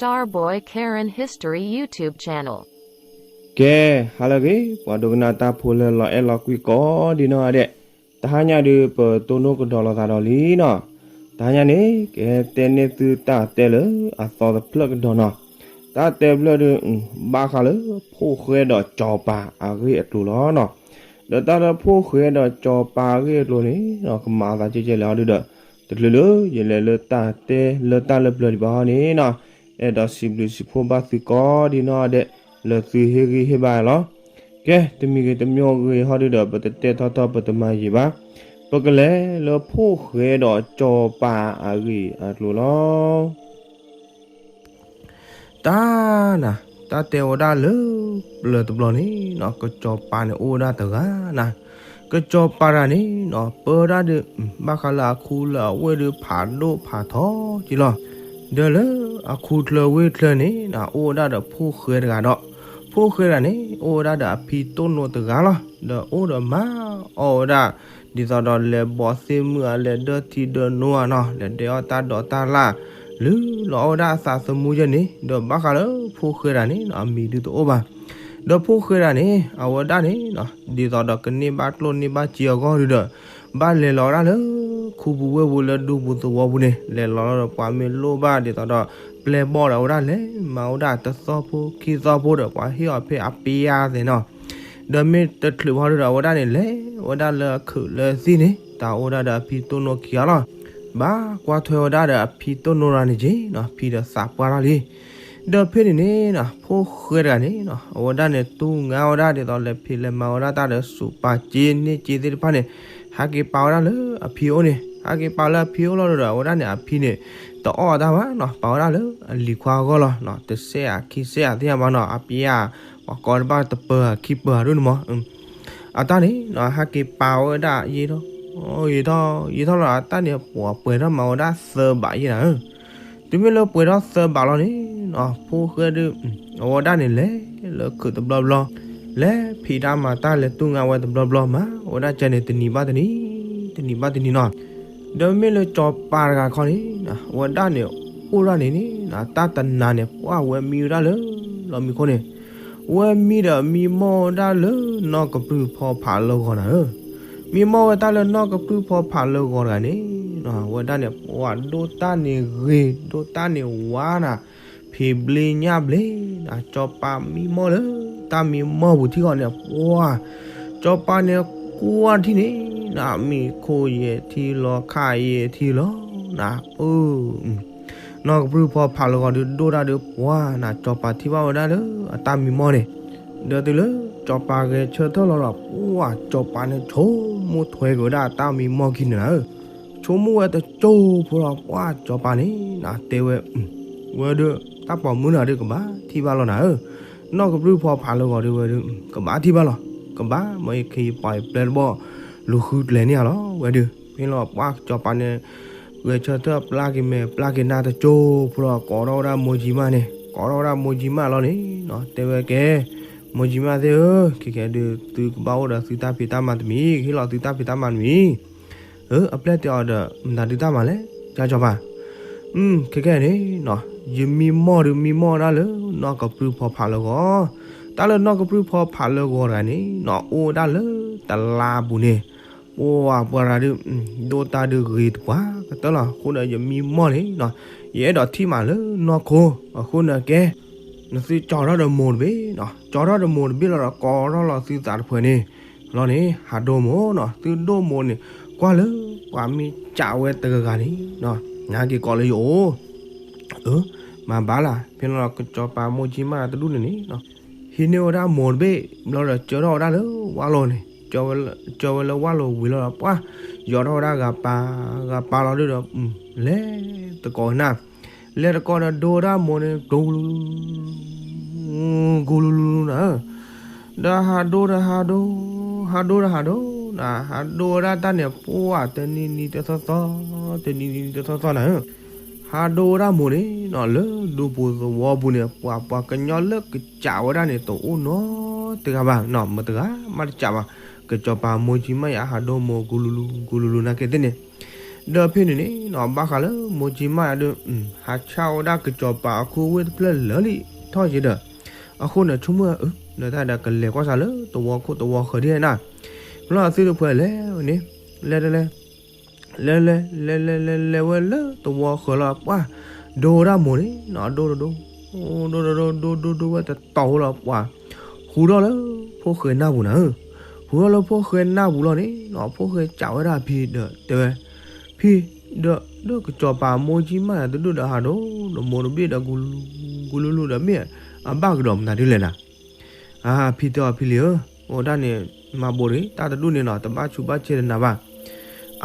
Starboy Karen History YouTube channel. ကဲ, ဟါလၢအဂ့ၤ, ပှၤဒိကနၣ်တၢ်ဖိလၢလီၤအဲၣ်လီၤကွံကိးဒံနီၢ်ဂၤဒဲး, တဟါညါဒုး ပတိၢ်နီၣ်ကဒီးလိာ်သးဒီးလံနီၤ. တဟါညါန့ၣ် ကဟဲတဲန့ၢ်သုတၢ်တဲလၢအသီတဖျၢၣ်ကဒီးနီၤ. တၢ်တဲဖျၢၣ်ဒုး ဘၣ်ဃးလၢဖိၣ်ဃဲဒီးစီၤပၤအဂ့ၢ်အကျိၤလီၤနီၤ. ဒီးတၢ်လၢဖိၣ်ဃဲဒီးစီၤပၤအဂ့ၢ်အကျိၤန့ၣ်နီၤ ကမၤအသးကဲကဲလဲၣ်ဟီဒုးဒီး, တချုးလၢယလဲၤလၢတၢ်တဲလၢတၢ်လၢပျၢၤဒံးဘၣ်ဟီန့ၣ်နီၤ, အဲၣ်ဒိးစံးဘျုးစံးဖှိၣ်ဘၣ်သုကိးဒံနီၢ်ဂၤဒဲး လၢသုဟ့ၣ်ဂံၢ်ဟ့ၣ်ဘါလီၤ. ကဲ, တမံၤဂ့ၤတမံၤဂ့ၤဟီဒုးဒီး ပတတဲထီၣ်ထီၣ်ပတမၤယံာ်ဘၣ်, ပကလဲၤလၢဖိၣ်ဃဲဒီးစီၤပၤအဂ့ၢ်အကျိၤလီၤ. တၢ်နၤ, တၢ်တဲဝဲဒၣ်လၢပျၢၤတဘျီန့ၣ်နီၤ, ကစီၤပၤန့ၣ်အိၣ်ဝဲဒၣ်တဂၤနၤ. ကစီၤပၤတဂၤန့ၣ်နီၤ ပၢဒၣ်ဒုး ဘၣ်ဃးလၢအခူလၢအဝ့ၢ်ဒုးဖးဒိၣ်ဖးထီက့လီၤ. ဒီးလၢအခူချၢဝ့ၢ်ချၢန့ၣ် အိၣ်ဝဲဒၣ်ဒီးဖိၣ်ဃဲတဂၤဒီး, ဖိၣ်ဃဲတဂၤန့ၣ် အိၣ်ဝဲဒၣ်ဒီးအဖံတိၢ်နိတဂၤလီၤ. ဒီးအိၣ်ဒီးမၤအီၣ်ဝဲဒၣ် ဒ်သိးဒီးလဲၤဘီသ့ၣ်မုၢ်ဧါ, လဲၤဒၢထံဒၢနိဧါနီၤ, လဲၤဒဲးအီၣ်တၢ်ဒိးတၢ်လၣ်, လုၢ်လီၤအီၣ်ဝဲဒၣ်အသးသမူယဲန့ၣ်, ဒီးဘၣ်ဃးလၢဖိၣ်ဃဲတဂၤန့ၣ် အမံၤဒုးတအိၣ်ဘၣ်. ဒီးဖိၣ်ဃဲတဂၤန့ၣ် အဝဲဒၣ်န့ၣ် ဒ်သိးဒီးကန့ၢ်ဘၣ်ကျိၣ်န့ၢ်ဘၣ်စ့အဂီၢ်ဒုးဒီး, ဘၣ်လဲၤလီၤဝဲဒၣ်လၢ ခူပူၤဝ့ၢ်ပူၤလၢဒူပူၤသဝီပူၤန့ၣ်, လဲၤလီၤလီၤဒီးပှၤမ့ၢ်လိၣ်ဘၣ်ဒ်သိးဒီး ပျဲၢ်ဘီၣ်ဒီးအဝဲဒၣ်လဲၤမၤဝဲဒၣ်တသီဖိခံသီဖိဒီး ပှၤဟ့ၣ်အီၤဖဲအပျဲၢ်သ့ၣ်နီၤ. ဒီးမ့ၢ်တချုးဘၣ်ဒုးဒီး အဝဲဒၣ်န့ၣ် လဲၤဝဲဒၣ်လၢအခုးလၢသံၣ်န့ၣ် တၢ်အိၣ်ဝဲဒၣ်ဒီးအဖံတိၢ်နိခံဂၤလီၤ. ဘၣ်ကွၢ်ထွဲဝဲဒၣ်ဒီးအဖံတိၢ်နိတဂၤန့ၣ်က့နီၤ, ဖံဒီးသးပှၢ်ထီၣ်လံ. ဒီးဖဲန့ၣ်န့ၣ်နီၤ ဖိၣ်ဃဲတဂၤန့ၣ်နီၤ အဝဲဒၣ်န့ၣ် တူၢ်ငါဝဲဒၣ်ဒ်သိးလဲၤဖံးလဲၤမၤဝဲဒၣ်တၢ်ဒီးစူးပာ်စ့န့ၢ်စ့သ့ၣ်တဖၣ်န့ၣ်, ဟဲက့ၤပာ်ဝဲဒၣ်လၢအဖံအိၣ်န့ၣ်, ဟဲက့ၤပာ်လၢအဖံအိၣ်လီၤဒီး အဝဲဒၣ်န့ၣ် အဖံန့ၣ် တအီၣ်တၢ်ဘၣ်နီၤ, ပာ်ဝဲဒၣ်လၢအလံၤခွါအဂီၢ်လီၤ. တစဲးဧါခံစဲးဧါသ့ၣ်ညါဘၣ်နီၤ, အပျဲၢ်ဧါ, ပှၤကိးတဘၣ်တပၢၤဧါခံပၢၤဧါဒ်န့ၣ်မး. အတၢ်န့ၣ်နီၤ ဟဲက့ၤပာ်ဝဲဒၣ်ယံာ်ထီၣ်, ယံာ်ထီၣ်, ယံာ်ထီၣ်လီၤ, အတၢ်န့ၣ် ပှၤပှဲၤထီၣ်မၤဝဲဒၣ်သၢဘးယဲၢ်နၤဧၢ. တုၤမ့ၢ်လၢပှဲၤထီၣ်သၢဘးလီၤန့ၣ်နီၤ ဖိၣ်ဃဲဒုး အဝဲဒၣ်န့ၣ်လဲၤလၢခုးတဘျီဘျီ, လဲၤဖံးတၢ်မၤတၢ်လဲၤတူၢ်ငါဝဲတဘျီဘျီ မၤဝဲဒၣ်ကဲန့ၣ် တနံၤဘၣ်တနံၤ, တနံၤဘၣ်တနံၤနီၤ. ဒီးမ့ၢ်လၢစီၤပၤတဂၤခီန့ၣ် အဝဲဒၣ်န့ၣ် အိၣ်ဒၣ်န့ၣ်န့ၣ် တၢ်တနၤန့ၣ် ပှၢ်ဝဲမံဝဲဒၣ်လၢလီၢ်မံခိၣ်န့ၣ်, ဝဲမံဒီးမံမီၢ်ဝဲဒၣ်လၢနီၢ်ကပြုၢ်ဖီဖးလၢဂီၤနၤဧၢ. မံမီၢ်ဝဲတၢ်လၢနီၢ်ကပြုၢ်ဖီဖးလၢဂီၤတဂၤန့ၣ် အဝဲဒၣ်န့ၣ် ပှၢ်ဒိၣ်တၢ်န့ၣ်ဂ့ၤ ဒိၣ်တၢ်န့ၣ်ဝါနၤ, ဖံးဘျ့ညၣ်ဘျ့နၤ, စီၤပၤမံမီၢ်လၢတၢ်မံမီၢ်ပူၤထံဂီၤန့ၣ် ပှၢ်, စီၤပၤန့ၣ်ကွၢ်ထံၣ်န့ၣ်နၤ မံၤခိၣ်ယဲၢ်ထံလီၤ ခါယဲၢ်ထံလီၤနၤ, အၢ နီၢ်ကပြုၢ်ဖီဖးလၢဂီၤဒုးဒိၣ်တၢ်ဒုးပှၢ်နၤ စီၤပၤထံၣ်ဘၣ်ဝဲဒၣ်လၢအတၢ်မံမီၢ်န့ၣ်, ဒီးတုၤလၢစီၤပၤဂဲၤဆၢထၢၣ်လီၤဒီး ပှၢ်စီၤပၤန့ၣ် ဆိကမိၣ်ထွဲက့ၤဝဲဒၣ်အတၢ်မံမီၢ်ခံန့ၣ်နၤဧၢ, ဆိကမိၣ်ဝဲတစိၢ်ဖိလီၤ ပှၢ်စီၤပၤန့ၣ်နၤ တဲဝဲ ဝဲဒုး တၢ်ပိာ်မုၣ်နၤဒုးကဘၣ်ထံၣ်ဘၣ်လီၤနၤဧၢ, နီၢ်ကပြုၢ်ဖီဖးလၢဂီၤဒုးဝဲဒုး ကဘၣ်ထံၣ်ဘၣ်လီၤ, ကဘၣ် မ့ၢ်ယခ့ယပှၤယပျဲၢ်တဘီၣ် လူၤဃုကျဲၤန့ၢ်ဧါလီၤ ဝဲဒုး, ဖဲလီၤပှၢ်စီၤပၤန့ၣ် ဂဲၤဆၢထၢၣ်ပျၢ်က့ၤမဲာ်ပျၢ်က့ၤနါတစိၢ်ဖိလီၤ ကိးထီၣ်ဝဲဒၣ်မိၢ်ကၠံမၢ်န့ၣ် ကိးထီၣ်ဝဲဒၣ်မိၢ်ကၠံမၢ်လီၤန့ၣ် တဲဝဲကဲ မိၢ်ကၠံမၢ်သ့ၣ်ဧၢ, ခဲကဲဒုး သုကဘၣ်အိၣ်ဒီးသုတၢ်ဖံးတၢ်မၤတမံၤ ကဟ့ၣ်လီၤသုတၢ်ဖံးတၢ်မၤတမံၤ ဧၢ အပျဲၢ်တဲအီၤဒီး မတၤဒုးတၢ်မၤလဲၣ် ကၢ်စီၤပၤ, ခဲကဲန့ၣ်နီၤ ယမံမီၢ်ဒုးမံမီၢ်ဒၣ်လၢနီၢ်ကပြုၢ်ဖီဖးလၢဂီၤ, တၢ်လၢနီၢ်ကပြုၢ်ဖီဖးလၢဂီၤတဂၤန့ၣ်နီၤ အိၣ်ဝဲဒၣ်လၢတလါပူၤန့ၣ်, ပှၤပှၤတဂၤဒုး ဒိၣ်တၢ်ဒုးဂ့ၤတပှၤကတၢၢ်လီၤ အဃိဒီးယမံမီၢ်န့ၣ်နီၤ ယအဲၣ်ဒိးထံၣ်မးလၢနီၢ်ခိ အဃိန့ၣ်ကဲ နသုကၠီထီၣ်ဒီးမိၢ်တဘ့ၣ်နီၤ ကၠီထီၣ်ဒီးမိၢ်တဘ့ၣ်လီၤဒီးကိးထီၣ်လီၤသုသးတဖုန့ၣ် လီၤန့ၣ် ဟးဒိမိၢ်နီၤ သုဒိမိၢ်န့ၣ် ကွၢ်လၢပှၤမ့ၢ်ကးဝဲတဂၤဂၤန့ၣ်နီၤ နက့ၤကိးလၢယအိၣ် အၢ မၤဘၣ်လၢ ဖဲလီၤကစီၤပၤမိၢ်ကၠံမၢ်တဒူၣ်န့ၣ်န့ၣ်နီၤ ဟံးန့ၢ်ဝဲဒၣ်မိၢ်တဘ့ၣ် ဘျီဒီးကၢထီၣ်ဝဲဒၣ်လၢဝၣ်လိၤန့ၣ် ကၢဝဲလၢဝၣ်လိၤဝံၤလီၤဒီးပှၢ် ယီၤထီၣ်ဝဲဒၣ်ဂၤပၤ ဂၤပၤလီၤဒုးဒီး လဲၤတကိးနၢ် လဲၤတကိးဒီးဒိဝဲဒၣ်မိၢ်န့ၣ် ဒိ ဂူလူလူလူနၤဧၢ, ဒီးဟးဒိဒီးဟးဒိ, ဟးဒိဒီးဟးဒိနၤ, ဟးဒိဝဲဒၣ်တၢ်န့ၣ် ပှၢ်တနံၤနံၤတသီသီ, တနံၤနံၤတသီသီနၤဧၢ, ဟးဒိဝဲဒၣ်မိၢ်န့ၣ်နီၤ လၢဒူပူၤသဝီပူၤန့ၣ် ပှၤပှၤကညီလၢကစးဝဲဒၣ်န့ၣ် တအိၣ်နီတဂၤဘၣ်နီၤ, မတဂၤမးတစးဘၣ်, ကစီၤပၤမိၢ်ကၠံမၢ်ယၤဟးဒိမိၢ် ဂူလူလူ ဂူလူလူနၤက့သ့ၣ်န့ၣ်, ဒီးဖဲန့ၣ်န့ၣ်နီၤ ဘၣ်ဃးလၢမိၢ်ကၠံမါယၤဒုး ဟးဆှၣ်ဝဲဒၣ်ကစီၤပၤအခိၣ်ဝ့ၢ်တဖျၢၣ်လၢာ်လံထီၣ်ယဲဒီး အဃိန့ၣ် ဆိကမိၣ်ဧၢ လၢတၢ်ဒီးကလဲၤကွၢ်စးလၢသဝီခိၣ်သဝီဃၢၤဒ်န့ၣ်နီၤ, မ့ၢ်လီၤအသုတဖှဲလဲၤန့ၣ် လဲၤတလဲၤ လဲၤလဲၤလဲၤလဲၤလဲၤလဲၤဝဲလၢသဝီဃၢၤလီၤ ပှၢ်ဒိဝဲဒၣ်မိၢ်န့ၣ်နီၤ ဒိတဒိ ဒိတဒိ ဒိဒိဒိဝဲတတီၤဝဲလီၤ ပှၢ်ဟူထီၣ်လၢဖိၣ်ဃဲနၢ်ပူၤနၤဧၢ, ဟူထီၣ်လၢဖိၣ်ဃဲနၢ်ပူၤလီၤန့ၣ်နီၤ ဖိၣ်ဃဲစံးဝဲဒၣ်အဖံဒီးတဲဝဲ, ဖံ, ဒီး ဒီးကစီၤပၤမိၢ်ကၠံမါယၤတဒူၣ်ဒီးဟးဒိ ဒီးမိၢ်တဘ့ၣ်ဒီး ကူလူလူဒီးမ့ၢ်အဘၣ်ကဒီးမနုၤဒ်လဲၣ်နၤ အဖံတဲအီၤဖံလံၤဧၢ, အိၣ်ဒၣ်န့ၣ် မၤဘိးတဂ့ၤ တၢ်တဒူၣ်န့ၣ်နီၤ တဘၣ်ဆူးဘၣ်ဆဲးတနၤဘၣ်.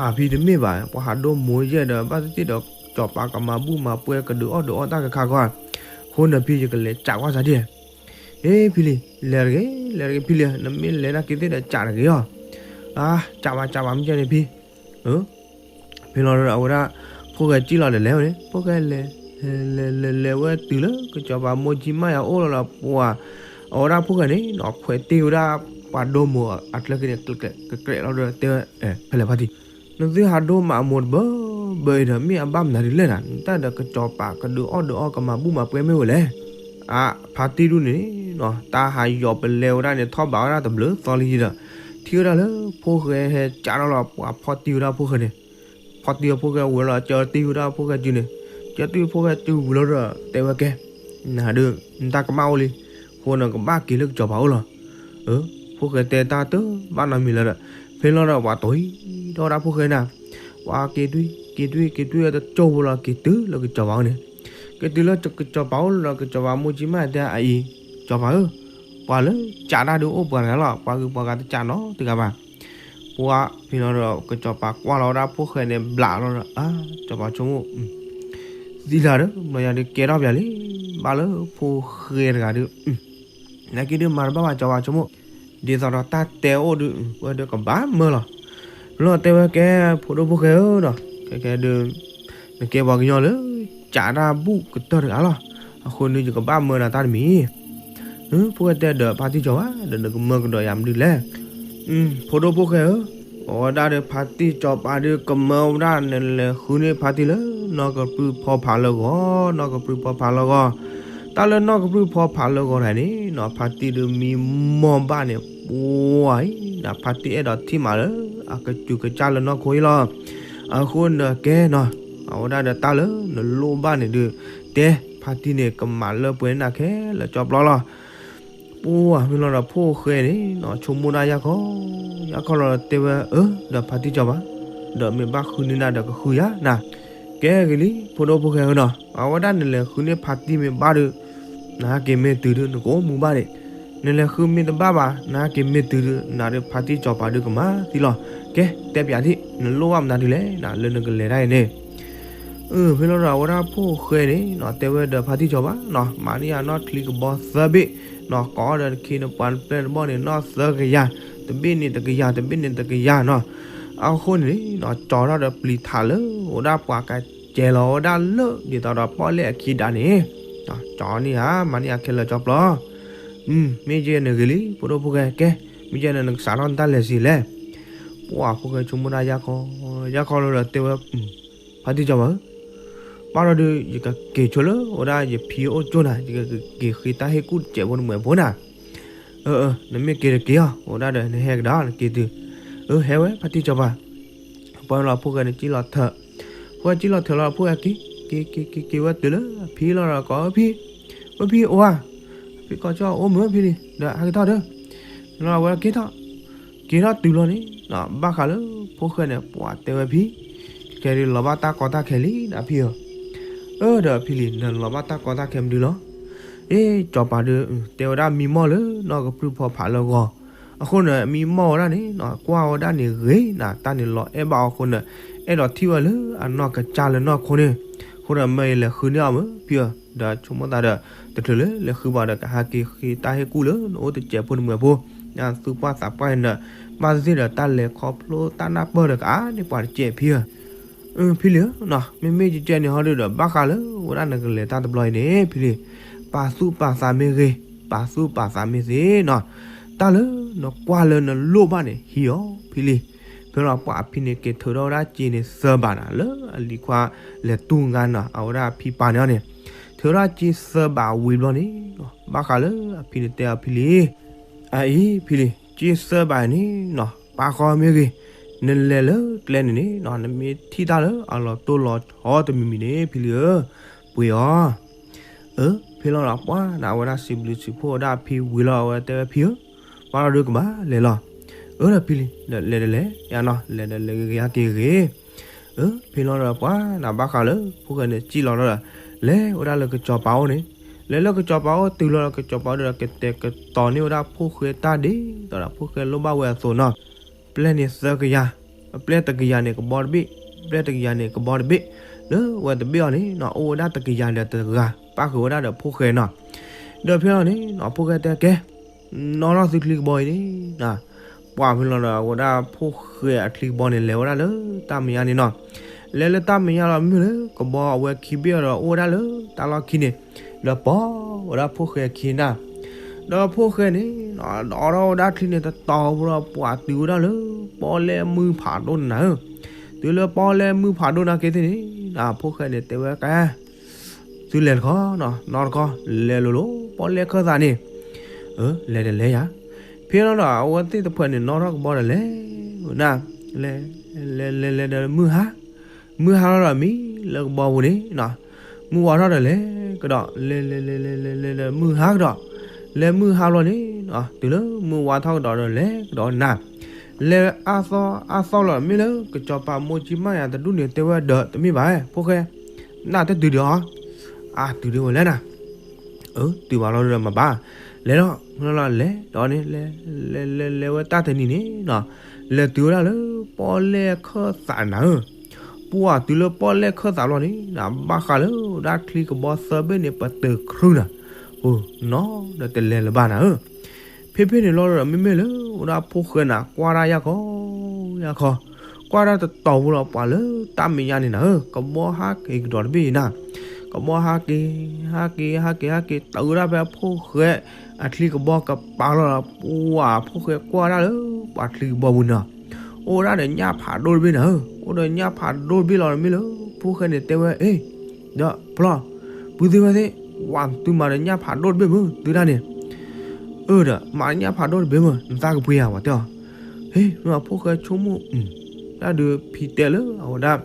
အဖံတမ့ၢ်ဘၣ် ပှၤဟးဒိမိၢ်ယဲၢ်ဒီး ဘၣ်သ့ၣ်သ့ၣ်ဒီး ကစီၤပၤကမၤဘူၣ်မၤပှဲၤကဒုးအီၣ်ဒုးအီတၢ်ကခါခီ, အဃိန့ၣ်ဖံယကလဲၤစံးကွၢ်စးဒ်, အ့ ဖံလံၤ လဲၤတဂ့ၤ လဲၤတဂ့ၤဖံလံၤ နမ့ၢ်လဲၤနာ်က့ၤသ့ၣ်ဒီးစံးတဂ့ၤအီၤ, အါ စံးဘၣ်စံးဘၣ်မ့ၢ်ကဲန့ၣ်ဖံ ဖဲလီၤဒီးအဝဲဒၣ် ဖိၣ်ဃဲစံၣ်လီၤဒီးလဲၤဝဲန့ၣ် ဖိၣ်ဃဲလဲၤ လဲၤလဲၤလဲၤလဲၤဝဲတုၤလၢကစီၤပၤမိၢ်ကၠံမါယၤအိၣ်လီၤဒီး ပှၤ အဝဲဒၣ်ဖိၣ်ဃဲန့ၣ်နီၤ ခွဲးတ့ၢ်ဝဲဒၣ်ပှၤဒိမိၢ်အကျဲက့ၤန့ၣ် ကကြဲးကကြဲးလီၤဒီးတဲဝဲ ဖဲလဲၣ်ဖါတံၢ်, နသုဟးဒိမၤအမိၢ်တဘၢဘၢအံၤဒီး မ့ၢ်အဘၣ်မနုၤဒ်လဲၣ်နၤ နတၢ်ဒီးကစီၤပၤကဒုးအီၣ်ဒုးအီကမၤဘူၣ်မၤပှဲၤမ့ၢ်ဝဲလဲၣ်. အါ ဖါတံၢ်ဒူၣ်န့ၣ်နီၤ တၢ်ဟးယီၤပလဲဝဲဒၣ်န့ၣ် ထီၣ်ဘးဝဲဒၣ်တဘျုးသီလံဒီး ထံၣ်ဝဲဒၣ်လၢဖိၣ်ဃဲဟဲကးထီၣ်လီၤ ပှၤဖီၣ်တံၢ်ဝဲဒၣ်ဖိၣ်ဃဲန့ၣ် ဖီၣ်တံၢ်အဖိၣ်ဃဲဝံၤလီၤ ကၢတံၢ်ဝဲဒၣ်ဖိၣ်ဃဲစုန့ၣ်, ကၢတံၢ်ဖိၣ်ဃဲစုဝံၤလီၤဒီး တဲဝဲကဲ, နဒုး နတၢ်ကမၣ်အိၣ်လံ, အဃိန့ၣ် ကဘၣ်က့ၤလၢကစီၤပၤအိၣ်လီၤ. အၢ ဖိၣ်ဃဲတဲတၢ်တဘၣ်နီတမံၤလၢၤဒီး ဖဲလီၤဒီးပှၤတီၢ်ဟံၣ်ထီၣ်ဝဲဒၣ်ဖိၣ်ဃဲနၤ, ပှၤက့ၤတွံၢ် က့ၤတွံၢ် က့ၤတွံၢ်တကၠိဖိလီၤ က့ၤတုၤလၢကစီၤပၤအိၣ်န့ၣ်, က့ၤတုၤလၢကစီၤပၤအိၣ်လီၤဒီး ကစီၤပၤမိၢ်ကၠံမါယၤတဲအအံၤ, ကစီၤပၤဧၢ, ပှၤလၢကးတၢ်ဒုးအိၣ်ပှဲၤဂၤလီၤ ပှၤဂုၤပှၤဂၤတကးနီတဂၤဘၣ် ပှၤဖဲလီၤဒီး ကစီၤပၤကွၢ်လီၤဝဲဒၣ်ဖိၣ်ဃဲန့ၣ် ဘျးလီၤဒီး အါ စီၤပၤဆိကမိၣ် သံလၢဒီး မယၤဒုးကဲထီၣ်ပၠးလံ, ဘၣ်လၢဖိၣ်ဃဲတဂၤဒုး နာ်က့ဒုးမၤတဘၣ်ဘၣ် စီၤပၤဆိကမိၣ်, ဒ်သိးဒီးတၢ်တဲအိၣ်ဒုး ဝဲဒုးကဘၣ်မၢလီၤ. လီၤတဲဝဲကဲ ဖိဒိၣ်ဖိၣ်ဃဲဧၢနီၤ, ခဲကဲဒုး နကဲပှၤကညီလၢ ကးတၢ်ဘူၣ်ကတၢၢ်တဂၤလီၤ. အဃိန့ၣ် ယကဘၣ်မၢနၤတၢ်တမံၤ ဖိၣ်ဃဲတဲဒီးဖါတံၢ်စီၤပၤ ဒီးနကမၢကဒီးယၤမနုၤလဲၣ်. ဖိဒိၣ်ဖိၣ်ဃဲဧၢ, အဝဲဒၣ်ဒီးဖါတံၢ်စီၤပၤဒုး ကမၢဝဲဒၣ်နလဲၤဃုန့ၢ်ဖါတံၢ်လၢ နီၢ်ကပြုၢ်ဖီဖးလၢဂီၤ, နီၢ်ကပြုၢ်ဖီဖးလၢဂီၤ. တၢ်လၢနီၢ်ကပြုၢ်ဖီဖးလၢဂီၤတဂၤန့ၣ်နီၤ ဖါတံၢ်ဒုးမံမီၢ်ဘၣ်န့ၣ် ပှၤအံၤ ဖါတံၢ်အဲၣ်ဒိးထံၣ်မးလၢ အကစူၤကစၢ်လၢနီၢ်ခိအံၤလီၤ. အဃိန့ၣ်ကဲနီၤ, အဝဲဒၣ်ဒီးတၢ်လၢနလိၣ်ဘၣ်န့ၣ်ဒုး တဲ ဖါတံၢ်န့ၣ် ကမၤလၢပှဲၤန့ၢ်နၤခဲလၢာ်ကၠီပျီလီၤ. ပှၤမ့ၢ်လီၤဒီးဖိၣ်ဃဲန့ၣ်နီၤ ဆိကမိၣ်ဒၣ်ယၢ်ခီ, ယၢ်ခီလီၤဒီးတဲဝဲအၢ ဒီးဖါတံၢ်စီၤပၤ, ဒီးမ့ၢ်ဘၣ်ဃုန့ၢ်နၤဒီးကဃုယၤနၤ. ကဲဂ့ၤလံ ဖိဒိၣ်ဖိၣ်ဃဲဧၢနီၤ, အဝဲဒၣ်နလဲၤဃုန့ၢ်ဖါတံၢ်မ့ၢ်ဘၣ်ဒုး နဟဲက့ၤမ့ၢ်တုၤဒုး နကအိၣ်မူဘၣ်ဒံး, နလဲၤဃုမ့ၢ်တဘၣ်ဘၣ် နဟဲက့ၤမ့ၢ်တုၤဒုး နၤဒုးဖါတံၢ်စီၤပၤဒုးကမၤသံလီၤ. ကဲ တဲပၠးထံၣ် နလိၣ်ဘၣ်မနုၤဒုးလဲၣ် လၢနကလဲၤတၢ်အံၤန့ၣ် ဖဲလီၤဒီးအဝဲဒၣ်ဖိၣ်ဃဲန့ၣ်နီၤ တဲဝဲဒီးဖါတံၢ်စီၤပၤနီၤ မၤန့ၢ်ယၤနီၢ်ချံကဘီသၢဘ့ၣ်နီၤ ကိးဒီးတခ့နပှၤနပျဲၢ်တဘီၣ်န့ၣ် နီၢ်သၢကယၤ, တဘ့ၣ်န့ၣ်တကယၤ တဘ့ၣ်န့ၣ်တကယၤနီၤ. အဃိန့ၣ်နီၤ ကၠီထီၣ်ဒီးပျံၤထးလၢ အိၣ်ဒၣ်ပှၤကကဲလီၤဝဲဒၣ်လၢ ဒ်သိးဒီးပီၣ်လဲၣ်အခံဒၣ်န့ၣ် ကၠီန့ၢ်ဧါ မၤန့ၢ်ယၤခဲလၢာ်ကၠီပျီ မ့ၢ်ယဲန့ၣ်ဂ့ၤလံ ဖိဒိၣ်ဖိၣ်ဃဲ ကဲ မ့ၢ်ယဲန့ၣ် နကစးထီၣ်နတၢ်လဲၤစ့လဲၣ်. ပှၤဖိၣ်ဃဲဆိကမိၣ်ဒၣ်ယၢ်ခီ, ယၢ်ခီလီၤဒီးတဲဝဲ ဖါတံၢ်စီၤပၤဧၢ, ဘၣ်ဒီးဒုး ယကက့ၤဆိလၢအိၣ်ဒၣ်ယဖံအိၣ်ကၠိနၤ, ယကက့ၤဃ့တၢ်ဟ့ၣ်ကူၣ်တစဲးဖိတမှဲးဖိနၤ. အၢ နမ့ၢ်က့ၤတက့ၤအီၤ အိၣ်ဒၣ်ဒီးနဟဲကဒီးနက့ၤတုၤ, အၢ ဟဲဝဲဖါတံၢ်စီၤပၤ. ပှၤလီၤဖိၣ်ဃဲန့ၣ်စံၣ်လီၤထၢး, ဖိၣ်ဃဲစံၣ်လီၤထၢးလီၤ ဖိၣ်ဃဲက့ၤ က့ၤက့ၤက့ၤက့ၤဝဲတုၤလၢအဖံလီၤဒီးကိးအဖံ, အဖံအိၣ်ဧါ, ဖံကီၢ်ကၠီအိၣ်မုာ်ဖံလံ ဒီးဟဲက့ၤထီၣ်ဒီး, လီၤဝဲက့ၤထီၣ် က့ၤထီၣ်တုၤလီၤန့ၣ် ဘၣ်ဃးလၢဖိၣ်ဃဲန့ၣ် ပှၤတဲဝဲဖံ, ခဲဒုးလီၤဘၣ်တၢ်ကီတၢ်ခဲလံဒီးဖံဧၢ, အၢ ဒီးဖံလံ နလီၤဘၣ်တၢ်ကီတၢ်ခဲမနုၤလီၤ. အ့ စီၤပၤဒုး တဲဝဲဒၣ်မံမီၢ်လၢနီၢ်ကပြုၢ်ဖီဖးလၢဂီၤ, အဃိန့ၣ် မံမီၢ်ဝဲဒၣ်န့ၣ် ကွၢ်ဝဲဒၣ်န့ၣ်ဂ့ၤနၤ တၢ်န့ၣ်လီၤအဲၣ်ဘၣ်အီၤအဃိန့ၣ် အဲၣ်ဒိးထံၣ်ဝဲလၢအနီၢ်ကစၢ်လၢနီၢ်ခိန့ၣ်, အဃိဒီးမ့ၢ်ယလဲၤဃုန့ၢ်အီၤမုာ်ဖံဧၢ, ဒီးဆိကမိၣ်သးဒီး တချုးလၢလဲၤဃုဘၣ်ဒီးကဟးက့ၤဃ့တၢ်ဟ့ၣ်ကူၣ်လၢနအိၣ်တစဲးဖိတမှဲးဖိ, နသူၣ်ပှၢ်သးပှၢ်န့ၣ်ဒီး ဘၣ်သ့ၣ်သ့ၣ်ဒီးတၢ်လဲၤခီဖျိတၢ်နၢ်ပၢၢ်ဒီးကအါန့ၢ်ပှၤတစဲးဖံဧၢ. ဖံလံဧၢ, မ့မ့ၢ်ကကဲန့ၣ်ဟီဒုးဒီး ဘၣ်ဃးလၢဝဲဒၣ်နကလဲၤတၢ်တဘျီအံၤန့ၣ် ဖံလံ, ပာ်သူၣ်ပာ်သးမ့ၢ်ဂ့ၤ, ပာ်သူၣ်ပာ်သးမ့ၢ်သ့နီၤ, တၢ်လၢနကွၢ်လၢနလိၣ်ဘၣ်န့ၣ် ဟံးအီၤဖံလံ. ဖဲလီၤပှၤအဖံန့ၣ်က့ၤထုးထီၣ်ဝဲဒၣ်စ့န့ၣ်သၢဘးနၤ လၢအလံၤခွါလဲၤတူၢ်ငါနီၤ အဝဲဒၣ်အဖံပာ်န့ၣ်အီၤန့ၣ်, ထုးထီၣ်စ့သၢဘးဝံၤဘျီန့ၣ်, ဘၣ်ဃးလၢအဖံန့ၣ်တဲအီၤဖံလံၤ, အအံၤဖံလံၤ စ့သၢဘးန့ၣ်နီၤ ပာ်ဃီမ့ၢ်ဂ့ၤ, နလဲၤလၢကျဲန့ၣ်န့ၣ်နီၤ နမ့ၢ်ထံၣ်တၢ်လၢအလီၤတိၢ်လီၤဆီတမံၤမံၤန့ၣ် ဖံလံၤဧၢ, ပှ့ၤအီၤ အၢ, ဖဲလီၤဒီးပှၤနဝဲဒၣ်စံးဘျုးစံးဖှိၣ်ဝဲဒၣ်အဖံဝံၤလီၤ အဝဲတဲဝဲဖံဧၢ, ဘၣ်လီၤဒုကဘၣ်လဲၤလီၤ. အၢဒီးဖံလံၤ ဒီးလဲၤဒီးလဲၤယါနီၤ လဲၤဒီးလဲၤဂ့ၤဂ့ၤဟဲက့ၤဂ့ၤ, အၢ ဖဲလီၤဒီးပှၤနဘၣ်ဃးလၢဖိၣ်ဃဲန့ၣ်စံၣ်လီၤဒီး လဲၤဝဲဒၣ်လၢကစီၤပၤအိၣ်န့ၣ်, လဲၤလၢကစီၤပၤအိၣ်တုၤလီၤဒီးကစီၤပၤဒီးကတဲာ်ကတီၤန့ၢ်ဝဲဒၣ်ဖိၣ်ဃဲတၢ်ဒ်သိးဒီးဖိၣ်ဃဲလိၣ်ဘၣ်ဝဲအသိးနီၤ ပျဲၢ်န့ၣ်သၢကယၤ, ပျဲၢ်တကယၤန့ၣ်ကဘီတဘ့ၣ်, ပျဲၢ်တကယၤန့ၣ်ကဘီတဘ့ၣ်, လၢဝဲတဘ့ၣ်အီၤန့ၣ်နီၤ အိၣ်ဝဲဒၣ်တကယၤဒီးတဂၤ ပၣ်ဃုာ်ဝဲဒၣ်ဒီးဖိၣ်ဃဲနီၤ, ဒီးဖဲလီၤန့ၣ်နီၤ ဖိၣ်ဃဲတဲကဲ, နီၣ်ထီၣ်သုချံကဘီအံၤန့ၣ်, ပှၤဖဲလီၤဒီးအဝဲဒၣ်ဖိၣ်ဃဲအချံကဘီန့ၣ် လဲၤဝဲဒၣ်လၢတၢ်မဲာ်ညါန့ၣ်နီၤ, လဲၤလၢတၢ်မဲာ်ညါလီၤမ့ၢ်လၢကဘီအဝဲခံဘ့ၣ်အီၤဒီးအိၣ်ဝဲဒၣ်လၢတၢ်လီၢ်ခံန့ၣ်, ဒီးပိာ်ဝဲဒၣ်ဖိၣ်ဃဲခံနၤ ဒီးဖိၣ်ဃဲန့ၣ် အိးထီၣ်ဝဲဒၣ်ချံန့ၣ်တတီၤဖိဒီးပှၤတုၤဝဲဒၣ်လၢ ပီၣ်လဲၣ်မုၢ်ဖးဒိၣ်န့ၣ်နၤဧၢ, တုၤလၢပီၣ်လဲၣ်မုၢ်ဖးဒိၣ်နာ်က့သ့ၣ်န့ၣ်, ဖိၣ်ဃဲန့ၣ်တဲဝဲကဲ, သုလဲၤတခီ, နီတခီ, လဲၤလိၤလိၤ ပီၣ်လဲၣ်ခၢၣ်သးန့ၣ်, အၢ လဲၤဒီးလဲၤယၤ, ဖဲလီၤဒီးအဝဲသ့ၣ်တဖၣ်န့ၣ် နီၣ်ထီၣ်ကဘီဒီးလဲၤနၤ, လဲၤလဲၤလဲၤလဲၤဒီးမုၢ်ဟါ မုၢ်ဟါလီၤဒီးမံလၢကဘီပူၤန့ၣ်, မုၢ်ဝါထီၣ်ဒီးလဲၤကဒီး, လဲၤလဲၤလဲၤလဲၤလဲၤလဲၤဒီးမုၢ်ဟါကဒီး, လဲၤမုၢ်ဟါဘျီန့ၣ်, တုၤလၢမုၢ်ဝါထီၣ်ကဒီးဒီးလဲၤကဒီးနၤ, လဲၤအါသီအါသီလီၤ မ့ၢ်လၢကစီၤပၤမိၢ်ကၠံမးယၤတဒူၣ်န့ၣ်တဲဝဲဒီးတမ့ၢ်ဘၣ်, ဖိၣ်ဃဲ, နတတုၤဒံးအီၤ, အတုၤဒံးဝဲလဲၣ်နၤ အၢ တုၤဘၣ်လီၤဒီးမၤဘၣ်, လဲၤလီၤ, လဲၤဒီးန့ၣ် လဲၤလဲၤလဲၤလဲၤဝဲတၢ်တနံၤန့ၣ်နီၤ, လဲၤတုၤဝဲဒၣ်လၢပီၣ်လဲၣ်ခၢၣ်သးနၤဧၢ, ပှၤတုၤလၢပီၣ်လဲၣ်ခၢၣ်သးဘျီန့ၣ် ဘၣ်ဃးလၢဝဲဒၣ်ချံကဘီသၢဘ့ၣ်န့ၣ် ပတုာ်ခရုနၤ, နီၢ်ဒီးတလဲၤလၢၤဘၣ်နၤဧၢ ဖဲဖဲန့ၣ်လီၤဒီးမ့မ့ၢ်လၢဝဲဒၣ်ဖိၣ်ဃဲနၤ ကွၢ်ဒၣ်ယၢ်ခီ, ယၢ်ခီ, ကွၢ်ဒၣ်တတီၤဖိလီၤ ပှၤလၢတၢ်မဲာ်ညါန့ၣ်နၤဧၢ, ကဘီဟးက့ၤကဒီးတဘ့ၣ်နၤ, ကဘီဟးက့ၤ, ဟးက့ၤ ဟးက့ၤ ဟးက့ၤ တုၤဝဲဒၣ်ဖဲဖိၣ်ဃဲအချံကဘီကပၤလီၤဒီး ပှၤဖိၣ်ဃဲကွၢ်ဒၣ်လၢပှၤချံကဘီပူၤန့ၣ်, အိၣ်ဝဲဒၣ်ဒီးညၣ်ဖးဒိၣ်တဘ့ၣ်နၤဧၢ, အိၣ်ဒီးညၣ်ဖးဒိၣ်တဘ့ၣ်လီၤ မ့ၢ်လၢဖိၣ်ဃဲန့ၣ်တဲဝဲ, အ့, ဒီးဖျီၣ်, ပုၢ်သ့ၣ်ဝဲၢ်သ့ၣ်, ဝၤသုမၤဒီးညၣ်ဖးဒိၣ်တဘ့ၣ်မုၢ် သုတၢ်န့ၣ် အၢဒီး မၤညၣ်ဖးဒိၣ်တဘ့ၣ်မုၢ် နသးကပှ့ၤဧါ ပှၤတဲအီၤ, ဟ့ၣ် မ့ၢ်အဖိၣ်ဃဲဆိကမိၣ်, တၢ်ဒုးဖံတဲလၢအဝဲဒၣ်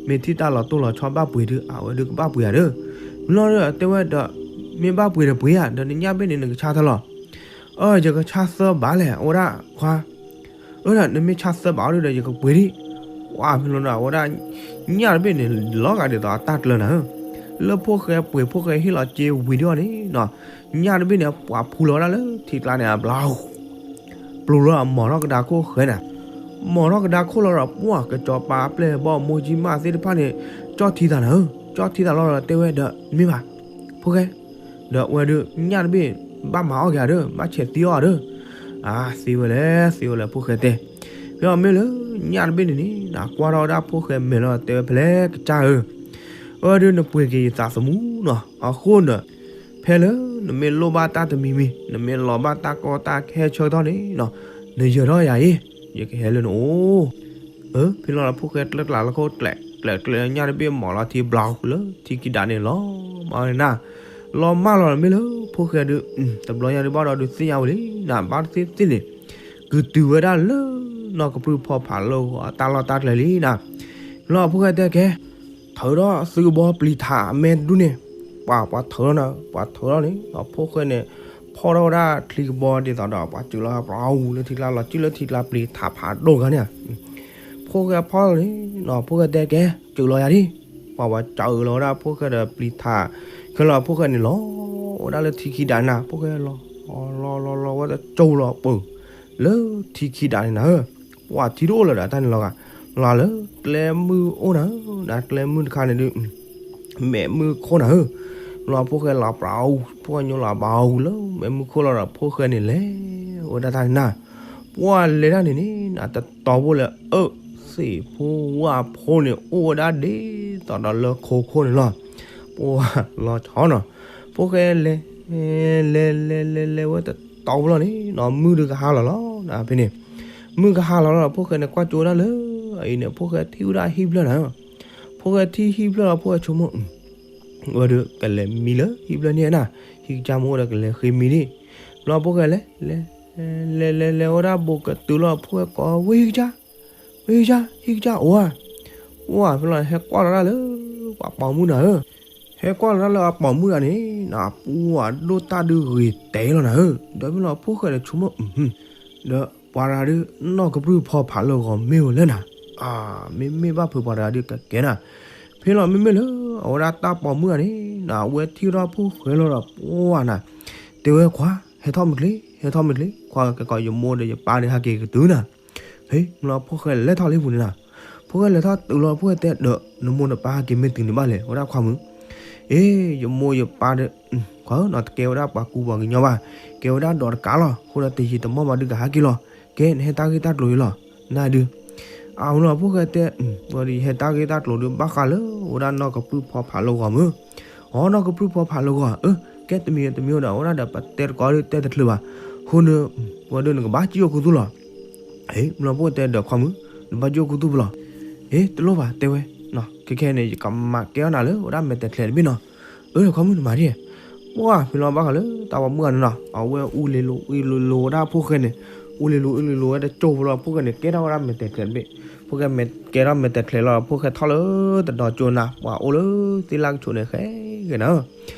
မ့ၢ်ထံၣ်တၢ်လီၤတိၢ်လီၤဆီဘၣ်ပှ့ၤဒုး အဝဲဒုးကဘၣ်ပှ့ၤဧါဒီး, လီၤဒီးတဲဝဲဒီး, မ့ၢ်ဘၣ်ပှ့ၤဒီးပှ့ၤဧါ ဒီးနညၣ်ဘ့ၣ်န့ၣ် နကဆါတၢ်လီၤ, အၢ ယကဆါသၢဘးလဲၣ် အဝဲဒၣ်ခွါ အၢ ဒီးနမ့ၢ်ဆါသၢဘးအီၤဒုးဒီး ယကပှ့ၤဒံး, ဝါဖဲလီၤဒီး အဝဲဒၣ် ညၣ်တဘ့ၣ်န့ၣ် လီၤဂာ်ဒ်သိးအတၢ်ကျၢၤနၤဧၢ, လၢဖိၣ်ဃဲပှ့ၤဖိၣ်ဃဲဟ့ၣ်လီၤစ့ဝံၤဒံးအီၤန့ၣ်နီၤ, ညၣ်တဘ့ၣ်န့ၣ် ပှၤဖူလီၤဝဲဒၣ်လၢထံကျါန့ၣ် အဘျီ ပျိၤလီၤအမီၤထီၣ်ကဒါခိၣ်ဃဲနၤ, မီၤထီၣ်ကဒါခိၣ်လီၤဒီး ပှၢ်ကစီၤပၤအပျဲၢ်ဘီၣ်မိၢ်ကၠံမးသ့ၣ်တဖၣ်န့ၣ် ကၠီၣ်ထံသးနၤဧၢ, ကၠီၣ်ထံသးလီၤဒီးတဲဝဲဒီး မ့ၢ်ဘၣ် ဖိၣ်ဃဲ ဒီးဝဲဒုး ညၣ်တဘ့ၣ် ဘၣ်မၤအီၣ်က့ၤဧါဒီး ဘၣ်ဆဲးသံအီၣ်ဧါဒီး, အါ သ့ဝဲလဲၣ် သ့ဝဲလဲၣ် ဖိၣ်ဃဲတဲ, ဖဲအီၤမ့ၢ်လၢ ညၣ်တဘ့ၣ်န့ၣ်န့ၣ် နကွၢ်ထီၣ်ဝဲဒၣ်ဖိၣ်ဃဲမဲာ်လီၤ တဲဝဲဖဲလဲၣ်ကစၢ်ဧၢ, အဝဲဒုးနပှ့ၤက့ၤယသးသမူနီၤ, အဃိန့ၣ် ဖဲလၢနမ့ၢ်လိၣ်ဘၣ်တၢ်တမံၤမံၤ နမ့ၢ်လီၤဘၣ်တၢ်ကီတၢ်ခဲဆၢကတီၢ်န့ၣ်နီၤ, နယၢၤထီၣ်ယၤအံၤ ယကဟဲလၢနအိၣ် အၢ ဖဲလီၤဒီးဖိၣ်ဃဲကျၢကျးလၢခိၣ်ကျဲးကျဲးလၢညၣ်တဘ့ၣ် မီၤလီၤထံဘျီလၢထံခံဒးန့ၣ်လီၤမးန့ၣ်နၤ, လီၤမၢ်လီၤမ့ၢ်လၢဖိၣ်ဃဲဒုး တဘျီညါဒုးဘၣ်ဒီးဒုးသ့ၣ်ညါဝဲလံနၤ ဘၣ်တသ့ၣ်သ့ၣ်န့ၣ် ကတုၤဝဲဒၣ်လၢနီၢ်ကပြုၢ်ဖီဖးလၢအတၢ်လီၢ်တၢ်ကျဲလံနၤ, လီၤဖိၣ်ဃဲတဲကဲ ထုးထီၣ်သုကဘီပျံၤထးအမဲတဒူၣ်န့ၣ်, ပှၤပှၤထုးထီၣ်နၤ ပှၤထုးထီၣ်န့ၣ် ဒီးဖိၣ်ဃဲန့ၣ် ဖီၣ်ထီၣ်ဝဲဒၣ်ချံကဘီဒ်သိးဒီး ပှၤစၢၤလီၤပှၤအူလၢထံကျါလီၤစုလၢထံကျါပျံၤထးဖးဒိၣ်ဂၤန့ၣ်, ဖိၣ်ဃဲဖီၣ်လီၤန့ၣ် ဖိၣ်ဃဲတဲကဲ စၢၤလီၤယၤဒံး, ပှၤပှၤစၢၤလီၤဝဲဒၣ်ဖိၣ်ဃဲဒီးပျံၤထး, ခဲလီၤဖိၣ်ဃဲန့ၣ်လီၤဝဲဒၣ်လၢထံခံဒးနၤ ဖိၣ်ဃဲလီၤ လီၤလီၤလီၤဝဲတကၠိလီၤပၢၤ လၢထံခံဒးန့ၣ်နၤဧၢ, ပှၤထံတအိၣ်လၢၤဒီးတၢ်န့ၣ်လီၤဂာ်, လီၤလၢကျဲမုၢ်အိၣ်နၤဧၢ, ကျဲမုၢ်တခါန့ၣ်ဒုး မဲးမုၢ်ခိၣ်နၤဧၢ, လီၤဖိၣ်ဃဲလီၤပှၤအူ ဖိၣ်ဃဲညိလီၤပှၤအူလၢမဲးမုၢ်ခိၣ်လီၤဒီးဖိၣ်ဃဲန့ၣ်လဲၤဝဲဒၣ်တၢ်န့ၣ်နၤ, ပှၤလဲၤတၢ်န့ၣ်န့ၣ် တတီၤဖိလၢအၢ သ့ၣ်ဖိဝၣ်ဖိန့ၣ် အိၣ်ဝဲဒၣ်ဒ်သိးဒီးလၢခိခိၣ်န့ၣ်လီၤ, ပှၤလီၤဆီနီၤ, ဖိၣ်ဃဲလဲၤ လဲၤလဲၤလဲၤလဲၤဝဲတတီၤဖိလီၤန့ၣ်နီၤ မုၢ်ဒုးကဟါလီၤလီၤနၤဖဲန့ၣ်, မုၢ်ကဟါလီၤလီၤ ဖိၣ်ဃဲန့ၣ်ကွၢ်ကၠိဝဲဒၣ်လၢ အအံၤန့ၣ် ဖိၣ်ဃဲထံၣ်ဝဲဒၣ်ဟံၣ်ဖျၢၣ်နၤဧၢ. ဖိၣ်ဃဲထံၣ်ဟံၣ်ဖျၢၣ်လီၤ ဖိၣ်ဃဲဆိကမိၣ် ဝဲဒၣ်ကလဲၤမံလၢဟံၣ်ဖျၢၣ်န့ၣ်နၤ, ဟံၣ်ကစၢ်မ့ၢ်အိၣ်ဒီးကလဲၤဃ့မံန့ၣ်. ဘျီဖိၣ်ဃဲလဲၤ လဲၤ လဲၤ လဲၤ လဲၤဝဲဒၣ်ဘူးကတုၤလီၤ ဖိၣ်ဃဲကိးဝဲ ဟံၣ်ကစၢ်, ဝဲဟံၣ်ကစၢ်, ဟံၣ်ကစၢ်အိၣ်ဧါ. ပှၢ်ဖဲလီၤဟဲကွၢ်လီၤတၢ်လၢ ပှၤပိာ်မုၣ်နၤဧၢ. ဟဲကွၢ်လီၤတၢ်လၢအပိာ်မုၣ်ဂၤန့ၣ် နပှၢ်ဒိၣ်တၢ်ဒုးဂ့ၤတဲလီၤနၤဧၢ. ဒီးဖဲလီၤဖိၣ်ဃဲဒီးဆိကမိၣ် ဒီးပှၤတဂၤဒုး နီၢ်ကပြုၢ်ဖီဖးလၢဂီၤမ့ၢ်ဝဲလၢနၤ, မ့မ့ၢ်ဘၣ်ဖုးပှၤတဂၤဒုးကကဲနၤ. ဖဲလီၤမ့မ့ၢ်လၢ အဝဲဒၣ်တၢ်ပိာ်မုၣ်ဂၤန့ၣ် အဝဲထံၣ်ထီၣ်ဖိၣ်ဃဲလီၤဒီးပှၢ်နၤ, တဲဝဲခွါ ဟဲထီၣ်မုၢ်ချ့ ဟဲထီၣ်မုၢ်ချ့ ခွါကဲကီး ယမိၢ်ဒီးယပၢ်ဒီးဟဲက့ၤကတုၤနၤ. ဖဲမ့ၢ်လီၤဖိၣ်ဃဲလဲၤထီၣ်လံပူၤန့ၣ်နၤ, ဖိၣ်ဃဲလဲၤထီၣ်တုၤလီၤ ဖိၣ်ဃဲတဲဒီး နမိၢ်နပၢ်ဟဲက့ၤမ့ၢ်တုၤန့ၣ်ဘၣ်လဲၣ် ဝဲဒၣ်ခွါမုၣ်. အ့ ယမိၢ်ယပၢ်ဒီး ခွါဧၢ နတကဲဝဲဒၣ်ပှၤကူပှၤကညီဘၣ်, ကဲဝဲဒၣ်ဒီးတကးလီၤ အဃိဒီးတယံာ်တမီၢ်ဘၣ်ဒုးကဟဲက့ၤလီၤ. ကဲ နဟဲတၢ်ဂ့ၢ်တၢ်ကျိၤအံၤလီၤ နၤဒုး. အမ့ၢ်လီၤဖိၣ်ဃဲတဲ ဝဲဒၣ်ယဟဲတၢ်ဂ့ၢ်တၢ်ကျိၤဒုး ဘၣ်ဃးလၢ ဝဲဒၣ်နီၢ်ကပြုၢ်ဖီဖးလၢဂီၤမုၢ်. အီ နီၢ်ကပြုၢ်ဖီဖးလၢဂီၤ, အၢ ကဲတမံၤတမံၤဒီး အဝဲဒၣ်ဒီးပတဲတကိးဒုးတဲတချုးဘၣ်, အဃိန့ၣ် ဝဲဒၣ်နကဘၣ်စံၣ်အိၣ်ခူသူၣ်လီၤ. မ့ၢ်လီၤဖိၣ်ဃဲတဲဒီးခွါမုၣ် နဘၣ်စံၣ်အိၣ်ခူသူၣ်ပလီၤ. အ့ တလိၣ်ဘၣ်တဲဝဲ, ခဲခဲန့ၣ် ယကမၤကဲအီၣ်နၤလၢ ဝဲဒၣ်မဲာ်တဲးချဲးတဘ့ၣ်နီၤ. အၢ ခွါမုၣ်နမၤဒ်, ပှၢ်ဖဲလီၤဘၣ်ဃးလၢတၢ်ပိာ်မုၣ်ဂၤန့ၣ်နီၤ အဝဲအူလ့ၤလိၤအူလ့ၤလိၤဝဲဒၣ်ဖိၣ်ဃဲန့ၣ်, အူလ့ၤလိၤအူလ့ၤလိၤဝဲတကၠိဖိလီၤ ဖိၣ်ဃဲန့ၣ် ကဲထီၣ်ဝဲဒၣ်မဲာ်တဲးချဲးတဘ့ၣ်, ဖိၣ်ဃဲမဲာ်ကဲထီၣ်မဲာ်တဲးချဲးလီၤ ဖိၣ်ဃဲထီၣ်လၢတဒီကၠိနၤ ပှၤအိၣ်လၢသ့ၣ်လၢ်ကဆူးန့ၣ် ဃဲဂ့ၤနၤဧၢ.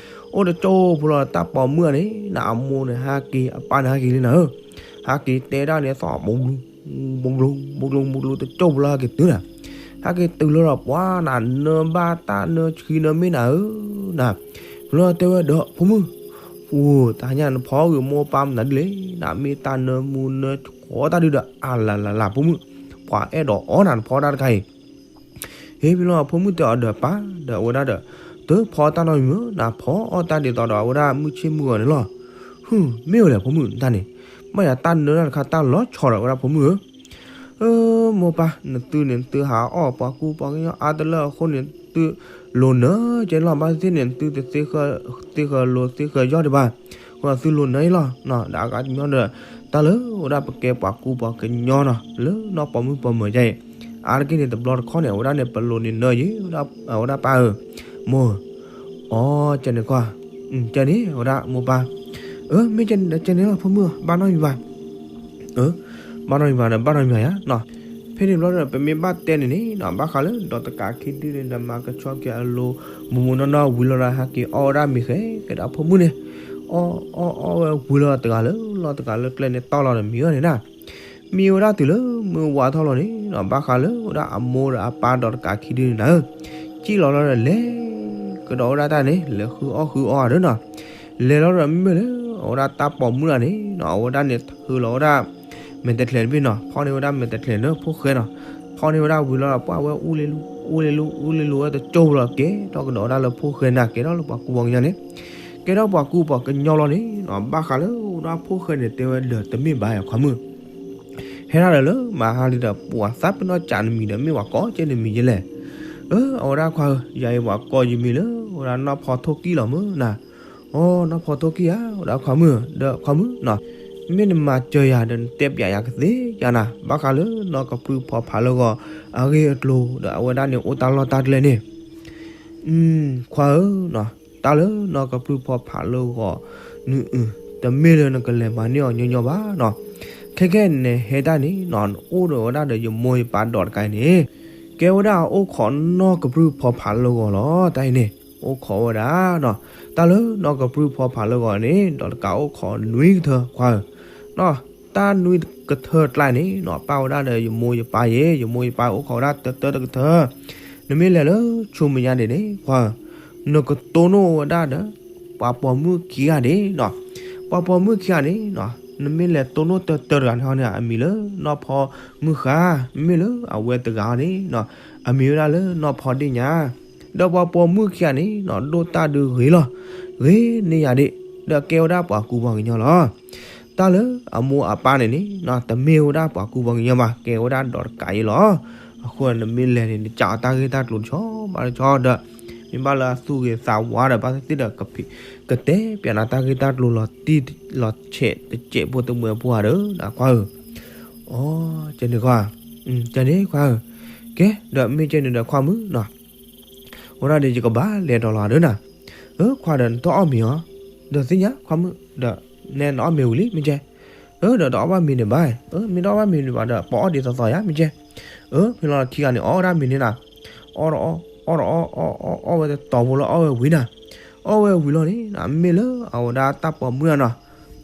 အိၣ်တကၠိဖိလီၤတၢ်ပိာ်မုၣ်ဂၤန့ၣ် နအမိၢ်န့ၣ် ဟဲက့ၤအပၢ်န့ၣ် ဟဲက့ၤလံနၤဧၢ. ဟဲက့ၤတဲဒၣ်န့ၣ်သီၣ် ဘိဘိဘိဘိဘိတကၠိဖိလီၤ ဟဲက့ၤတုၤနၤ, ဟဲက့ၤတုၤလၢဒီးပှၤနၤ နၢဘၣ်တၢ်နၢဆှံနၢမ့ၢ်နၤဧၢ, နၤ, လီၤတဲဝဲဒီးဖိမုၣ်, အိၣ် တဟါညါနဖီဂ့ၤမိၢ်ပၢ်မနုၤဒ်လဲၣ်, နမ့ၢ်တၢ်နၢမူနၢဃီတၢ်ဒုးဒီး အလၤလၤလၤ ဖိမုၣ်, ပှၤအဲၣ်ဒိးအီၣ်နၤနဖီတၢ်တခါအံၤ ဟ့ၣ်ဖဲလီၤဖိမုၣ်တဲအီၤဒီးပၢ်ဒီးအဝဲဒၣ်ဒီး, တဖီတၢ်နီတမံၤဧၢ, နဖီအီၣ်တၢ်ဒ်သိးဒီးအဝဲဒၣ်မုၢ်ဆ့ၣ်မုၢ်ဂီၤန့ၣ်လီၤ. ဟုၣ် မ့ၢ်ဝဲလဲၣ်ဖိမုၣ်တၢ်န့ၣ်, ဘၣ်ယၤတၢ်နၢတၢ်တခါတၢ်လီၤဆီဒီးဝဲဒၣ်ဖိမုၣ်ဧၢ. အၢ မိၢ်ပၢ် နသုန့ၣ် နသုဟးအီၣ်ပှၤကူပှၤကညီအါတလၢအဃိန့ၣ် သုလိၤနၢကဲန့ၣ်လီၤ. ဘၣ်သ့ၣ်သ့ၣ်န့ၣ် သုတသ့ဃၢၤလိၤသ့ဃၢၤယီၣ်ဒံးဘၣ်, အဃိသုလိၤနၢအံၤလီၤ. ဒီးအဂၤတမံၤဒီး တၢ်လၢဝဲဒၣ်ပကဲပှၤကူပှၤကညီနီၤ လၢနီၢ်ပိာ်မုၣ်ပိာ်မၢၤယါအံၤ, အါတက့ၢ်န့ၣ် တဘျီတခီၣ်န့ၣ် အဝဲဒၣ်န့ၣ် ပလိၤန့ၣ်နၢယံၤ အဝဲဒၣ်ပၢ်ဧၢ, မိၢ်ဧၢ, အီ ကဲန့ၣ်ကွၢ်, ကဲန့ၣ် အဝဲဒၣ်မိၢ်ပၢ်, အၢ မ့ၢ်ကဲန့ၣ်ဒီးကဲန့ၣ်လီၤ ဖိမုၣ်ဧၢ, ဘၣ်နီတမံၤဘၣ် အၢ ဘၣ်နီတမံၤဘၣ်ဒီး ဘၣ်နီတမံၤဘၣ်ယါနီၤ. ဖဲန့ၣ်ဘျီဒီး ပမ့ၢ်ဘၣ်တဲန့ၣ်န့ၣ်နီၤ ဘၣ်ဃးလၢဒီးတကးခံဒုန့ၣ်ဒီး မၤကဆှီက့ၤအလိၤ မိၢ်မိၢ်နီၢ်နီၢ်ဝံၤလီၤဒီး ဟဲက့ၤအီၣ်ဝဲဒၣ်မ့ၤဃဲကဒါဖိမုၣ်န့ၣ်, အီၣ်အီၣ်အီၣ်ဝဲဝံၤလီၤတဂၤလၢလီၢ်တဂၤလၢကျဲန့ၣ် တီၢ်လီၤဒီးမံၤအီၤန့ၣ်နီၤ. မံဝဲဒၣ်တုၤလၢမုၢ်ဝါထီၣ်လီၤန့ၣ်နီၤ ဘၣ်ဃးလၢဝဲဒၣ်အမိၢ်ဒီးအပၢ်ဒီးတကးခံဒုန့ၣ်နၤဧၢ, စံၣ်လီၤလီၤဒီးလဲၤကဒီးဝဲဒၣ်တၢ်န့ၣ် လဲၤဃုအီၣ်ဃုအီအီၤဒီးနီၤ. လဲၤလီၤဒီးမ့မ့ၢ်လၢ အဝဲဒၣ်တၢ်ပိာ်မုၣ်တဂၤန့ၣ်နီၤ အဝဲဒၣ်န့ၣ်ထုးလီၤဝဲဒၣ် မဲာ်တဲးချဲးတဘ့ၣ်နီၤ ဖီၣ်န့ၢ်ဝဲဒၣ်မဲာ်တဲးချဲးလၢဖိၣ်ဃဲနီၤ. ဖီၣ်န့ၢ်ဝဲဒၣ်ဝံၤလီၤဒီး ပှၢ်ဝဲအူလ့ၤလူ အူလ့ၤလူ အူလ့ၤလူဝဲတကၠိဖိလီၤ ကဲထီၣ်ကဒီးဝဲဒၣ်လၢဖိၣ်ဃဲနၤ ကဲထီၣ်လၢပှၤကူပှၤကညီန့ၣ်, ကဲထီၣ်ပှၤကူပှၤကညီလီၤန့ၣ်နီၤ ဘၣ်ဃးလၢဝဲဒၣ်ဖိၣ်ဃဲန့ၣ် တဲဝဲဒီးတမ့ၢ်ဘၣ်ယါခွါမုၣ် ဟဲဒၣ်ဒီးလၢမဟါလံဒီး ပှၤသးပ့ၤနီၣ်ကးနမံၤဒီး မ့ၢ်ပှၤကိးကဲနမံၤယဲလဲၣ်. အၢ အဝဲဒၣ်ခွါဧၢ ယၤအံၤပှၤကိးယမံၤလၢ အဝဲဒၣ်နီၢ်ဖီထိၣ်ကံၢ်လီၤမုၢ်နၤ. အိ နီၢ်ဖီထိၣ်ကံၢ်ဧါ ဝဲဒၣ်ခွါမုၣ် ဒီးခွါမုၣ်နီၤ, မ့ၢ်နမၤစၢၤယၤဒီး နတဲပျးယၤကသ့ယါနၤ ဘၣ်ဃးလၢနီၢ်ကပြုၢ်ဖီဖးလၢဂီၤ အဂ့ၢ်အကျိၤဒီး အဝဲဒၣ်န့ၣ်အိၣ်တၢ်လီၢ်တၢ်ကျဲန့ၣ် ခွါဧၢနီၤ, တၢ်လၢနီၢ်ကပြုၢ်ဖီဖးလၢဂီၤ နုအု တမ့ၢ်လၢနကလဲၤမၤန့ၢ်အီၤညီညီဘၣ်နီၤ. ခဲခဲအံၤန့ၣ်ဟဲတၢ်န့ၣ်နီၤ နအိၣ်ဒီးဝဲဒၣ်ဒီးယမိၢ်ယပၢ်ဒီးတကးအံၤန့ၣ် ကဲဝဲဒၣ်အအိၣ်ခိးနီၢ်ကပြုၢ်ဖီဖးလၢဂီၤလီၤ. တၢ်အံၤန့ၣ် အိၣ်ခိးဝဲဒၣ်နီၤ တၢ်လၢနီၢ်ကပြုၢ်ဖီဖးလၢဂီၤန့ၣ် ဒီးတကးအိၣ်ခိးနွံကထၢခွါဧၢ နီၤ, တၢ်နွံကထၢကျါန့ၣ်နီၤ ပၣ်ဝဲဒၣ်ဒီးယမိၢ်ယပၢ်ယဲ ယမိၢ်ယပၢ်အိၣ်ခိးဝဲဒၣ်တၢတၢတကထၢ, နမ့ၢ်လဲၤလၢဆူမဲာ်ညါဒံးန့ၣ် ခွါဧၢ, နကတိၢ်နီၣ်ဝဲဒၣ်ဒီး ပှၤပိာ်မုၣ်ခံဂၤဒံးနီၤ, ပှၤပိာ်မုၣ်ခံဂၤန့ၣ်နီၤ နမ့ၢ်လဲၤတိၢ်နီၣ်တၢတၢတဂၤန့ၣ်ဟီန့ၣ် အမံၤလၢနီၢ်ဖီမုၢ်ဃါ, မ့မ့ၢ်လၢအဝဲတဂၤန့ၣ်နီၤ အမံၤဝဲဒၣ်လၢနီၢ်ဖီဒ့ၣ်ညါ ဒီးပှၤပိာ်မုၣ်ခံဂၤန့ၣ်နီၤ ဒိၣ်တၢ်ဒုးဂ့ၤလီၤ, ဂ့ၤန့ၢ်ယၤဒံး, ဒီးကဲဝဲဒၣ်ပှၤကူပှၤကညီလီၤ. တၢ်လၢအမိၢ်အပၢ်န့ၣ်န့ၣ်နီၤ တမ့ၢ်ဝဲဒၣ်ပှၤကူပှၤကညီဘၣ် ကဲဝဲဒၣ်ဒီးတကးအံၤလီၤ. အဃိနမ့ၢ်လဲၤန့ၣ် နကးအီၤတၢ်ဂ့ၢ်တၢ်ကျိၤတဆီဘၣ်တဆီဒီး မ့ၢ်ဘၣ်လၢအသူၣ်ဂ့ၤသးဝါဒီး ဘၣ်သ့ၣ်သ့ၣ်ဒီး ကတဲပျးနၤတၢ်ဂ့ၢ်တၢ်ကျိၤလီၤတံၢ်လီၤဆဲးတစဲးဖိတမှဲးဖိဧါဒီး နခွါဧၢ, အိ အိ ကဲန့ၣ်ခွါ, ကဲန့ၣ်ခွါဧၢ, ကဲဒီးမ့ၢ်ကဲန့ၣ်ဒီးခွါမုၣ်နီၤ, အဝဲဒၣ်ဒီးယကဘၣ်လဲၤဒီးလီၤဒီးနၤ, အၢ ခွါဒီးနတအီၣ်မ့ၤအီၤ, ဒီးသ့ၣ်ညါခွါမုၣ်ဒီး နဲနအီၣ်မ့ၤဝံၤလံမ့ၢ်ကဲ, အၢ ဒီးတအီၣ်ဘၣ်မ့ၤန့ၣ်ဘၣ်, အၢ မ့ၢ်တအီၣ်ဘၣ်မ့ၤန့ၣ်ဘၣ်ဒီး ပအီၣ်ဒ်သိးသိးယါမ့ၢ်ကဲ, အၢ ဖဲလီၤထံဂၤန့ၣ် အီၣ်ဝဲဒၣ်မ့ၤန့ၣ်နၤ, အီၣ်ဒီးအီၣ် အီၣ်ဒီးအီၣ် အီၣ်အီၣ် အီၣ်ဝဲတတီၤဖိလၢအီၣ်ဝဲဝံၤနၤ, အီၣ်ဝဲဝံၤလီၤန့ၣ် မ့မ့ၢ်လၢအဝဲဒၣ်တၢ်ပိာ်မုၣ်အနီၤ,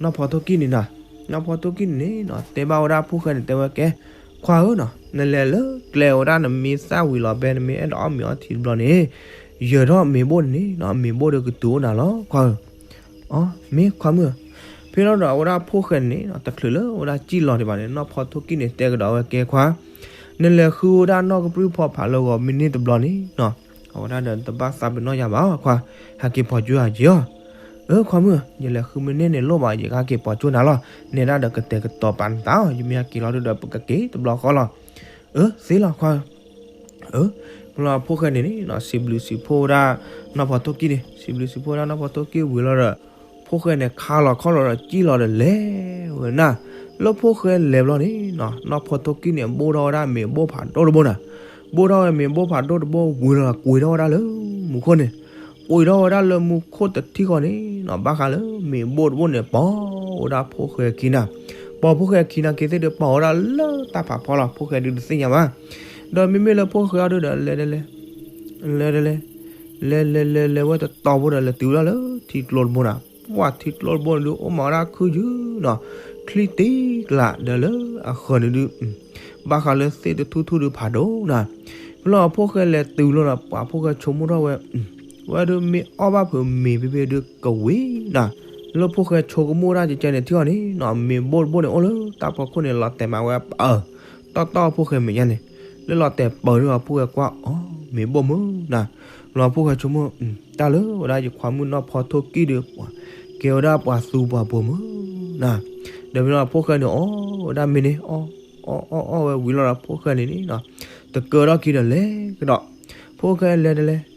နီၢ်ဖီထိၣ်ကံၣ်န့ၣ်နၤ, နီၢ်ဖီထိၣ်ကံၣ်န့ၣ်န့ၣ်နီၤ တဲဘၣ်ဝဲဒၣ်ဖိၣ်ဃဲန့ၣ် တဲဝဲကဲ, ခွါဧၢနီၤ နလဲၤလၢကျဲဝဲဒၣ်နမ့ၢ်သၣ်ဝံၤလီၤ ဖဲနမ့ၢ်အဲၣ်ဒိးအီၣ်မ့ၤအီထံတဘျီန့ၣ်, ယၢၤထီၣ်မ့ၤဘိၣ်န့ၣ်န့ၣ်နီၤ မ့ၤဘိၣ်ဒီးကတုၤအိၣ်နၤလီၤခွါဧၢ, အ မ့ၢ်ခွါမုၣ်ဧၢ, ဖဲလီၤဒီးအဝဲဒၣ်ဖိၣ်ဃဲန့ၣ်န့ၣ်နီၤ တချုးလၢအဝဲဒၣ်စံၣ်လီၤဒံးဘၣ်န့ၣ် နီၢ်ဖီထိၣ်ကံၣ်န့ၣ် တဲကဒီးဝဲကဲခွါ, နလဲၤဃုဝဲဒၣ်နီၢ်ကပြုၢ်ဖီဖးလၢဂီၤမ့ၢ်န့ၢ်တဘျီန့ၣ်နီၤ, အဝဲဒၣ်ဒီးနတဘၣ်သးပ့ၤနီၣ်ယၤဘၣ်ခွါ, ဟဲက့ၤပိာ်ကၠိယၤက့ၤအီၤ, အၢ ခွါမုၣ်ဧၢ, ယလဲၤဃုမ့ၢ်န့ၢ်န့ၣ်လိၣ်ဘၣ် ယကဟဲက့ၤပိာ်ကၠိနၤလီၤ, နဲဒၣ်ဒီးကတဲာ်ကတီၤပာ်နသးအီၤ ယမ့ၢ်ဟဲက့ၤလီၤဒုဒီးပကက့ၤတဘျီဃီလီၤ, အၢ သ့လီၤခွါဧၢ အၢ ဖဲလီၤဖိၣ်ဃဲန့ၣ်န့ၣ်နီၤ စံးဘျုးစံးဖှိၣ်ဝဲဒၣ် နီၢ်ဖီထိၣ်ကံၣ်န့ၣ် စံးဘျုးစံးဖှိၣ်ဝဲဒၣ်နီၢ်ဖီထိၣ်ကံၣ်ဝံၤလီၤဒီး ဖိၣ်ဃဲန့ၣ်ခါလီၤခီၣ်လီၤဒီးစံၣ်လီၤဒီးလဲၤဝဲနၤ, လၢဖိၣ်ဃဲလဲၤဘျီန့ၣ်နီၤ နီၢ်ဖီထိၣ်ကံၣ်န့ၣ် ဘိၣ်ထီၣ်ဝဲဒၣ်မ့ၤဘိၣ်ဖးဒိၣ်တဘိနၤ, ဘိၣ်ထီၣ်ဝဲမ့ၤဘိၣ်ဖးဒိၣ်တဘိဝံၤလီၤဒီး ကွံာ်ထီၣ်ဝဲဒၣ်လၢမူခိၣ်န့ၣ်, ကွံာ်ထီၣ်ဝဲဒၣ်လၢမူခိၣ်တထံၣ်ဃီန့ၣ်နီၤ ဘၣ်ဃးလၢမ့ၤဘိၣ်တဘိန့ၣ် ပိာ်ဝဲဒၣ်ဖိၣ်ဃဲခံနၤ, ပိာ်ဖိၣ်ဃဲခံနၤက့ၤသ့ၣ်ဒီးပိာ်ဝဲဒၣ်လၢတၢ်ဖးဖီလီၤ ဖိၣ်ဃဲဒုးတသ့ၣ်ညါဘၣ်, ဒီးမ့မ့ၢ်လၢဖိၣ်ဃဲအီၤဒုဒီး လဲၤတလဲၤ လဲၤတလဲၤ လဲၤလဲၤလဲၤလဲၤဝဲတတီၤဖိဒီး လဲၤတုၤဝဲဒၣ်လၢထံကျိတဘိနၤ, ပှၢ်ထံကျိတဘိန့ၣ်ဒုး အိၣ်မးဝဲဒၣ်ခုယုၢ်နီၤ, ချံတ့ကျးဒီးလၢအဃၢၤန့ၣ်ဒုး ဘၣ်ဃးလၢသ့ၣ်တထူၣ်ထူၣ်ဒုးဖးဒိၣ်နၤ, ဖဲလီၤအဖိၣ်ဃဲလဲၤတုၤလီၤဒီး ပှၢ်ဖိၣ်ဃဲဆိကမိၣ်ထီၣ်ဝဲ ဝဲဒုးမ့ၢ်အီၣ်ဘၣ်ဖုးမ့ၤဖဲဖဲဒုးကဝံၤနၤ, လၢဖိၣ်ဃဲဆိကမိၣ်ဒၣ်ကကဲန့ၣ်ထံၣ်အီၤန့ၣ်နီၤ မ့ၤဘိၣ်တဘိန့ၣ်အိၣ်လၢတၢ်ဖီခိၣ်န့ၣ် လီၤတဲာ်မးဝဲပၢ်, တီၢ်တီၢ်ဖိၣ်ဃဲမဲာ်ညါန့ၣ်, လၢလီၤတဲာ်ပၢၤဒုးအဖိၣ်ဃဲကွၢ်အီၤ မ့ၤဘိၣ်မုၢ်နၤ, လီၤဖိၣ်ဃဲဆိကမိၣ် တၢ်လၢဝဲဒၣ်ယခွါမုၣ်နီၢ်ဖီထိၣ်ကံၣ်ဒုး ကဲဝဲဒၣ်ပှၤသူပှၤပိာ်မုၣ်နၤ, ဒီးဖဲလီၤဖိၣ်ဃဲန့ၣ်အီၣ်ဝဲဒၣ်မ့ၤန့ၣ် အီၣ်အီၣ်အီၣ်ဝဲဝံၤလီၤဒီးဖိၣ်ဃဲန့ၣ်န့ၣ်နီၤ တကၢထီၣ်ခံဒီးလဲၤကဒီး, ဖိၣ်ဃဲလဲၤတလဲၤ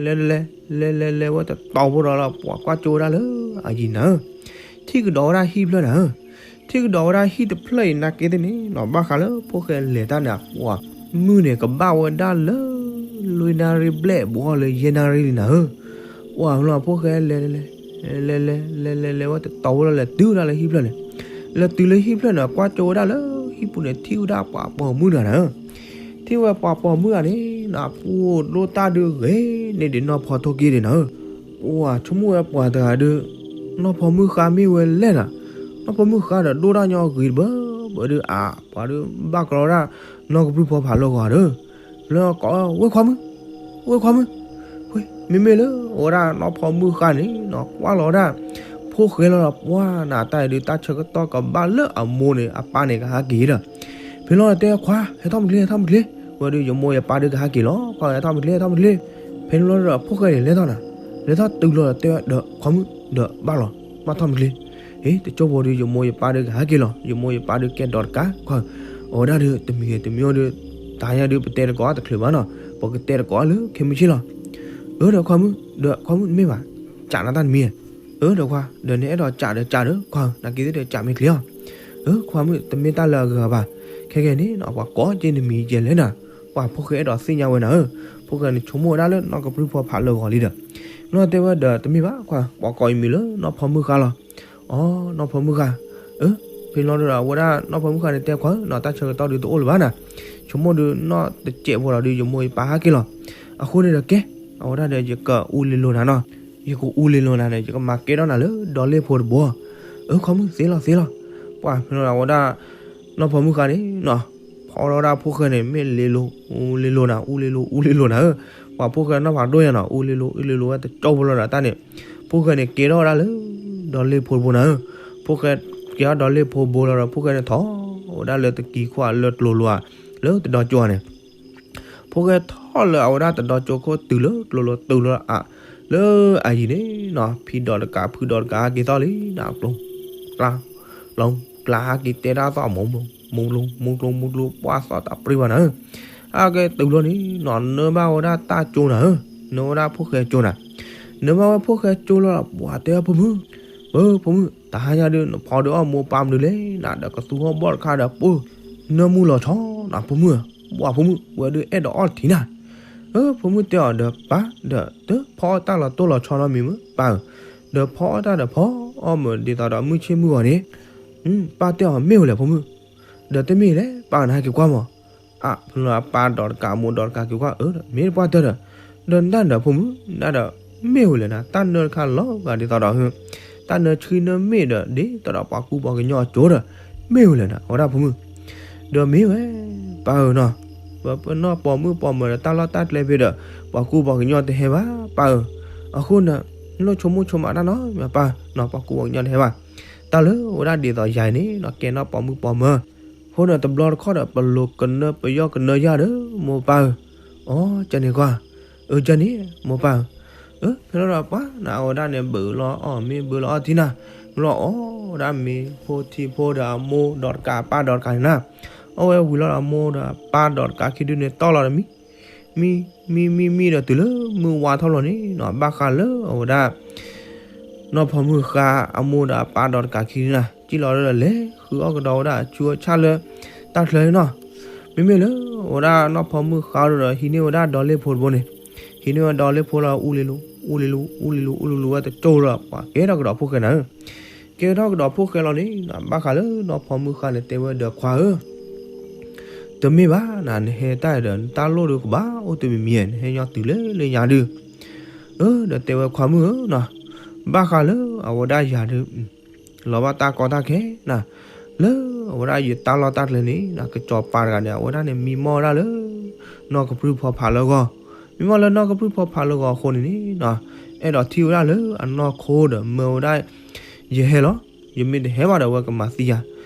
လဲၤတလဲၤ လဲၤလဲၤလဲၤဝဲတတီၤဖိဒီးလီၤ ပှၤကွၢ်ကၠိဝဲဒၣ်လၢအယံၤနၤဧၢ, ထံၣ်ကဒီးဝဲဒၣ်ဟံၣ်ဖျၢၣ်နၤဧၢ, ထံၣ်ကဒီးဝဲဒၣ်ဟံၣ်တဖျၢၣ်အံၤနာ်က့သ့ၣ်န့ၣ်နီၤ ဘၣ်ဃးလၢဖိၣ်ဃဲလဲၤတၢ်န့ၣ် ပှၤမုၢ်န့ၣ် ကဘၣ်ဝဲဒၣ်လၢ လွံၢ်နၣ်ရံၣ်ဘျဲၣ် ဘူးထီၣ်လၢယဲၢ်နၣ်ရံၣ်လံနၤဧၢ, ပှၤဖဲလီၤဖိၣ်ဃဲလဲၤတလဲၤ လဲၤလဲၤလဲၤလဲၤလဲၤဝဲတတီၤဖိလီၤ လဲၤတုၤဝဲဒၣ်လၢဟံၣ်ဖျၢၣ်န့ၣ်, လဲၤတုၤလၢဟံၣ်ဖျၢၣ်န့ၣ် ကွၢ်ကၠိဝဲဒၣ်လၢဟံၣ်ပူၤန့ၣ် ထံၣ်ဝဲဒၣ်ပှၤပိာ်မုၣ်တဂၤနၤဧၢ, ထံၣ်ဝဲပှၤပိာ်မုၣ်တဂၤန့ၣ်နီၤ ပှၤဒိၣ်တၢ်ဒုးဂ့ၤန့ၢ်ဒံးနီၢ်ဖီထိၣ်ကံၣ်ဒံးနၤဧၢ, ပှၤဆိကမိၣ်ဝဲပှၤတဂၤဒုး နီၢ်ဖီမုၢ်ဃါမ့ၢ်ဝဲလဲၣ်နၤ, နီၢ်ဖီမုၢ်ဃါဒီးဒိၣ်တၢ်ညီဂ့ၤတဘၢ ဘၣ်ဒုးအပှၤဒုးဘၣ်ကလီဒၣ် နီၢ်ကပြုၢ်ဖီဖးလၢဂီၤဒီး လၢကိး ဝဲၢ်ခွါမုၣ် ဝဲၢ်ခွါမုၣ်, မ့မ့ၢ်လၢအဝဲဒၣ်နီၢ်ဖီမုၢ်ဃါန့ၣ်နီၤ ကွၢ်လီၤဝဲဒၣ် ဖိၣ်ဃဲလီၤဒီး ပှၤနၤတၢ်အံၤဒုး တၢ်ဆၢကတီၢ်ကဘၣ်လၢအမိၢ်န့ၣ် အပၢ်န့ၣ်ကဟဲက့ၤဒီး ဖဲလီၤတဲခွါ ဟဲထီၣ်မုၢ်ချ့ ဟဲထီၣ်မုၢ်ချ့, ဝဲဒုးယမိၢ်ယပၢ်ဒုးကဟဲက့ၤလီၤ ခွါဟဲထီၣ်မုၢ်ချ့ ဟဲထီၣ်မုၢ်ချ့, ဖဲန့ၣ်လီၤဒီးဖိၣ်ဃဲန့ၣ်လဲၤထီၣ်နၤ, လဲၤထီၣ်တုၤလီၤဒီးတဲဝဲဒီး ခွါမုၣ်ဒီးဘၣ်လီၤ ဘၣ်ထီၣ်မုၢ်ချ့ အ့ တကၠိဖိဒီး ယမိၢ်ယပၢ်ဒုးကဟဲက့ၤလီၤ ယမိၢ်ယပၢ်ဒုးကဲဒီးတကး ခွါဧၢ, အဝဲဒၣ်ဒုးတမံၤဂ့ၤတမံၤအိၣ်ဒုး တဟါညါဒုး ပတဲတကိးတချုးဘၣ်နီၤ ပကတဲတကိးလၢခဲမုၢ်ဆ့ၣ်လီၤ, အၢ ဒီးခွါမုၣ် ဒီးခွါမုၣ်တမ့ၢ်ဘၣ် ကးနၤတၢ်တမံၤဧါ, အၢ ဒီးခွါ ဒီးနအဲၣ်ဒိးကးဒီးကးဒီး ခွါဧၢ နာ်က့သ့ၣ်ဒီးကးမ့ၢ်ချ့အီၤ, အၢ ခွါမုၣ် တမ့ၢ်တၢ်လၢအဂၤဘၣ်, ခဲကဲန့ၣ်နီၤ ပှၤကိးက့ၤနမံၤကဲလဲၣ်နၤ, ပှၤဖိၣ်ဃဲအဲၣ်ဒိးသ့ၣ်ညါဝဲနၤဧၢ, ဖိၣ်ဃဲန့ၣ်ဆိကမိၣ်ဝဲဒၣ်လၢနီၢ်ကပြုၢ်ဖီဖးလၢဂီၤလံဒီး နီၢ်တဲဝဲဒီးတမ့ၢ်ဘၣ်ခွါ ပှၤကိးအံၤမံၤလၢနီၢ်ဖီမုၢ်ဃါလီၤ, အီ နီၢ်ဖီမုၢ်ဃါ, အၢ ဖဲလီၤဒီးအဝဲဒၣ်နီၢ်ဖီမုၢ်ဃါန့ၣ်တဲခွါဧၢနီၤ တၢ်ဆၢကတီၢ်ဒုးတအိၣ်လၢၤဘၣ်နၤ, ဆိကမိၣ်ဒုးနီၢ်တစဲးဖိလီၤဒုး ယမိၢ်ယပၢ်ဟဲက့ၤလီၤ, အဃိန့ၣ်ဒီးကဲ, အဝဲဒၣ်ဒီးယကအူလ့ၤလိာ်နၤနီၤ, ယကအူလ့ၤလိာ်နၤန့ၣ် ယကမၤကဲထီၣ်နၤလၢဒီလ့ၣ်ဖိတဘိ, အၢ ခွါမုၣ်သ့လီၤသ့လီၤ, ပှၤဖဲလီၤဒီးအဝဲဒၣ် နီၢ်ဖီမုၢ်ဃါန့ၣ်နီၤ, ဖီထီၣ်ဝဲဒၣ်ဖိၣ်ဃဲန့ၣ် မ့ၢ်လ့ၤလိာ် အူလ့ၤလိာ်နၤ အူလ့ၤလိာ် အူလ့ၤလိာ်နၤဧၢ, ပှၤဖိၣ်ဃဲနီၢ်ဖးဒိၣ်ညါနီၤ အူလ့ၤလိာ် အူလ့ၤလိာ်ဝဲတကၠိဖိလီၤဒီးတၢ်န့ၣ်, ဖိၣ်ဃဲန့ၣ်ကဲထီၣ်ဝဲဒၣ်လၢ ဒီလ့ၣ်ဖိတဘိနၤဧၢ, ဖိၣ်ဃဲကဲထီၣ်ဒီလ့ၣ်ဖိတဘိလီၤဒီး ဖိၣ်ဃဲန့ၣ်ထီၣ်ဝဲဒၣ်လၢတကံၤခိၣ်လၢကျိၤလိၤဧါ, လၢတဒီကၠိန့ၣ် ဖိၣ်ဃဲထီၣ်လၢအဝဲဒၣ်တဒီကၠိခိၣ်တုၤလၢကျိၤလိၤတုၤလၢအ လၢအယံၤန့ၣ်နီၤ ဖံဒီးတကး ဖုဒီးတကးဟဲက့ၤသီၣ်လံနၤ ကျိၤ ကျါ ကျါ ကျါဟဲက့ၤတဲတၢ်သီၣ် မူကျိၤ မူကျိၤ မူကျိၤ ပှၢ်သီၣ်တၢ်ပြံဘၣ်နၤဧၢ, ဟဲက့ၤတုၤလီၤန့ၣ်နီၤ နၢဘၣ်ဝဲဒၣ်တၢ်ကၠိနၤဧၢ, နၢဝဲဒၣ်ဖိၣ်ဃဲကၠိနၤ, နၢဘၣ်ဝဲဖိၣ်ဃဲကၠိလီၤဒီး ပှၤတဲဝဲဖိမုၣ်, ပၢ်ဖိမုၣ် တဟါညါဒုး နဖီဒုးအီၣ်မိၢ်ပၢ်မနုၤလဲၣ်နၤ ဒီးကသူဟီၣ်ဘီၣ်တခါဒီးပၢ် နၢမူလီၤဆီနီၤ ဖိမုၣ်ဧၢ, ပှၤဖိမုၣ် ဝဲဒုးအဲၣ်ဒိးအီၣ်ထံနၤ. အၢ ဖိမုၣ်တဲအီၤဒီး ပၢ်ဒီး တဖီအီၣ်တၢ်လီၤတိၢ်လီၤဆီနီတမံၤမ့ၢ်ပၢ်ဧၢ, ဒီးဖီအီၣ်တၢ်ဒီးဖီအီၣ်မ့ၢ်ဒ်သိးဒီးမုၢ်ဆ့ၣ်မုၢ်ဂီၤန့ၣ်, ပၢ်တဲအီၤမ့ၢ်ဝဲလဲၣ်ဖိမုၣ်, ဒီးတမ့ၢ်လဲၣ် ပၢ်နဟဲက့ၤကွၢ်မး. အၢ ဖဲလီၤအပၢ်ဒီးတကး အမိၢ်ဒီးတကးက့ၤကွၢ် အၢ မ့ၢ်တပှၢ်တၢၢ်ဒီး, ဒီးနတၢ်ဒီးဖိမုၣ် နတၢ်ဒီး မ့ၢ်ဝဲလဲၣ်နၤ တၢ်နၢတခါလီၤဂာ်ဒ်သိးဒီး တၢ်နၢဆှံနၢမ့ၣ်ဒီး ဒ်သိးဒီးပှၤကူပှၤကညီအကၠိဒီး မ့ၢ်ဝဲလဲၣ်နၤ အဝဲဒၣ်ဖိမုၣ် ဒီးမ့ၢ်ဝဲ ပၢ်ဧၢနီၤ, ပနီၢ်ပိာ်မုၣ်ပိာ်မၢၤဒီးတၢ်လီၢ်တၢ်ကျဲဖဲဒီး ပှၤကူပှၤကညီတဟဲဘၣ် ပၢ်ဧၢ, အဃိန့ၣ် နလိၣ်ဆိကမိၣ်ဆိကမးတၢ်နီတမံၤ ပၢ်နီၤ ပှၤကူပှၤကညီတဟဲဘၣ်, တၢ်လၢအဝဲဒၣ်ဒ်သိးယၤအံၤန့ၣ်နီၤ ကဲနီၢ်ပိာ်မုၣ်ပိာ်မၢၤ, အဃိန့ၣ်တဘျီတခီၣ်ဒီး ပလိၤကနၢပယီၢ်ကနၢယၤဒီး မိၢ်ပၢ်ဧၢ, အိ ကန့ၣ်ကွၢ်, အၢ ကန့ၣ် မိၢ်ပၢ်ဧၢ, အၢ ဖဲလီၤဒီးပှၤနၤ အဝဲဒၣ်န့ၣ် ဘုးလီၤအီၣ်မ့ၤ ဘုးလီၤအီၣ်ထံနၤ, မ့ၢ်လီၤအီၣ်ဝဲဒၣ်မ့ၤဖိထံဖိဒီးအမိၢ်ဒီးတကး အပၢ်ဒီးတကးန့ၣ်နၤ, အီၣ်ဝဲဝံၤလီၤဒီးအမိၢ်ဒီးအပၢ်ဒီးတကးခံဒုန့ၣ်တီၢ်လီၤဒီးမံ မံ မံ မံ မံဒီးတုၤလၢမုၢ်ဝါထီၣ်လီၤန့ၣ်နီၤ ဘၣ်ဃးလၢအဝဲဒၣ် နီၢ်ဖီမုၢ်ဃါအမိၢ်ဒီးအပၢ်ဒီးတကးခံနၤ စံၣ်လီၤဒီးလဲၤဃုအီၣ်ကဒီးဝဲဒၣ်အဆူအဆၣ်လၢတၢ်ချၢန့ၣ်နီၤ, မ့မ့ၢ်လၢအဝဲဒၣ်နီၢ်ဖီမုၢ်ဃါဒီး ဟံးန့ၢ်ဝဲဒၣ်ဒီလ့ၣ်ဖိတဘိန့ၣ်, ဟံးန့ၢ်ဝဲဒီလ့ၣ်ဖိလီၤ အူလံလူ အူလံလူ အူလံလူ အူလံလူဝဲတကၠိဒီး ပှၤကဲထီၣ်ကဒီးဖိၣ်ဃဲနၤဧၢ, ကဲထီၣ်ကဒီးဖိၣ်ဃဲလီၤန့ၣ် ဘၣ်ဃးလၢနီၢ်ဖီမုၢ်ဃါန့ၣ် တဲဝဲဒီးခွါဧၢ တမ့ၢ်ဘၣ်နၤ နဟဲတၢ်ဒီး နတၢ်လိၣ်ဒီးကဘၣ်အိၣ်တမံၤမံၤ နဟဲညီတုၤလၢလၢညါဒုး, အၢ ဒီးတဲဝဲခွါမုၣ်ဧၢနီၤ, ဘၣ်ဃးလၢအဝဲဒၣ်ယၤဒုး လီၤဘၣ်တၢ်ကီတၢ်ခဲနၤ, လၢအဝဲဒၣ်ယတၢ်လီၢ်တၢ်ကျဲန့ၣ် ကစီၤပၤတဂၤန့ၣ် အဝဲဒၣ်န့ၣ် မံမီၢ်ဝဲဒၣ်လၢ နီၢ်ကပြုၢ်ဖီဖးလၢဂီၢ်, မံမီၢ်လၢနီၢ်ကပြုၢ်ဖီဖးလၢဂီၢ်အဃိန့ၣ်န့ၣ် အဲၣ်ဒိးထံၣ်ဝဲဒၣ်လၢအနီၢ်ခိဒီး မၢဝဲဒၣ် ယဟဲလီၤ, ယမ့ၢ်တဟဲဘၣ်ဒီး အဝဲကမၤသံယၤ,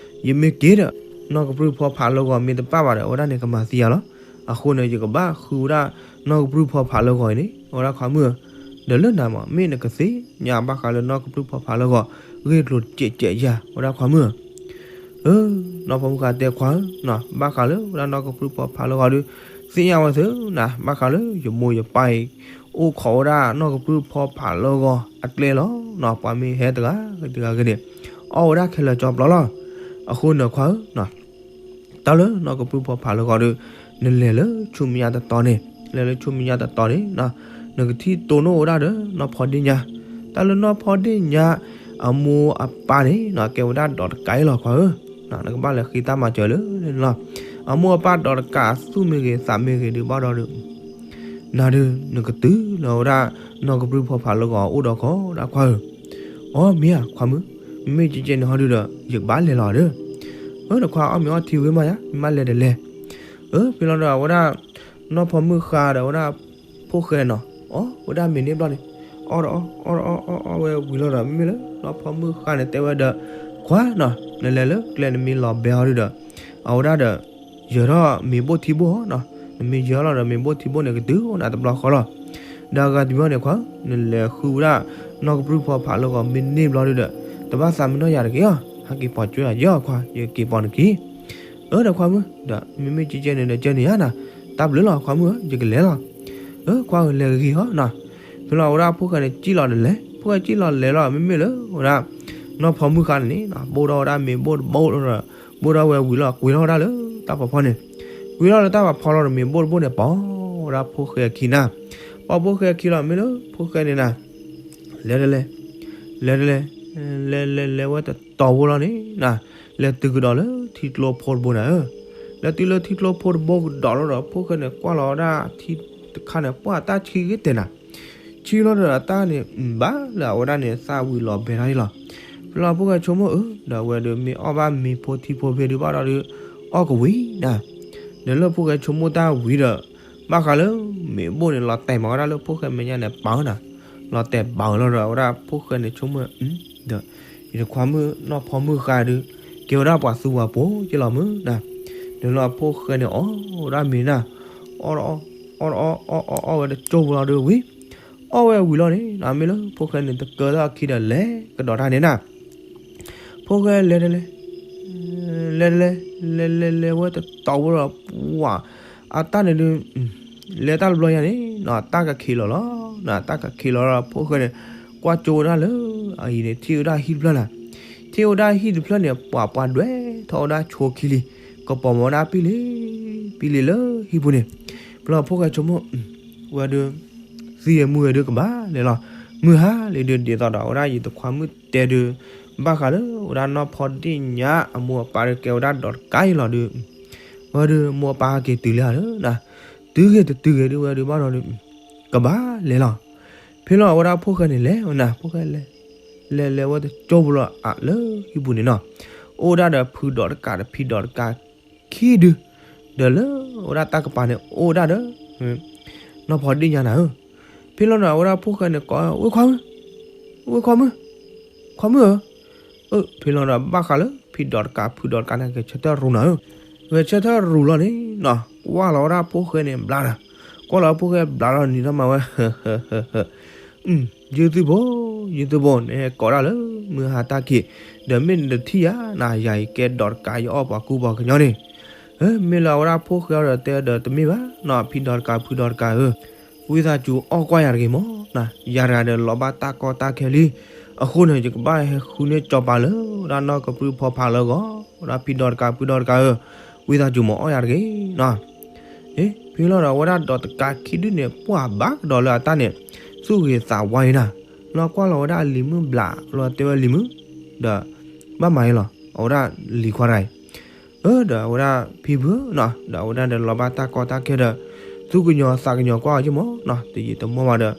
ယမ့ၢ်က့ၤဒီး နီၢ်ကပြုၢ်ဖီဖးလၢဂီၢ်မ့ၢ်တပၣ်ဘၣ်ဒီး အဝဲဒၣ်န့ၣ်ကမၤသံယၤလီၤ, အဃိန့ၣ် ယကဘၣ်ဃုဝဲဒၣ် နီၢ်ကပြုၢ်ဖီဖးလၢဂီၢ်အံၤန့ၣ် အဝဲဒၣ်ခွါမုၣ်ဧၢ, ဒီးလၢနၤမး မ့ၢ်နကသ့ၣ်ညါဘၣ်ဃးလၢနီၢ်ကပြုၢ်ဖီဖးလၢဂီၢ် ဂ့ၢ်ကျိၤတစဲးစဲးယၤ အဝဲဒၣ်ခွါမုၣ်ဧၢ အၢ နီၢ်ဖီမုၢ်ဃါတဲခွါဧၢ, ဘၣ်ဃးလၢဝဲဒၣ်နီၢ်ကပြုၢ်ဖီဖးလၢဂီၢ်ဒီး သ့ၣ်ညါဝဲသုနၤ ဘၣ်ဃးလၢယမိၢ်ယပၢ်အံၤ အိၣ်ခိးဝဲဒၣ်နီၢ်ကပြုၢ်ဖီဖးလၢဂီၢ်အကျဲလီၤနီၤ, ပှၤမ့ၢ်ဟဲတဂၤဂ့ၤတဂၤဂ့ၤန့ၣ် အီၣ်ဝဲဒၣ်ခဲလၢာ်ကၠီပျီလီၤ, အဃိန့ၣ်ခွါဧၢ တၢ်လၢနီၢ်ကပြုၢ်ဖီဖးလၢဂီၢ်ဒီး နလဲၤလၢဆူမဲာ်ညါတတီၤန့ၣ်, လဲၤလၢဆူမဲာ်ညါတတီၤန့ၣ် နကထံၣ်တိၢ်နီၣ်ဝဲဒၣ်ဒီးနီၢ်ဖီဒ့ၣ်ညါ, တၢ်လၢနီၢ်ဖီဒ့ၣ်ညါ အမိၢ်အပၢ်န့ၣ် ကဲဝဲဒၣ်ဒီးတကးအံၤလီၤခွါဧၢ, နကဘၣ်လဲၤဃ့တၢ်မၤစၢၤလၢန့ၣ်လီၤ, အမိၢ်အပၢ်ဒီးတကးသူၣ်မ့ၢ်ဂ့ၤသးမ့ၢ်ဂ့ၤဒုးဘၣ်ဒီးဒုး နၤဒုး နကတုၤလီၤဝဲဒၣ် နီၢ်ကပြုၢ်ဖီဖးလၢဂီၢ်အိၣ်ဒီးခီဒၣ်ခွါဧၢ, အိ မ့ၢ်ဧါခွါမုၣ်, မ့မ့ၢ်ကဲကဲန့ၣ်ဟီဒုးဒီး ယကဘၣ်လဲၤလီၤဒီး, အၢ နခွါအီၣ်မ့ၤအီထံဝံၤမးယါ မ့ၢ်ဘၣ်လဲၤဒီးလဲၤ, အၢ ဖဲလီၤဒီးအဝဲဒၣ် နီၢ်ဖီမုၢ်ဃါဒီးအဝဲဒၣ် ဖိၣ်ဃဲနီၤ အီၣ်ဝဲဒၣ်မ့ၤန့ၣ်ဘျီန့ၣ် အီၣ်ဒီးအီၣ် အီၣ်ဒီးအီၣ် အီၣ်ဝဲဝံၤလီၤဒီး မ့မ့ၢ်လၢနီၢ်ဖီမုၢ်ဃါန့ၣ် တဲဝဲဒီး ခွါနီၤ နလဲၤလၢကျဲနမ့ၢ်လီၤဘဲအီၤဒုးဒီး အဝဲဒၣ်ဒီး ယၢၤထီၣ်မ့ၤဘိၣ်ထံဘိၣ်နီၤ, နမ့ၢ်ယၢၤလီၤဒီးမ့ၤဘိၣ်ထံဘိၣ်န့ၣ် ကတုၤအိၣ်နၤတဘျီဃီလီၤ, ဒီးအဂၤတမံၤန့ၣ်ခွါ နလဲၤဃုဝဲဒၣ် နီၢ်ကပြုၢ်ဖီဖးလၢဂီၢ်မ့ၢ်န့ၢ်ဘျီဒုးဒီး တဘၣ်သးမုာ်နီၢ်ယၤတက့ၢ်အီၤ, ဟဲက့ၤပိာ်ကၠိယၤယီၤခွါ ယကက့ၤပိာ်နက့ၤ အၢ ဒီးခွါမုၣ် ဒီးမ့မ့ၢ်ကဲကဲန့ၣ်ဒီးကဲန့ၣ်ဧါနီၤ, တၢ်ဘျုးလီၤခွါမုၣ်ဧၢ ယကလဲၤလီၤ, အၢ ခွါဧၢ လဲၤဂ့ၤဂ့ၤဟီနီၤ, ဖဲလီၤအဝဲဒၣ်ဖိၣ်ဃဲန့ၣ် စံၣ်လီၤဒီးလဲၤ ဖိၣ်ဃဲစံၣ်လီၤလဲၤလီၤ မ့မ့ၢ်လၢဝဲဒၣ် နီၢ်ဖီမုၢ်ဃါန့ၣ်န့ၣ် ဘိၣ်ထီၣ်ဝဲဒၣ်မ့ၤဘိၣ်တဘိၣ်ဒီး ဘိၣ်ထီၣ်ဝဲဝံၤလီၤ ကွံာ်ထီၣ်ဝဲဒၣ်လၢတၢ်ဖီဖီန့ၣ်, ကွံာ်ထီၣ်လၢတၢ်ဖီဖီလီၤဒီးမ့ၤဘိၣ်တဘိၣ်န့ၣ် ပိာ်ဝဲဒၣ်ဖိၣ်ဃဲအခံနၤ, ပိာ်ဖိၣ်ဃဲအခံလီၤ မ့ၢ်လၢဖိၣ်ဃဲန့ၣ်နၤ လဲၤတလဲၤ လဲၤတလဲၤ လဲၤလဲၤလဲၤဝဲတတီၤဖိလီၤန့ၣ်နၤ, လဲၤတုၤကဒီးလၢထံကျိဖိတဘိနၤဧၢ, လဲၤတုၤလၢထံကျိဖိတဘိကဒီးလီၤဒီး ဖိၣ်ဃဲန့ၣ် ကွၢ်လီၤဝဲဒၣ်ထံတခါန့ၣ် ပှၢ်တၢ်ဆံဂ့ၤတဲနၤ, ဆံလီၤဒီးအတၢ်န့ၣ် ဘၣ်လၢအဝဲဒၣ်န့ၣ် သၣ်ဝံၤလီၤဘဲထီၣ်လီၤ, ဖဲလီၤဖိၣ်ဃဲဆိကမိၣ်အၢ ဒီးအဝဲဒီးမ့ၢ်အီၣ်ဘၣ်မ့ၤဖိထံဖိဖဲဒုးဘၣ်ဒီး အီၣ်ကဝံၤနၤ, ဒီးလၢဖိၣ်ဃဲဆိကမိၣ်တၢ်ဝံၤဒီး ဘၣ်ဃးလၢ မ့ၤဘိၣ်န့ၣ် လီၤတဲာ်မးဝဲဒၣ်လၢဖိၣ်ဃဲမဲာ်ညါန့ၣ် ပာ်နၤ, လီၤတဲာ်ဘၣ်ဝဲလီၤဒီး အဝဲဒၣ်ဖိၣ်ဃဲန့ၣ်ဆိကမိၣ် ဒီး ယတခွါမုၣ်နီၢ်ဖီမုၢ်ဃါဒုး ကဲဝဲဒၣ်ပှၤသူပှၤပိာ်က့လီၤမုၢ်နၤ, ဒီးလၢအဖိၣ်ဃဲန့ၣ် အီၣ်ဝဲဒၣ်မ့ၤနၤ, အီၣ်ဒီးအီၣ် အီၣ်ဒီးအီၣ် အီၣ်ဝဲတကၠိဖိလီၤဒုးဝံၤ, အီၣ်ဝဲဝံၤလီၤန့ၣ် မ့ၢ်လၢဖိၣ်ဃဲန့ၣ် တကၢထီၣ်အခံဒီးလဲၤကဒီးတၢ်န့ၣ်နၤ ဖိၣ်ဃဲလဲၤတလဲၤ လဲၤတလဲၤ လဲၤလဲၤလဲၤဝဲတတီၤဖိဒီး ပှၤ အတၢ်န့ၣ်ဒုး လဲၤတၢ်တဘျီညါန့ၣ် တၢ်ကခံးလီၤလီၤ တၢ်ကခံးလီၤဒီးဖိၣ်ဃဲန့ၣ် ကွၢ်ကၠိဝဲဒၣ်လၢ အအံၤန့ၣ် ထံၣ်ဝဲဒၣ်ဟံၣ်တဖျၢၣ်နၤ, ထံၣ်ဝဲဒၣ်ဟံၣ်တဖျၢၣ်န့ၣ် ပှၤပှၤဒွဲၣ်ထီၣ်ဝဲဒၣ်ဆိခံလံ, ကပိာ်မီၤဝဲဒၣ်ဖံလံၤ, ဖံလံၤလၢဟံၣ်ပူၤန့ၣ်, ဖဲလီၤဖိၣ်ဃဲဆိကမိၣ်, ဝဲဒုး, သံဝဲမုၢ်ဝဲဒုးကဘၣ်လဲၤလီၤ, မုၢ်ဟါလံဒုး ဒ်သိးဒီးဝဲဒၣ်ယတခွါမုၣ်တဲဒုး, ဘၣ်ဃးလၢဝဲဒၣ်နီၢ်ဖီဒ့ၣ်ညါအမိၢ်အပၢ်ဒုးကဲဝဲဒၣ်ဒီးတကးအံၤလီၤဒုး, ဝဲဒုးမိၢ်အပၢ်ဟဲက့ၤတုၤလံဧါလၢ, တုၤဂ့ၤတတုၤဂ့ၤဒုး ဝဲဒုးဘၣ်ဒီးဒုး, ကဘၣ်လဲၤလီၤ. ဖဲလီၤအဝဲဒၣ်ဖိၣ်ဃဲန့ၣ်လဲၤဝဲနၤ, ဖိၣ်ဃဲလဲၤ, လဲၤလဲၤဝဲတကၠိဖိလီၤအလၢဟံၣ်ပူၤန့ၣ်နီၤ, အိၣ်ဒၣ်ဒီးဖုဒီးတကးဒီးဖံဒီးတကးခံဒု, ဒီးလၢအဝဲဒၣ်တၢ်ကပၤန့ၣ် အိၣ်ဒၣ်ဒီး နီၢ်ဖီဒ့ၣ်ညါနၤဧၢ. ဖဲလီၤဒီးအဝဲဒၣ်ဖိၣ်ဃဲန့ၣ်ကိး, ဝဲခွါမုၣ်, ဝဲခွါမုၣ်, ခွါမုၣ်ဧၢ, အၢ ဖဲလီၤဒီးဘၣ်ဃးလၢ ဖံဒီးတကးဖုဒီးတကးန့ၣ် ဂဲၤဆၢထၢၣ်ရူၤနၤဧၢ, ဂဲၤဆၢထၢၣ်ရူၤလီၤန့ၣ်နီၤ, ကွၢ်လီၤဝဲဒၣ်ဖိၣ်ဃဲန့ၣ်ဘျါဒီး, ကွၢ်လီၤဖိၣ်ဃဲဘျါလီၤန့ၣ် တၢ်မၤဝဲ ယုၢ်သုဘိ, ယုၢ်သုဘိ နဟဲကိးဒၣ်လၢမုၢ်ဟါတၢ်ခံး, ဒီးမ့ၢ်နတထံၣ်ယၤနၤ ယၤအံၤကဲဒီးတကးယအီၣ်ပှၤကူပှၤကညီန့ၣ်. မ့ၢ်လၢအဝဲဒၣ်ဖိၣ်ဃဲအီၤဒီးတဲဒီးတမ့ၢ်ဘၣ်နီၤ, ဖံဒီးတကးဖုဒီးတကးဧၢ, ဝံသးစူၤအီၣ်ကွၢ်ယၤတဂ့ၤမး, ယၤတဂၤဒီးလီၤဘၣ်တၢ်ကီတၢ်ခဲလံ, အဃိန့ၣ် ယကဘၣ်ဟဲဃုန့ၢ်စီၤပၤလၢဝဲဒၣ်နီၢ်ကပြုၢ်ဖီဖးလၢဂီၤ, ဝဲဒၣ်ဖံဒီးတကးဖုဒီးတကးဧၢ, ဝံသးစူၤမၤအီၣ်ယၤတဂ့ၤနီၤ. ဖဲလီၤဒီးအဝဲဒၣ်ဒီးတကးခံဒုန့ၣ် ပှၢ်ဘၣ်ကဒီးလၢအတၢ်န့ၣ်, သူၣ်ဂ့ၤသးဝါအံၤနၤ, လီၤကွၢ်လီၤဝဲဒၣ်လံၤမုၣ်ဘျးလီၤတဲဝဲလံၤမုၣ်, ဒီး, ဘၣ်မၤအံၤလီၤ အဝဲဒၣ်လံၤခွါတဂၤအံၤ, အၢ ဒီးအဝဲဒၣ်ဖံဖုဧၢနီၤ, ဒီးအဝဲဒၣ်ဒီးလီၤဘၣ်တၢ်ကီတၢ်ခဲဒီး, သူၣ်ကညီၤသးကညီၤကွၢ်အီၤက့မးနီၤ, တယံာ်တမီၢ်ဘၣ်ဒီး,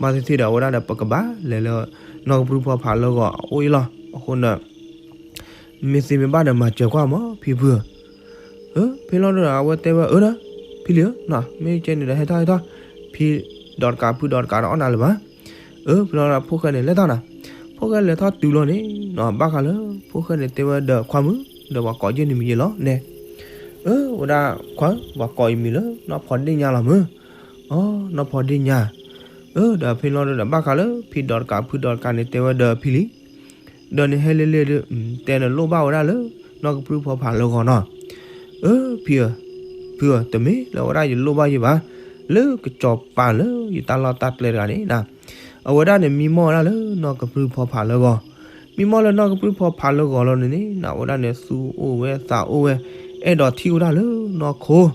ဘၣ်သ့ၣ်သ့ၣ်ဒီးအဝဲဒၣ်ဒီးပကဘၣ်လဲၤလၢ, နီၢ်ကပြုၢ်ဖီဖးလၢဂီၤအအိၣ်အံၤလီၤ, အဃိန့ၣ် မ့ၢ်သ့မ့ၢ်ဘၣ်ဒီးမၤစၢၤကွၢ်မး ဖံဖုဧၢ. အၢ ဖဲလီၤဒီးအဝဲတဲဝဲအၢဒီး, ဖံလံၤဧၢ, မ့ၢ်ကဲန့ၣ်ဒီးဟဲထီၣ်ဟဲထီၣ်, ဖံဒီးတကးဖုဒီးတကးဒီးအီၣ်နၤလၢၤဘၣ်. အၢ ဖဲလီၤဒီးဖိၣ်ဃဲန့ၣ်လဲၤထီၣ်နၤ, ဖိၣ်ဃဲလဲၤထီၣ်တုၤလီၤန့ၣ်နီၤ, ဘၣ်ဃးလၢဖိၣ်ဃဲန့ၣ်တဲဝဲဒီးခွါမုၣ်, ဒီးပှၤကိးယဲၢ်နမံၤယဲၢ်လီၤနဲ. အၢ ဝဲဒၣ်ခွါဧၢ, ပှၤကိးယမံၤလၢနီၢ်ဖီဒ့ၣ်ညါလီၤမုၢ်. အီ နီၢ်ဖီဒ့ၣ်ညါ. အၢ ဒီးဖဲလီၤဒီးဘၣ်ဃးလၢ ဖံဒီးတကးဖုဒီးတကးန့ၣ်တဲဝဲဒီးဖံလံၤ, ဒီးနဟဲလၢလၢဒုး, တဲနလိၣ်ဘၣ်ဝဲဒၣ်လၢနီၢ်ကပြုၢ်ဖီဖးလၢဂီၤနီၤ. အၢ ဖံဧၢ, ဖုဧၢ, တမ့ၢ်လၢဝဲဒၣ်ယလိၣ်ဘၣ်ယဲၢ်ဘၣ်, လၢကစီၤပၤလၢယတၢ်လီၢ်တၢ်ကျဲတဂၤန့ၣ်နၤ, အဝဲဒၣ်န့ၣ်မံမီၢ်ဝဲဒၣ်လၢနီၢ်ကပြုၢ်ဖီဖးလၢဂီၤ, မံမီၢ်လၢနီၢ်ကပြုၢ်ဖီဖးလၢဂီၤလီၤန့ၣ်န့ၣ် အဝဲဒၣ်န့ၣ်သူၣ်အိၣ်ဝဲသးအိၣ်ဝဲ, အဲၣ်ဒိးထံၣ်ဝဲဒၣ်လၢနီၢ်ခိ တု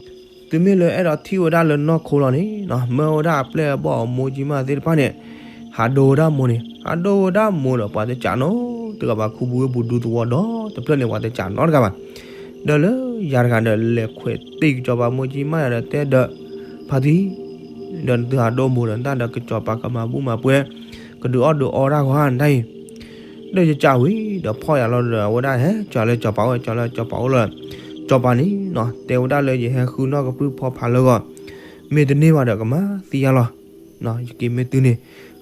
ၤမ့ၢ်လၢအဲၣ်ဒိးထံၣ်ဝဲဒၣ်လၢနီၢ်ခိလီၤန့ၣ်, မၢဝဲဒၣ်အပျဲၢ်အဘီၣ်အမိၢ်ကၠံမးသ့ၣ်တဖၣ်န့ၣ်, ဟးဒိဝဲဒၣ်မိၢ်န့ၣ်, ဟးဒိဝဲဒၣ်မိၢ်ဒီးပှၤတစးနီတဂၤဘၣ်, ခူပူၤဝ့ၢ်ပူၤဒူသဝီဒီတဖျၢၣ်န့ၣ် ပှၤတစးနီတဂၤဘၣ်. ဒီးလၢယၤတဂၤဒီးလဲၤခွဲးတ့ၢ်ကစီၤပၤမိၢ်ကၠံမးယၤဒီးတဲဒီး, ဖါတံၢ်, ဒီးနသုဟးဒိမိၢ်ဒီးနတၢ်ဒီးကစီၤပၤကမၤဘူၣ်မၤပှဲၤ, ကဒုးအီၣ်ဒုးအီတၢ်ဂီၤနတၢ်အံၤ ဒီးယစံးဝံၤဒီးဖီၣ်ယၤလီၤဒီး အဝဲဒၣ်ဟဲကၠီၤလၢစီၤပၤအိၣ် ကၠီၤလၢစီၤပၤအိၣ်လီၤ. စီၤပၤန့ၣ်နီၤ တဲဝဲဒၣ်လၢယဟဲဃုနီၢ်ကပြုၢ်ဖီဖးလၢဂီၤ, မ့ၢ်တန့ၢ်ဘၣ်ဒီးကမၤသံယၤလီၤ. ယက့ၤမ့ၢ်တုၤန့ၣ်,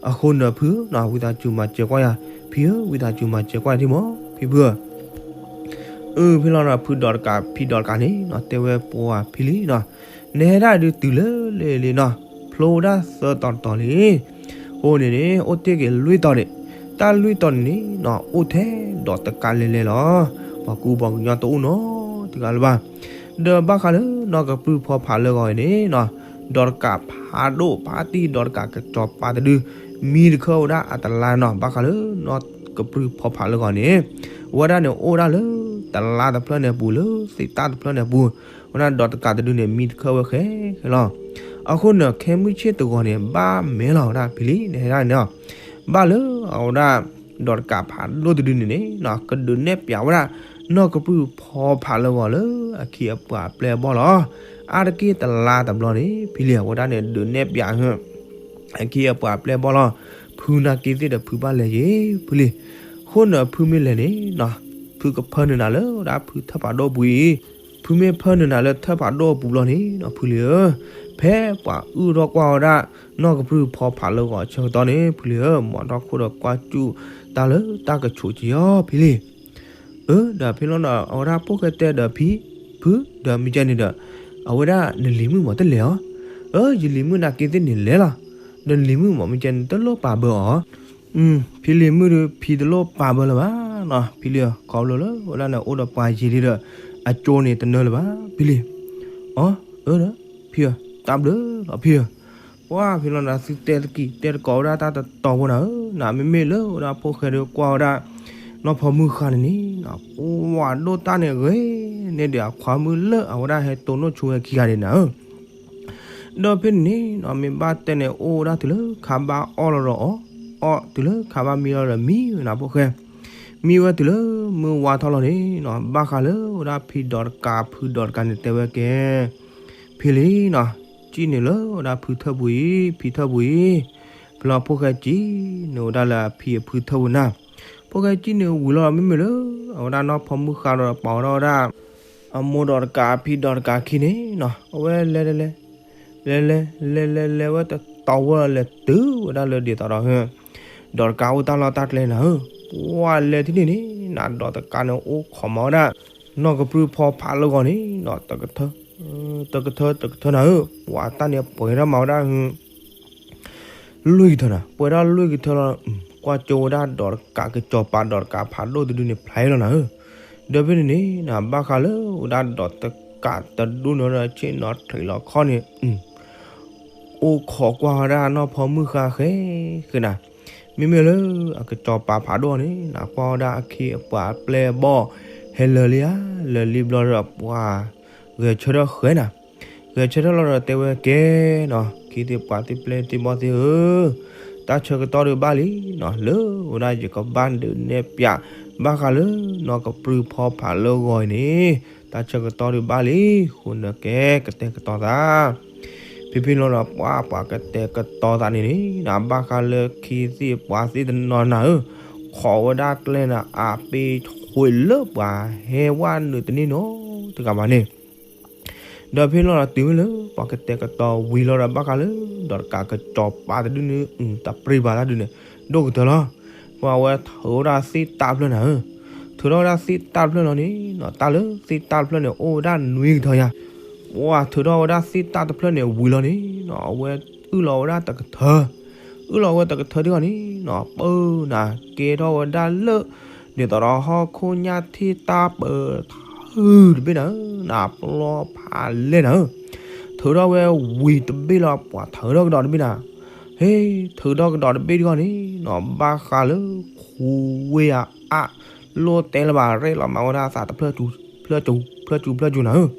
အဃိနၢၤဖုဧၢ, ဝံသးစူၤမၤစၢၤကွၢ်ယၤ, ဖံဧၢ, ဝံသးစူၤမၤစၢၤကွၢ်ယၤဒံးမး ဖံဖုဧၢ. အၢ ဖဲလီၤဒီးဖုဒီးတကး ဖံဒီးတကးန့ၣ်နီၤ တဲဝဲပှၤဖံလံၤနီၤ, နဟဲဒၣ်ဒုးတုၤလၢလၢလံနီၤ, ဖျိဝဲဒၣ်သၢတီၤတတီၤလံ. အဃိန့ၣ်န့ၣ် အိၣ်တ့ၢ်က့ၤလွံၢ်တီၤန့ၣ်, တၢ်လွံၢ်တီၤန့ၣ်န့ၣ်နီၤ အိၣ်ထဲဒီးတကးလဲၤလဲၤလီၤ. ပှၤကူပှၤကညီတအိၣ်နီတဂၤလၢၤဘၣ်. ဒီးဘၣ်ဃးလၢနီၢ်ကပြုၢ်ဖီဖးလၢဂီၤအံၤန့ၣ်နီၤ, ဒီးတကးဖးဒိၣ်ဖးတံၢ်ဒီးတကးကစီၤပၤတဒု, မံတခၢဝဲဒၣ်အတလါနီၤ, ဘၣ်ဃးလၢနီၢ်ကပြုၢ်ဖီဖးလၢဂီၤန့ၣ်, အဝဲဒၣ်န့ၣ်အိၣ်ဒၣ်လၢတလါတဖျၢၣ်န့ၣ်အပူၤ လၢသ့ၣ်တၢ်တဖျၢၣ်န့ၣ်အပူၤ, အဝဲဒၣ်ဒီးတကးတဒုန့ၣ် မံတခၢဝဲဃဲဃဲလီၤ. အဃိန့ၣ် ခဲမုၢ်ဆ့ၣ်တဂီၤန့ၣ် ဘၣ်မဲာ်လီၤဝဲဒၣ်ဖံလံၤ နဟဲဒၣ်န့ၣ်နီၤ, ဘၣ်လၢအဝဲဒၣ် ဒီးတကးဖးဒိၣ်တဒုန့ၣ်န့ၣ်နီၤ ကဒုးနဲၣ်ပျးဝဲဒၣ် နီၢ်ကပြုၢ်ဖီဖးလၢဂီၤလၢအခံအပှၤအပျဲၢ်အဘီၣ်လီၤ. အါတက့ၢ်တလါတဘျီန့ၣ် ဖံလံၤအဝဲဒၣ်န့ၣ် ဒုးနဲၣ်ပျး အခံအပှၤအပျဲၢ်အဘီၣ်လီၤ. ဖုနာ်က့သ့ၣ်ဒီးဖုဘၣ်လဲၤယ့ၤ ဖုလံၤ. အဃိန့ၣ်ဖုမ့ၢ်လဲၤန့ၣ်နီၤ ဖုကဖၢနုာ်နၤလၢဝဲဒၣ်ဖုထၢၣ်ဖးဒိၣ်အပူၤအံၤ, ဖုမ့ၢ်ဖၢနုာ်နၤလၢထၢၣ်ဖးဒိၣ်အပူၤဘျီန့ၣ်နီၤ ဖုလံၤဧၢ, ဖဲပှၤအုၣ်ထီၣ်ကွၢ်ဝဲဒၣ် နီၢ်ကပြုၢ်ဖီဖးလၢဂီၤအဆၢကတီၢ်န့ၣ် ဖုလံၤဧၢ, မၤထီၣ်ခိၣ်ဒီးကွၢ်စူၣ်တၢ်လၢတၢ်ကဆူးက့ၤအီၤ ဖံလံၤ. အၢ ဒီးဖဲလီၤဒီး အဝဲဒၣ်ဖိၣ်ဃဲတဲဒီးဖံ, ဖု, ဒီးမ့ၢ်ကဲန့ၣ်ဒီး အဝဲဒၣ်နလံၤမုၣ်မးတလဲၤအီၤ. အၢ ယလံၤမုၣ်နာ်က့သ့ၣ်န့ၣ်လဲၤလီၤ. ဒီးနလံၤမုၣ်မး မ့ၢ်ကဲန့ၣ် တလိၣ်ပာ်ဘၢအီၤ. ဖံလံၤမုၣ်ဒီးဖံတလိၣ်ပာ်ဘၢလၢၤဘၣ်နီၤ ဖံလံၤဧၢ, ခီဖျိလၢဝဲဒၣ်န့ၣ်အိၣ်ဒီးပှၤယံၤလံဒီး အကၠိန့ၣ်တနၢလၢၤဘၣ် ဖံလံၤ. အၢ အၢ ဒီး ဖံဧၢ, တၢ်ဘျုးလီၤဖံဧၢ. ပှၢ်ဖံလီၤဒီးသုတဲတကံၢ်တဲတကိးဝဲဒၣ်တၢ်တတီၤဖိနၤဧၢ, နမ့မ့ၢ်လၢဝဲဒၣ်ဖိၣ်ဃဲဒီးကွၢ်ဝဲဒၣ် နီၢ်ဖီမုၢ်ဃါန့ၣ်န့ၣ် ပှၢ်ဒိၣ်တၢ်န့ၣ်ဂ့ၤ န့ၢ်ဒံးအခွါမုၣ်လၢအဝဲဒၣ်ဟဲတိၢ်နီၣ်ဆိဝဲခံဂၤန့ၣ်နၤဧၢ. ဒီးဖဲန့ၣ်န့ၣ်နီၤ မ့ၢ်ဘၣ်တဲန့ၣ် အိၣ်ဝဲဒၣ်တုၤလၢခါဘၣ်အီၣ်လီၤဒီးအီၣ်, အီၣ်တုၤလၢခါဘၣ်မံလီၤဒီးမံဝဲနၤဖိၣ်ဃဲ, မံဝဲတုၤလၢမုၢ်ဝါထီၣ်လီၤန့ၣ်နီၤ ဘၣ်ဃးလၢဝဲဒၣ်ဖံဒီးတကး ဖုဒီးတကးန့ၣ်တဲဝဲကဲ ဖံလံနီၤ, စံၣ်န့ၣ်လၢဝဲဒၣ်ဖုထၢၣ်ပူၤအံၤ ဖံထၢၣ်ပူၤအံၤ, ဖဲလီၤဖိၣ်ဃဲစံၣ်န့ၣ်ဝဲဒၣ်လၢအဖံအဖုထၢၣ်ပူၤနၤ, ဖိၣ်ဃဲစံၣ်န့ၣ်ဝံၤလီၤမ့မ့ၢ်လၢ အဝဲဒၣ်နီၢ်ဖီမုၢ်ဃါဒီးပာ်ဝဲဒၣ်ဝဲဒၣ် အမိၢ်ဒီးတကး အဖံဒီးတကးခံန့ၣ်နီၤ အဝဲလဲၤလဲၤ လဲၤလဲၤ လဲၤလဲၤလဲၤဝဲတတီၤဝဲလီၤ လဲၤတုၤဝဲဒၣ်လၢဒ်သိးဒီး ဒီးတကးအိၣ်တၢ်လီၢ်တၢ်ကျဲနၤဧၢ, ပှၤလဲၤထံၣ်န့ၣ်န့ၣ်နၤ ဒီးတကးန့ၣ်အိၣ်ခိးမၤဝဲဒၣ် နီၢ်ကပြုၢ်ဖီဖးလၢဂီၤန့ၣ်နီၤ တကထၢ တကထၢ တကထၢနၤဧၢ, ပှၤတၢ်န့ၣ်ပှဲၤထီၣ်မၤဝဲဒၣ် လွံၢ်ကထၢနၤ, ပှဲၤထီၣ်လွံၢ်ကထၢလီၤ, ကွၢ်ကၠိဝဲဒၣ်ဒီးတကးကစီၤပၤ ဒီးတကးဖးဒိၣ်တဒုန့ၣ် ဖျါလီၤနၤဧၢ, ဒီးဖဲန့ၣ်န့ၣ်နၤ ဘၣ်ဃးလၢဝဲဒၣ်ဒီးတကးတဒူၣ်န့ၣ်ဒီး ဆ့ၣ်နီၤထံးလီၤခီၣ်န့ၣ် အိၣ်ခိးကွၢ်ဝဲဒၣ်နီၢ်ဖီမုၢ်ဃါဃဲဃဲနၤ, မ့မ့ၢ်လၢအကစီၤပၤဖးဒိၣ်န့ၣ်နၤ ကွၢ်ဝဲဒၣ်အခ့အပှၤအပျဲၢ်အဘီၣ် ဟဲလၢာ်လံဧါ, လၢာ်လံဘျီဒီးပှၤ ဂဲၤဆၢထၢၣ်ဃဲနၤ, ဂဲၤဆၢထၢၣ်လီၤဒီးတဲဝဲကဲနီၤ ခံသ့ၣ်ပှၤသ့ၣ်ပျဲၢ်သ့ၣ်ဘီၣ်သ့ၣ်ဧၢ, တၢ်ဆၢကတီၢ်ဒုးဘၣ်လံနီၤ လၢဝဲဒၣ်ယကဘၣ်ဒုးနဲၣ်ပၠး ဘၣ်ဃးလၢနီၢ်ကပြုၢ်ဖီဖးလၢဂီၤအံၤန့ၣ် တၢ်ဆၢကတီၢ်ဒုးဘၣ်လံ, ဃိန့ၣ်ကဲကတဲာ်ကတီၤသး ဖဲဖဲလီၤဒီးပှၤပှၤကတဲာ်ကတီၤသးန့ၣ်န့ၣ် နဘၣ်ဃးလၢခံသ့ၣ်ပှၤသ့ၣ်တနီၤနၤဧၢ, ခိးဝဲဒၣ်ကျဲနၤ အပ့ၤဃုာ်လၢပှၤဟဲဝဲနုာ်တန့ၢ်နီတဂၤဘၣ်န့ၣ်, ဒီးဖဲလီၤဒီးတုၤမ့ၢ်လၢ ပှၤကတဲာ်ကတီၤဝံၤလီၤဒီးဘၣ်ဃးလၢ ဒီးတကးကစီၤပၤတဒုန့ၣ် တၢ်ပြံပၤတၢ်ဒုန့ၣ် ဒိၣ်ကတၢၢ်လီၤ, ပှၤဝဲထုးဝဲဒၣ်သ့ၣ်တၢ်တဖျၢၣ်နၤဧၢ, ထုးထီၣ်ဝဲဒၣ်သ့ၣ်တၢ်တဖျၢၣ်လီၤန့ၣ်နီၤ တၢ်လၢသ့ၣ်တၢ်တဖျၢၣ်န့ၣ် အိၣ်ဝဲဒၣ်နွံကထၢယၤ, ပှၤထုးထီၣ်ဝဲဒၣ်သ့ၣ်တၢ်တဖျၢၣ်န့ၣ်ဝံၤလီၤန့ၣ်နီၤ အဝဲအုၣ်လီၤဝဲဒၣ်တကထၢ, အုၣ်လီၤဝဲတကထၢဒံးဂီၢ်န့ၣ်နီၤ ပၢနၤ ကဲထီၣ်ဝဲဒၣ်လၢ ဒ်သိးဒီးဟီၣ်ခိၣ်ညၣ်ထံၣ်တၢ်ပၢၤ ထုးတဘ့ၣ်နၤဧၢ, နပျီဖးလဲၢ်နၤဧၢ, ထုးထီၣ်ဝဲဝံၤတဘ့ၣ်လီၤ ပှၤထုးထီၣ်ကဒီးတဘ့ၣ်နၤ, ဟ့ၣ် ထုးထီၣ်ကဒီးတဘ့ၣ်ဒံးဂီၢ်န့ၣ်နီၤ ဘၣ်ဃးလၢ ခူဝ့ၢ်အအါ လိၣ်တဲလၢၤဘၣ် ရဲၣ်လီၤမၤဝဲဒၣ်အသးတဖျၢၣ် ဖျၢၣ်စူၤ ဖျၢၣ်စူၤ ဖျၢၣ်စူၤနၤဧၢ,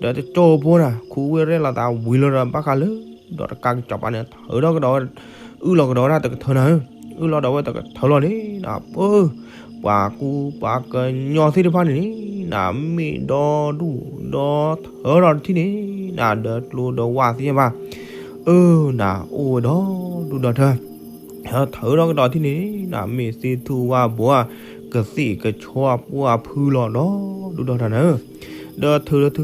ဒီးတကၠိဖိနၤ ခူဝ့ၢ်ရဲၣ်လီၤသးဝံၤလီၤဒီး ဘၣ်ဃးလၢ ဒီးတကးကစီၤပၤန့ၣ် ထုးထီၣ်ကဒီးဝဲ အုၣ်လီၤကဒီးဝဲဒၣ်တကထၢနၤဧၢ, အုၣ်လီၤဒီးဝဲတကထၢလီၤန့ၣ်နၤ ပၢ ပှၤကူပှၤကညီသ့ၣ်တဖၣ်န့ၣ်န့ၣ် နမ့ၢ်ဒီဒူၣ်ဒီထၢဒီးတထံၣ်န့ၣ် နဒီးကျိဒီးဝၣ်သ့ၣ်ညါဘၣ်, အၢ နအိၣ်ဝဲဒီဒူၣ်ဒီထၢ ထုးထီၣ်ကဒီးတထံၣ်န့ၣ် နမ့ၢ်သ့ၣ်ထူၣ်ဝၣ်ဘိဧါ ကသ့ၣ်ကဆီအပူၤအဖုလီၤဒီဒူၣ်ဒီထၢနၤ, ဒီးထုး ထုး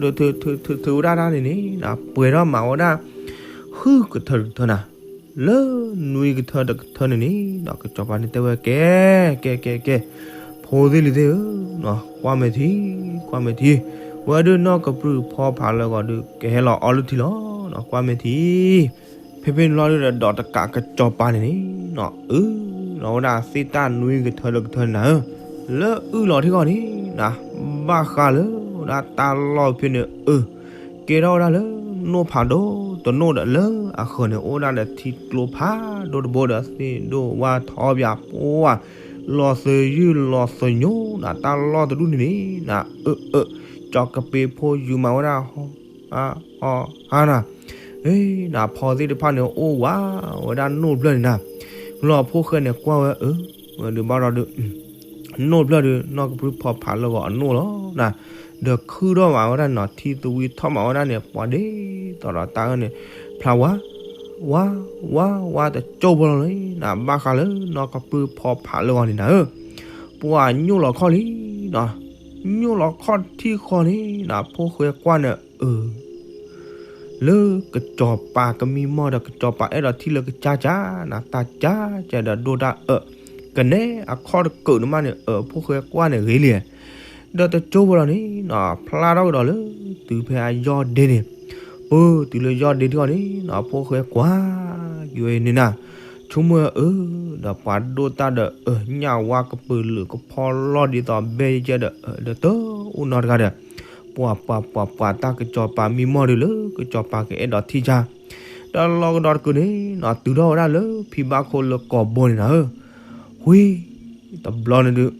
ထုး ထုး ထုးဝဲဒၣ်တၢ်န့ၣ်န့ၣ် နပှဲၤထီၣ်မၤဝဲဒၣ် ဃုကထၢတကထၢနၤ, လၢနွံကထၢတကထၢန့ၣ်န့ၣ် ဒီးကစီၤပၤန့ၣ်တဲဝဲကဲ ကဲ ကဲ ကဲ ဖိသ့ၣ်လံၤသ့ၣ်ဧၢ, ကွၢ်မဲာ်ထံ ကွၢ်မဲာ်ထံ, ဝဲဒၣ်နီၢ်ကပြုၢ်ဖီဖးလၢဂီၤဒုး ကဟဲလီၤအီလုၢ်ထံလီၤ, ကွၢ်မဲာ်ထံ ဖဲဖဲန့ၣ်လီၤဒီး ဒီးတကးကစီၤပၤန့ၣ်န့ၣ် အုၣ်လီၤဝဲဒၣ်သ့ၣ်တၢ်နွံကထၢတကထၢနၤဧၢ, လၢအုၣ်လီၤထံဂီၢ်န့ၣ် နဘၣ်ဃးလၢဝဲဒၣ်တၢ်လီၢ်ဖဲန့ၣ် အၢ ကဲထီၣ်ဝဲဒၣ်လၢ နိၣ်ဖးဒိၣ်တနိၣ်ဒီး လၢအဃၢၤန့ၣ် အိၣ်ဝဲဒၣ်ဒီးထံကျိဖးဒိၣ်တဘိဒီး သ့ၣ်ဒိၣ်ဝၣ်ထီဘၣ်ပှၤ လီၤသယုၢ်လီၤသညိနၤ တၢ်လီၢ်တဒူၣ်န့ၣ်န့ၣ် နအၢ အၢ ကၠီကပ့ဖိယူၤမၤဝဲဒၣ် ဟီ ဟီ ဟါနၤ, နဖီသ့ၣ်တဖၣ်န့ၣ် အိၣ်ဝးဝဲဒၣ်နိၣ်တဖျၢၣ်န့ၣ်နၤ, လီၤဖိၣ်ဃဲန့ၣ်ကွၢ်ဝဲ အၢ ဝဲဒုးဘၣ်ဒီးဒုး နိၣ်တဖျၢၣ်ဒီး နီၢ်ကပြုၢ်ဖီဖးလၢဂီၤအနိၣ်လီၤနၤ, ဒီးခုၣ်ထီၣ်မးဝဲဒၣ်နီၤ ထံသဝံထီၣ်မးဝဲဒၣ်န့ၣ် ပှၤဒ်သိးဒီးတၢ်အၢန့ၣ် ဖျါဝါ ဝါ ဝါ ဝါတကၠိဖိလီၤန့ၣ်နၤ, ဘၣ်ဃးလၢနီၢ်ကပြုၢ်ဖီဖးလၢဂီၤန့ၣ်နၤဧၢ, ပှၤညိၣ်လီၤခီၣ်လံနီၤ, ညိၣ်လီၤခီၣ်ထံဃီန့ၣ်နၤ ဖိၣ်ဃဲကွၢ်န့ၣ် အၢ လၢကစီၤပၤကမံမီၢ်ဒီး ကစီၤပၤအဲၣ်ဒိးထံၣ်လၢကစၢ်ကၢ်နၤ တၢ်ကၢ်ကၢ်ဒီးဒိၣ်တၢ်အၢ ကနဲအခီၣ်တကုာ်န့ၣ်မးန့ၣ် အၢ ဖိၣ်ဃဲကွၢ်န့ၣ်ဂ့ၤလံ, ဒီးတကၠိဖိလီၤန့ၣ်နၤ ဖျါထီၣ်ကဒီးလၢ တုၤဖဲအယီၢ်ဒ့န့ၣ်, ပၢ တုၤလၢယီၢ်ဒ့ထံဃီန့ၣ်နၤ ဖိၣ်ဃဲကွၢ် ယိၤအံၤန့ၣ်နၤ ဆိကမိၣ်ဝဲအၢ ဒီးပှၤဒိၣ်တၢ်ဒီးအၢ ညၣ်ဝါကပုာ်လုာ်ကဖီလီၢ်ဒ်သိးဘဲယဲဒီးအၢ ဒီးတအိၣ်နီတဂၤဒီး ပှၤ ပှၤ ပှၤ ပှၤ တၢ်ကစီၤပၤမံမီၢ်ဒုးလၢ ကစီၤပၤကအဲၣ်ဒိးထံၣ်ကၢ်, ဒီးလီၤကဒီးတကုာ်န့ၣ်နၤ တုၤထီၣ်ဝဲဒၣ်လၢဖံဘၣ်ခိၣ်လၢကီၢ်ဘိန့ၣ်နၤဧၢ, ဝံၤ တဘျီန့ၣ်ဒုး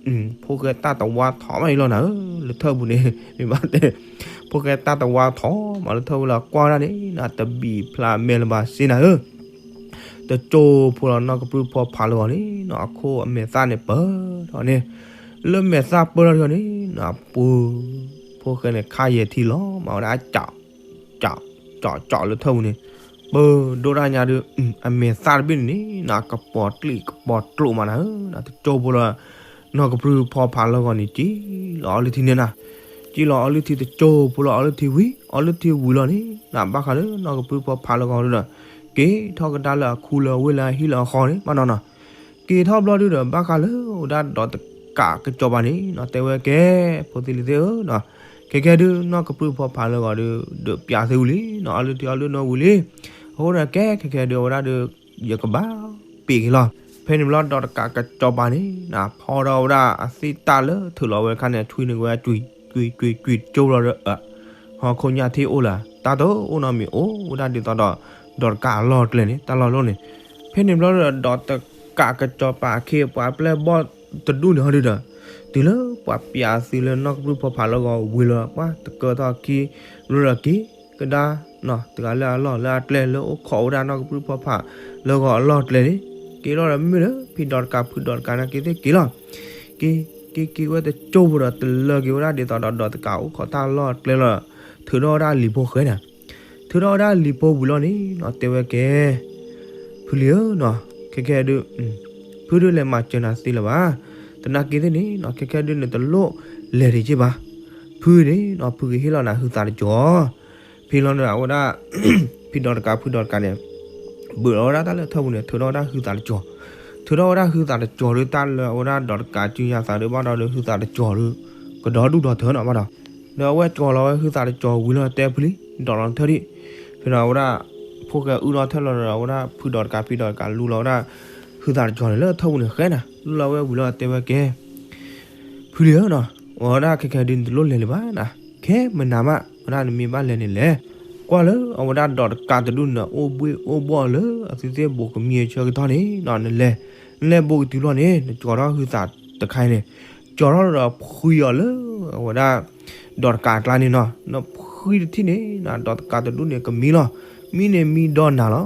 ဖိၣ်ဃဲတၢ်တဝါထီၣ်မးအံၤလီၤနၤဧၢ လၢထၢၣ်ပူၤန့ၣ် မ့ၢ်ဘၣ်တဲ ဖိၣ်ဃဲတၢ်တဝါထီၣ်မးလၢထၢၣ်ပူၤလၢကွၢ်ဝဲဒၣ်န့ၣ် နတဘံၣ်ဖျါမဲာ်လၢၤဘၣ်စ့နၤဧၢ, တကၠိဖိလီၤနီၢ်ကပြုၢ်ဖီဖးလၢဂီၤန့ၣ် အခိၣ်အမဲာ်သၣ်န့ၣ်ပၢၢ်ထီၣ်န့ၣ်, လၢမဲာ်သၣ်ပၢၢ်ထီၣ်န့ၣ် ပူၤ ဖိၣ်ဃဲန့ၣ်ခါယဲၢ်ထံလီၤမးဝဲဒၣ် ကၠီကၠီလၢထၢၣ်ပူၤန့ၣ်, ပၢၢ်ဒိၣ်တၢ်ညါဒီး အမဲာ်သၣ်တဘ့ၣ်န့ၣ်န့ၣ် ကပီၤကျံးကပီၤကျိးမးနၤဧၢ, တကၠိဖိလီၤ နီၢ်ကပြုၢ်ဖီဖးလၢဂီၤန့ၣ် က့ၤလီၤအီလုၢ်ထံန့ၣ်နၤ, က့ၤလီၤအီလုၢ်ထံတကၠိဖိလီၤအီလုၢ်ထံဝံၤ အီလုၢ်ထံဝံၤလီၤန့ၣ် ဘၣ်ဃးလၢနီၢ်ကပြုၢ်ဖီဖးလၢဂီၤဒီး က့ၤထီၣ်ကဒါလၢအခူလၢအဝ့ၢ်လၢအဟံၣ်လၢအဃီန့ၣ် ဘၣ်နီၤနီၤ က့ၤထီၣ်ဘျီဒုဒီး ဘၣ်ဃးလၢအိၣ်ဒၣ်ဒီးတကးကစီၤပၤန့ၣ်နီၤ တဲဝဲကဲ ဖိသ့ၣ်လံၤသ့ၣ်ဧၢနီၤ, ခဲကဲဒု နီၢ်ကပြုၢ်ဖီဖးလၢဂီၤဒီး ဒုးပျးသုဝံၤလံနီၤ အီလုၢ်ထံအီလုၢ်နီၢ်ဝံၤလံ, အဃိဒီးကဲ ခဲကဲဒု အဝဲဒၣ်ဒီး ယကဘၣ်ပ့ၤက့ၤလီၤ, ဖဲန့ၣ်ဘျီဒီးတကးကစီၤပၤန့ၣ်နီၤ ဖီဒီးဝဲဒၣ်အသ့ၣ်တၢ်လၢထုးလီၤဝဲအခါန့ၣ် အဆွံန့ၣ်ကဝဲကွံာ်ကွံာ်ကွံာ်ကွံာ်ကၠိလီၤဒီး ဟီၣ်ခိၣ်ညါထံအိၣ်လၢၤ တၢ်တအိၣ်နီတမံၤ အိၣ်ဝဲဒၣ်ဒ်သိးဒီး ဒီးတကးအလီၢ်အကျဲန့ၣ် တၢ်လီၢ်လီၢ်န့ၣ်, ဖဲန့ၣ်ဘျီဒီး ဒီးတကးကစီၤပၤအခ့အပှၤပျဲၢ်ဘီၣ်တဒူၣ်န့ၣ်ဟီဒုဒီး တုၤလၢပှၤပျးသုလၢနီၢ်ကပြုၢ်ဖီဖးလၢဂီၤဝံၤလီၤ ပှၤတကၢထီၣ်ခံ ဘျီဒီးက့ၤကဒါ တဂၤလၢအလီၢ်လၢအကျဲလၢအိၣ်ခိးဝဲဒၣ်နီၢ်ကပြုၢ်ဖီဖးလၢဂီၤအလီၢ်အကျဲန့ၣ် က့ၤလီၤဒီးမ့မ့ၢ်လၢ ဖံဒီးတကးဖုဒီးတကးနာ်က့သ့ၣ်က့ၤလီၤ က့ၤက့ၤက့ၤဝဲတကၠိဖိဒီး တလၢက့ၤဝဲဒၣ်ဒ်သိးဒီးဒီးတကးအိၣ်ခိးတၢ်လီၢ်အကျဲလီၤ, ထုးထီၣ်ဝဲဒၣ်လံာ်ဖိဃဲန့ၣ်, ထုးထီၣ်ဝဲဒၣ်လံာ်ဖိဝံၤလီၤန့ၣ်နီၤ တဲဝဲကဲ ဖုလံၤဧၢနီၤ, ခဲကဲဒု ဖုဒုလဲၤမၤစၢၤနၤသ့လၢၤဘၣ်, တနာ်က့သ့ၣ်န့ၣ်နီၤ ခဲကဲဒုနတလိၣ်လဲၤဒံးက့ဘၣ်, ဖုန့ၣ်နီၤ ဖုကဟ့ၣ်လီၤနၤဟုသးတကၠီၤ ဖဲလီၤန့ၣ် အဝဲဒၣ် ဖံဒီးတကးဖုဒီးတကးန့ၣ် ဘုးလီၤဝဲဒၣ်တၢ်လၢထၢၣ်ပူၤန့ၣ် ထုးထီၣ်ဝဲဒၣ်ဟုသးတကၠီၤ, ထုးထီၣ်ဝဲဒၣ်ဟုသးတကၠီၤဒီး တၢ်လၢအဝဲဒၣ်ဒီးတကးစုညါသးဒီး ဘၣ်ဒီးဟုသးတကၠီၤဒီး ကဒီဒူၣ်ဒီထၢနီၤဘၣ်ဒီး, ဒီးအဝဲကၠီၤလီၤဝဲဟုသးတကၠီၤဝံၤလီၤ တဲဖုလံ ဒီးလီၤထၢၣ်ဒံး, ဖဲဒီးအဝဲဒၣ် ဖိၣ်ဃဲအုၣ်ထီၣ်ထၢၣ်လီၤဒီး အဝဲဒၣ်ဖုဒီးတကးဖံဒီးတကးလူလီၤဝဲဒၣ် ဟုသးတကၠီၤန့ၣ်လၢထၢၣ်ပူၤန့ၣ်ဃဲနၤ လူလီၤဝဲဝံၤလီၤတဲဝဲကဲ ဖုလံၤဧၢနီၤ, အဝဲဒၣ်ခဲကဲဒုနတလိၣ်လဲၤလၢၤဘၣ်နၤ, ခဲမနၤမး အဝဲဒၣ်နမ့ၢ်ဘၣ်လဲၤန့ၣ်လဲၣ်, ကွၢ်လၢအဝဲဒၣ်ဒီးတကးတဒူၣ်န့ၣ် အိၣ်ဘှ့ၣ်အိၣ်ဘှီၣ်လၢအသုသ့ၣ်ဘိးကမံအဆၢကတီၢ်န့ၣ်နီၤ နလဲၤ, နလဲၤဘိးကတုၤဘျီန့ၣ် နကၠီၤထီၣ်ဟုသးတခါအံၤန့ၣ်, ကၠီၤထီၣ်ဒီးဖှံအီၤလၢအဝဲဒၣ် ဒီးတကးအကျါန့ၣ်နီၤ, နဖှံတထံၣ်န့ၣ် ဒီးတကးတဒူၣ်န့ၣ် ကမံလီၤ, မံန့ၣ်မံဒီးနၤလီၤ,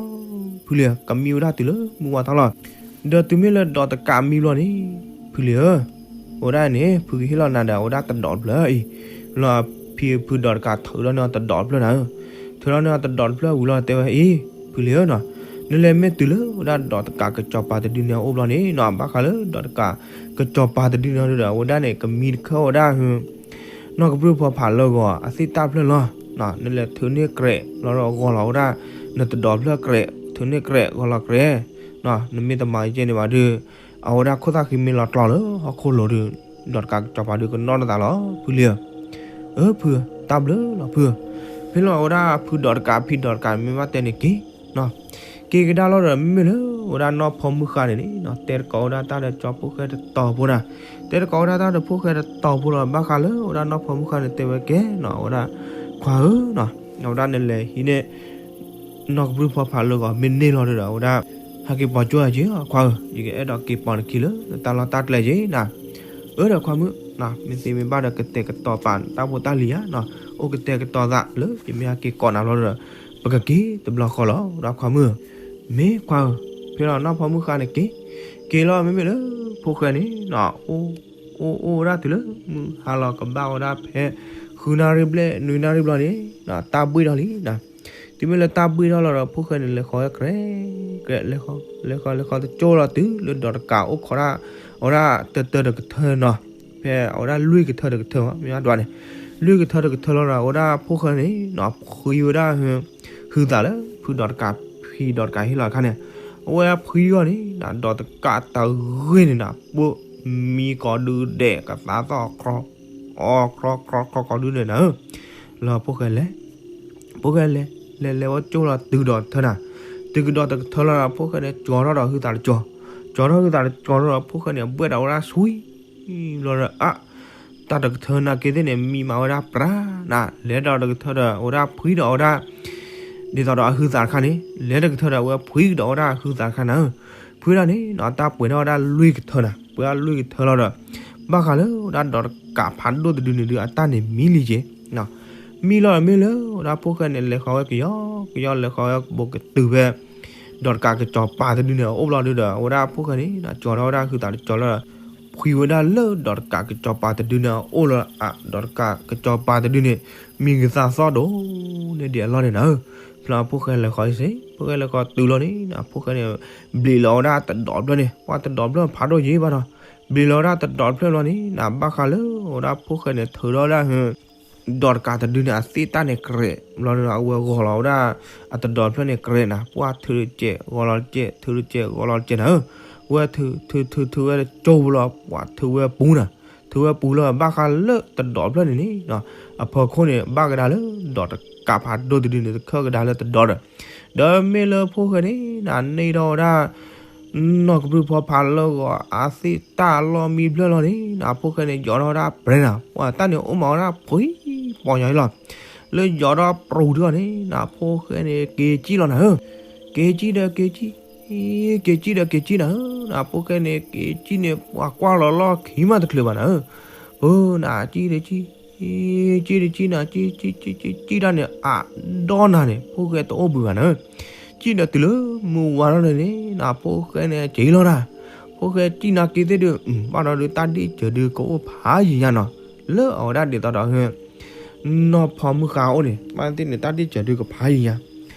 ဖုလံၤ ကမံဝဲဒၣ်တုၤလၢမုၢ်ဝါထီၣ်လီၤ, ဒီးတုၤမ့ၢ်လၢဒီးတကးမံဘျီန့ၣ် ဖုလံၤဧၢ, အဝဲဒၣ်န့ၣ် ဖုကဟ့ၣ်လီၤနၤဒီးအဝဲဒၣ်တဒီးတဖျၢၣ်အံၤ, လီၤဖံဖုဒီးတကးထုးဒီးန့ၣ်တဒီးတဖျၢၣ်နၤဧၢ, ထုးဒီးန့ၣ်တဒီးတဖျၢၣ်ဝံၤလီၤတဲဝဲအံၤ, ဖုလံၤဧၢနီၤ, နလဲၤမ့ၢ်တုၤလၢဝဲဒၣ်ဒီးတကးကစီၤပၤတဒုန့ၣ်အအိၣ်ဘျီန့ၣ်နီၤ ဘၣ်ဃးလၢဒီးတကးကစီၤပၤတဒုန့ၣ်ဒီး အဝဲဒၣ်န့ၣ် ကမံတခၢဝဲဒၣ် နီၢ်ကပြုၢ်ဖီဖးလၢဂီၤအသ့ၣ်တၢ်ဖျၢၣ်လီၤ, နလဲၤထုးန့ၢ်ကြဲးလီၤဒီးဂီၤလီၤဝဲဒၣ် နတဒီးဖျၢၣ်ကြဲး ထုးန့ၢ်ကြဲးဂီၤလီၤကြဲး, နမ့ၢ်တမၤယကဲန့ၣ်ဘၣ်ဒီး အဝဲဒၣ်ခိၣ်သၣ်ဃံမ့ၢ်လီၤကျီလၢဟီၣ်ခိၣ်လိၤဒီး ဒီးတကးကစီၤပၤဒီးကနီၣ်နသးလီၤ ဖုလံၤဧၢ, အၢ ဖု တၢ်ဘျုးလီၤဖု, ဖဲလီၤအဝဲဒၣ်ဖုဒီးတကးဖံဒီးတကးမ့ၢ်ဘၣ်တဲန့ၣ်က့ၤ က့ၤကဒါလီၤဒီး မ့မ့ၢ်လၢဝဲဒၣ်နီၢ်ဖီမုၢ်ဃါန့ၣ်န့ၣ် တဲတကိးဝဲဒၣ်တၢ်ဒီးကၠီဖိၣ်ဃဲတတီၤဖိနၤ, တဲတကိးဝဲဒၣ်တၢ်ဒီးဖိၣ်ဃဲတတီၤဖိလီၤ ဘၣ်ဃးလၢဝဲဒၣ်နီၢ်ဖီမုၢ်ဃါန့ၣ်တဲဝဲကဲနီၤ အဝဲဒၣ် ခွါဧၢနီၤ, အဝဲဒၣ်နလဲၤဟံးန့ၢ် နီၢ်ကပြုၢ်ဖီဖးလၢဂီၤမ့ၢ်န့ၢ်လီၤဒီး အဝဲဒၣ် ဟဲက့ၤပိာ်ကၠိယၤက့ၤ ခွါဧၢ, ယကအဲၣ်ဒိးက့ၤပိာ်နခံလၢနတၢ်လီၢ်တၢ်ကျဲက့ၤနၤ, အၢဒီးခွါမုၣ်, မ့ၢ်သ့မ့ၢ်ဘၣ်ဒီးကတဲာ်ကတီၤပာ်နတၢ်ဖိတၢ်လံၤဧါ, အိၣ်ကတဲာ်ကတီၤသးလၢ ယမ့ၢ်ဟဲက့ၤကိးနၤလီၤဒီး ပကက့ၤတဘျီဃီလီၤ ဒီးခွါမုၣ်, မ့ၢ်ခွါဧၢ, ဖဲလီၤနီၢ်ဖီမုၢ်ဃါန့ၣ်က့ၤ, က့ၤလီၤမ့မ့ၢ်လၢ ဖိၣ်ဃဲန့ၣ် အိၣ်အိၣ်ဝဲဒၣ်တုၤလၢ မုၢ်ဟါလီၤကဘၣ်ဝဲဒၣ်ဖဲ ဃုနၣ်ရံၣ်ဘျဲၣ် နွံနၣ်ရံၣ်ဘျီန့ၣ် တၢ်ဘှ့ၣ်ထီၣ်လံနၤ, တုၤမ့ၢ်လၢတၢ်ဘှ့ၣ်ထီၣ်လီၤဒီး ဖိၣ်ဃဲန့ၣ် လဲၤဃီၤဝဲကြဲး ကြဲး လဲၤဃီၤ လဲၤဃီၤ လဲၤဃီၤတကၠိလီၤတုၤလၢဒီးတကးအိၣ်ခိးဒၣ် အဝဲဒၣ်တၢတၢတကထၢနီၤ, ဖဲအဝဲဒၣ်လွံၢ်ကထၢတကထၢမ့ၢ်ဒွးန့ၣ်, လွံၢ်ကထၢတကထၢလီၤဒီး အဝဲဒၣ်ဖိၣ်ဃဲန့ၣ်နီၤ ဖှံဝဲဒၣ် ဟုသးလၢ ဖုဒီးတကး ဖံဒီးတကးဟ့ၣ်လီၤအခါန့ၣ်, အဝဲဖှံအီၤန့ၣ် ဒီးတကးတဂ့ၤန့ၣ်နၤ ပှၢ်မံကီၤဒုဒဲး ကသးသီၣ် အီ ခြီခြီခြီခြီကီၤဒုဒဲးနၤဧၢ, လီၤဖိၣ်ဃဲလဲၤ ဖိၣ်ဃဲလဲၤ လဲၤလဲၤဝဲကၠိလီၤတုၤဒီးတကထၢနၤ, တုၤကဒီးတကထၢလီၤဒီး ဖိၣ်ဃဲန့ၣ် ကၠီထီၣ်ဒီးဟုသးတကၠီၤ, ကၠီထီၣ်ဟုသးတကၠီၤထီၣ်ဒီး ဖိၣ်ဃဲန့ၣ် အဘှဲၣ်ဒီးဝဲဒၣ်ဆွံ လီၤဒီး အါ တၢ်တကထၢနာ်က့သ့ၣ်န့ၣ် မံမးဝဲဒၣ်ပြးနၤ, လဲၤဒီးတကထၢဒီး အဝဲဒၣ်ဖှံဒီးအဝဲဒၣ် ဒ်သိးဒီးအဟုသးတခါန့ၣ် လဲၤတကထၢဒီး အဝဲဖှံကဒီးဝဲဒၣ်အဟုသးတခါနၤဧၢ, ဖှံဒၣ်န့ၣ်နီၤ တၢ်ပှဲၤထီၣ်ဝဲဒၣ်လွံၢ်ကထၢနၤ, ပှဲၤထီၣ်လွံၢ်ကထၢလီၤဒီး ဘၣ်ဃးလၢဝဲဒၣ်ဒီး ဒီးတကးဖးဒိၣ်တဒုန့ၣ်ဒုး အတၢ်န့ၣ်မံလံက့ၤ မံလီၤမ့ၢ်လၢ ဝဲဒၣ်ဖိၣ်ဃဲန့ၣ် လဲၤဃီၤဝဲကယီကယီ လဲၤဃီၤဝဲဘူးကတုၤဖဲ ဒီးတကးကစီၤပၤတဒုန့ၣ်အအိၣ်ဘျီဒုဒီး အဝဲဒၣ်ဖိၣ်ဃဲန့ၣ် ကၠီၤထီၣ်ဝဲဒၣ်ဟုသးတကၠီၤလၢ ဖှံဝဲဒၣ်လၢဒီးတကးကစီၤပၤတဒုန့ၣ်အအိၣ်လီၤ. ဒီးတကးကစီၤပၤတဒုန့ၣ် မံဂ့ၤသးသီၣ်ဒိၣ်န့ၢ်ဒံးအလီၢ်န့ၣ်နၤဧၢ. ဖဲလီၤဖိၣ်ဃဲလဲၤဃီၤစ့ၢ် ဖိၣ်ဃဲလဲၤဃီၤတုၤလီၤန့ၣ် ဖိၣ်ဃဲန့ၣ် ဘျံးလီၤဝဲဒၣ်တဒီးဖျၢၣ်န့ၣ် ပှၤတဒီးဖျၢၣ်ဖးဒိၣ်ယံၤဘၣ်ဒီး ဘျံးလီၤဝဲဒၣ်တဒီးဖျၢၣ်ဘျီန့ၣ် ဘၣ်ဃးလၢ ဝဲဒၣ်ဖိၣ်ဃဲန့ၣ် ထုးထီၣ်ဝဲဒၣ် ဒီးတကးတဒုန့ၣ် အသ့ၣ်တၢ်န့ၣ်ကြဲး ဘျီဒီး အဝဲဂီၤလီၤဝဲဒၣ် အတဒီးဖျၢၣ်န့ၣ်ကြဲးနၤ ပှၤထုးတကဲး ဂီၤလီၤတကဲး ထုးတကဲး ဂီၤလီၤတကဲးနၤဧၢ. ဝဲထုးထုးထုးထုးဝဲတကၠိပူၤလီၤ ပှၤထုးဝဲပူၤနၤ ထုးဝဲပူၤလီၤ ဘၣ်ဃးလၢတဒီးဖျၢၣ်န့ၣ်န့ၣ် အဖီခိၣ်န့ၣ် ဘၣ်ကဒါလၢ ဒီးတကးဖးဒိၣ်တဒုန့ၣ် တခၢၣ်ကဒါလၢတဒီဒီး ဒီးမ့ၢ်လၢဖိၣ်ဃဲန့ၣ် နန့ၢ်ထီၣ်ဝဲဒၣ် နီၢ်ကပြုၢ်ဖီဖးလၢဂီၤ အသ့ၣ်တၢ်လီၢ်မံဖျၢၣ်လီၤန့ၣ် အဖိၣ်ဃဲန့ၣ် ယီၤထီၣ်ဝဲဒၣ်ပြဲနၤ ပှၤတၢ်န့ၣ်အိၣ်မးဝဲဒၣ်ဖှံပီညါလီၤ. လၢယီၤထီၣ်ပြူၤထံအီၤန့ၣ် အဖိၣ်ဃဲန့ၣ် က့ၤကံၣ်လီၤနၤဧၢ. က့ၤကံၣ်ဒီးက့ၤကံၣ် က့ၤကံၣ်ဒီးက့ၤကံၣ်နၤဧၢ. အဖိၣ်ဃဲန့ၣ် က့ၤကံၣ်န့ၣ် ပှၤကွၢ်လီၤလီၢ်ခံမးတချုးဘၣ်နၤဧၢ. ပနၤကံၣ်ဒီးကံၣ် ကံၣ်ဒီးကံၣ်နၤ ကံၣ်ကံၣ်ကံၣ်ကံၣ်တၢ်န့ၣ် အဒီနၤန့ၣ် ဖိၣ်ဃဲတအိၣ်ဘှံးဘၣ်နၤဧၢ. ကံၣ်ဒီးတုၤလၢမုၢ်ဝါထီၣ်န့ၣ်န့ၣ် အဖိၣ်ဃဲန့ၣ် က့ၤလီၤနၤ. ဖိၣ်ဃဲကံၣ်နၤက့ၤသ့ၣ်ဒုး ဘၣ်ဒီးဒုးတၢ်ဒ့ၣ်စၢၤဒုးကအိၣ်ဖးယံၤညါနီၤ လၢအဝဲဒၣ်ဒ်သိးဒီး နီၢ်ဖီမုၢ်ဃါအိၣ်န့ၣ် ဘၣ်သ့ၣ်န့ၣ် တၢ်ဒ့ၣ်စၢၤဒုးကဖးယံၤညါ.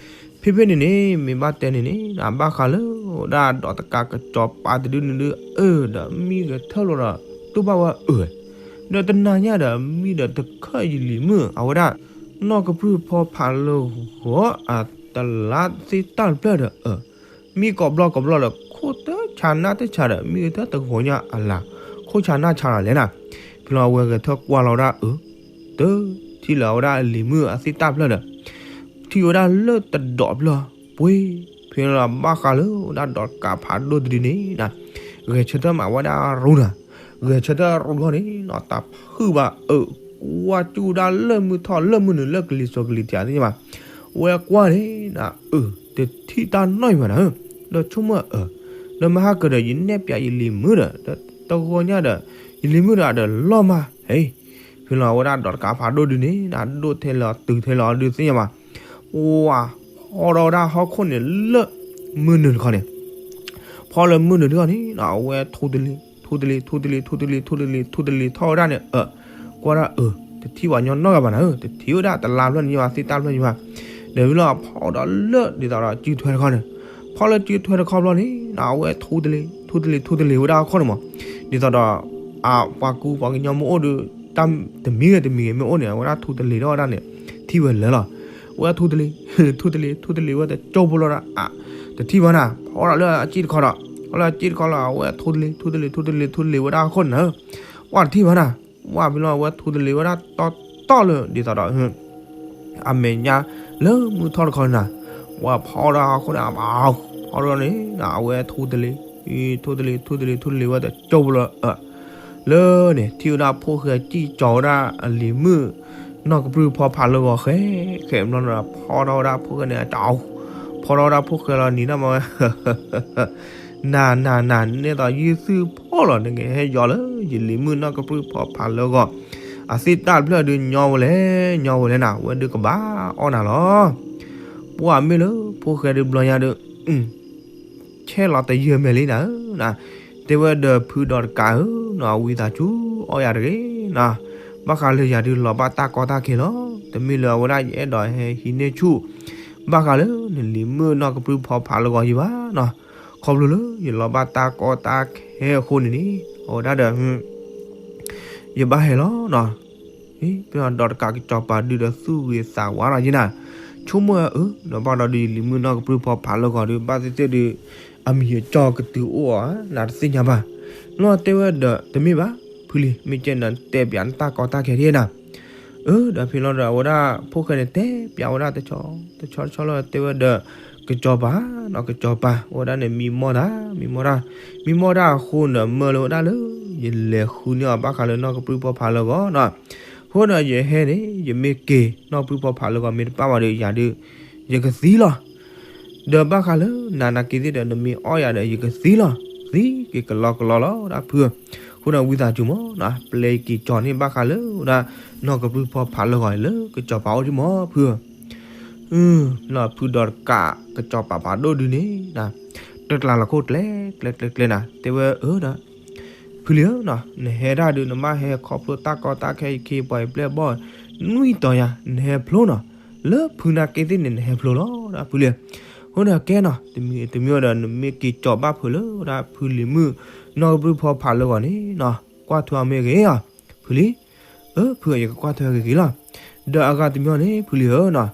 ဖဲဖဲန့ၣ်န့ၣ် မ့ၢ်ဘၣ်တဲန့ၣ်န့ၣ် အဘၣ်ဃးလၢဒၣ်ဒီးတကးကစီၤပၤတဒုန့ၣ်ဒုး အၢ ဒီးမံဂဲၤထၢၣ်လိာ်ဒီး တူၢ်ဘၣ်ဝဲအၢ ဒီးတနၤညါဒီး မံဒီးတခၢၣ်ယလံၤမုၣ် အဝဲဒၣ် နီၢ်ကပြုၢ်ဖီဖးလၢဂီၤအတလါသ့ၣ်တၢ်တဖျၢၣ်ဒီး အၢ မံကိးဘျီကိးဘျီဒီး ခိၣ်တဆးနၢ်တဆးဒီး မံဂဲၤထၢၣ်တဂီၤညါအလါ ခိၣ်ဆးနၢ်ဆးလီၤလဲၣ်နၤ. ဖဲလီၤအဝဲဂဲၤထၢၣ်ကွၢ်လီၤဝဲဒၣ်အၢ တထံၣ်လၢၤဝဲဒၣ်အလံၤမုၣ်အသ့ၣ်တၢ်ဖျၢၣ်ဒီး ထံၣ်ဝဲဒၣ်လၢတဒီးဖျၢၣ် ပှ့ၤ ဖဲလီၤဘၣ်ဃးလၢဒၣ်ဒီးတကးဖးဒိၣ်တဒုန့ၣ် ဂဲၤဆၢထၢၣ်မးဝဲဒၣ်ရူၤနၤ ဂဲၤဆၢထၢၣ်ရူၤထီၣ်န့ၣ် တၢ်ဖုၣ်ဘၣ်အၢ ကွၢ်ကၠူၣ်ဒၣ်လၢမုၢ်ထီၣ်လၢမုၢ်နုာ်လၢကလံၤစိးကလံၤထံးသ့ၣ်ညါဘၣ် ဝဲကွၢ်န့ၣ် အၢ တထံၣ်တၢ်နီတမံၤဘၣ်နၤဧၢ. ဒီးဆိကမိၣ်အၢ ဒီးမဟါကၢၤဒီး ယနဲၣ်ပၠးယလံၤမုၣ်ဒီး တဂီၤညါဒီး ယလံၤမုၣ်ဒီး အဒီးလီၤမၢ် ဟဲ ဖဲလီၤဝဲဒၣ်ဒီးတကးဖးဒိၣ်ဒုန့ၣ် ဒိၣ်ထဲလီၤတုၤထဲလီၤဒုသ့ၣ်ညါဘၣ် ဝဲဖီထီၣ်ဝဲဒၣ်ဟီၣ်ခိၣ်န့ၣ်လၢ မုၢ်နုာ်တခီန့ၣ် ဖီလၢမုၢ်နုာ်တခီန့ၣ် အဝဲထူတလ့ၤ ထူတလ့ၤ ထူတလ့ၤ ထူတလ့ၤ ထူတလ့ၤ ထူတလ့ၤထီၣ်ဝဲဒၣ်န့ၣ် အၢ ကွၢ်ဒၣ်အၢ တထံၣ်ပှၤညီနီတဂၤဘၣ်နၤဧၢ. တထံၣ်ဝဲဒၣ်တလါဖျၢၣ်န့ၣ်ညါဘၣ် သ့ၣ်တၢ်ဖျၢၣ်ညါဘၣ် ဒီးဝံၤလီၤဖီဒီးလၢဒ်သိးဒီးစုထွဲတခီန့ၣ် ဖီလၢစုထွဲတခီဘျီန့ၣ် အဝဲထူတလ့ၤ ထူတလ့ၤ ထူတလ့ၤဝဲဒၣ်ဟီၣ်ခိၣ်န့ၣ်မး ဒ်သိးဒီး အပှၤကူပှၤကညီမ့ၢ်အိၣ်ဒီး တၢ်တမံၤဂ့ၤတမံၤဂ့ၤမ့ၢ်အိၣ်န့ၣ် အဝဲဒၣ်ထူတလ့ၤထီၣ်ဝဲဒၣ်န့ၣ် ထံၣ်ဝဲလၢာ်လီၤ. အဝဲထူတလ့ၤ ထူတလ့ၤ ထူတလ့ၤဝဲတကၠိဖိလီၤဒၣ် အ တထံၣ်ဘၣ်နၤ ဖီဒၣ်လၢအစ့ၣ်တခီဒီး ဖီလၢအစ့ၣ်တခီလီၤ အဝဲထူတလ့ၤ ထူတလ့ၤ ထူတလ့ၤ ထူတလ့ၤဝဲဒၣ်ဟီၣ်ခိၣ်န့ၣ်နၤဧၢ. ပှၤတထံၣ်ဘၣ်နၤ ဝဲဖဲလီၤအဝဲထူတလ့ၤဝဲဒၣ်တီတီလၢဒ်သိးဒီး အမဲာ်ညါလၢမုၢ်ထီၣ်တခီန့ၣ်နၤ ပှၤဖီဒီးဟီၣ်ခိၣ်န့ၣ် ဖီဒီးန့ၣ် အဝဲထူတလ့ၤ ထူတလ့ၤ ထူတလ့ၤ ထူတလ့ၤဝဲတကၠိဖိလီၤ လၢန့ၣ် ထံၣ်ဝဲဒၣ်ဖိၣ်ဃဲစံၣ်ကၠီၤဝဲဒၣ်အလံၤမုၣ် နီၢ်ကပြုၢ်ဖီဖးလၢဂီၤဃဲ ဃဲဘျီန့ၣ် ဖီထီၣ်ဝဲဒၣ်ဖိၣ်ဃဲန့ၣ် တၢ် ဖီထီၣ်ဝဲဒၣ်ဖိၣ်ဃဲလီၤနံၤဒၣ်မးဝဲ နၤနၤနၤ နဲသိးယုၢ်သုဖီလီၤ နကဟဲယီၤလၢယလံၤမုၣ်နီၢ်ကပြုၢ်ဖီဖးလၢဂီၤ အသ့ၣ်တၢ်တဖျၢၣ်ဒုးညီဝဲလဲၣ် ညီဝဲလဲၣ်နၤ ဝဲဒုးကဘၣ်အီၣ်နၤလီၤ. ပှၤမ့ၢ်လၢဖိၣ်ဃဲဒုးဘျီညါဒုး ဆဲးလီၤတယၢၢ်မဲာ်လံနၤဧၢ, တဲဝဲဒီးဖုဒီးတကးဧၢ, ဝံသးစူၤအီၣ်ယၤတဂ့ၤနီၤ, ဘၣ်ဃးလၢယၤဒုးလီၤဘၣ်တၢ်ကီတၢ်ခဲလီၤ. တမ့ၢ်လၢအဝဲဒၣ်ယအဲၣ်ဒိးဟဲဟံးန့ၢ်ဆူၣ် ဘၣ်ဃးလၢနလံၤမုၣ်နီၢ်ကပြုၢ်ဖီဖးလၢဂီၤယံၤဘၣ်နီၤ, ခီဖျိလၢယလီၤဘၣ်တၢ်ကီတၢ်ခဲအဃိန့ၣ်န့ၣ် အဝဲဒၣ်ဒီး ယဘၣ်ဟဲလီၤနီၤ. ဖဲဒီးတကးကစီၤပၤဒုးဒီးသူၣ်ဂ့ၤသးဝါထီၣ်ယဲနၤ, ဆိကမိၣ်အၢ ဒီးဘၣ်ဒီးဒုးယလံၤမုၣ်နီၢ်ကပြုၢ်ဖီဖးလၢဂီၤဒုး ဘၣ်သ့ၣ်သ့ၣ်ဒုး အမံၤအကၠီကတုၤအိၣ်အီၤ နတသ့ၣ်ညါဘၣ်. လီၤတဲဝဲဒီး တမ့ၢ်ဘၣ် ဖုလံၤ မ့ၢ်ကဲနတဲပၠးနတၢ်ကီတၢ်ခဲဒ်နၤ. အၢ ဒီးဖဲလီၤဒီးအဝဲဒၣ်ဖိၣ်ဃဲန့ၣ် တဲပၠးဝဲဒၣ်တဆီတဆီတဆီလီၤ တဲဝဲဒီး ကစီၤပၤနီၤ ကစီၤပၤ အဝဲဒၣ်န့ၣ် မံမီၢ်တၢ် မံမီၢ်တၢ် မံမီၢ်တၢ်အဃိန့ၣ် မၢလၢဝဲဒၣ်လၢ ယလဲၤဃုန့ၢ်အီၤဘၣ်ဃးလၢနီၢ်ကပြုၢ်ဖီဖးလၢဂီၤနီၤ. အဃိဒီးယဟဲန့ၣ် ယမ့ၢ်က့ၤနီၢ်ကပြုၢ်ဖီဖးလၢဂီၤ မ့ၢ်တပၣ်ဘၣ်ဒီး ယၤဒုး ယကသံလီၤ. ဒီးဘၣ်ဃးလၢနၤနာ်က့ၤသ့ၣ်ဒီး နမ့ၢ်အီၣ်ယၤဒီး ယကသံလီၤ. သံက့ၤကလီကလီလီၤ ဒၣ်ဖုဧၢ. အဃိန့ၣ်ဝံသးစူၤမးနီၤ ပျဲက့ၤကၠီၤန့ၢ်ဘၣ်ဃးလၢဝဲဒၣ် နီၢ်ကပြုၢ်ဖီဖးလၢဂီၤအံၤလၢကစီၤပၤအိၣ်ဒံးမး ဖုဧၢ. အၢ လီၤဖုဒီးတကး ကစီၤပၤဖးဒိၣ်ဒုန့ၣ် တကျးလီၤခိၣ်ကျဲ ကျဲကျဲကျဲနၤ တဲဝဲအၢဒီး ဖုလံဧၢနီၤ နဟဲဒၣ်ဒုး နဘၣ်ဟဲခီဖျိတၢ်ကီတၢ်ခဲ ယခ့ယပှၤယပျဲၢ်ဘီၣ် နွံတီၤယၤ နဟဲဖျိနီၤ လၢဖုနာ်က့သ့ၣ်န့ၣ် နဟဲဖျိလီၤ ဒၣ်ဖုလံဧၢ. အဃိန့ၣ်ကဲနီၤ တမံၤတမံၤဒီး နမ့ၢ်က့ၤကၠီၤဘၣ်ဖုးလၢဝဲဒၣ်ဖုလံၤမုၣ် နီၢ်ကပြုၢ်ဖီဖးလၢဂီၤန့ၣ်နီၤ ကွၢ်ထွဲအီၤမ့ၢ်ဂ့ၤဧါ ဖုလံ အၢ ဖုဧၢ ယကကွၢ်ထွဲဂ့ၤဂ့ၤလီၤ. ဒီးအဂၤတမံၤန့ၣ် ဖုလံဧၢနီၤ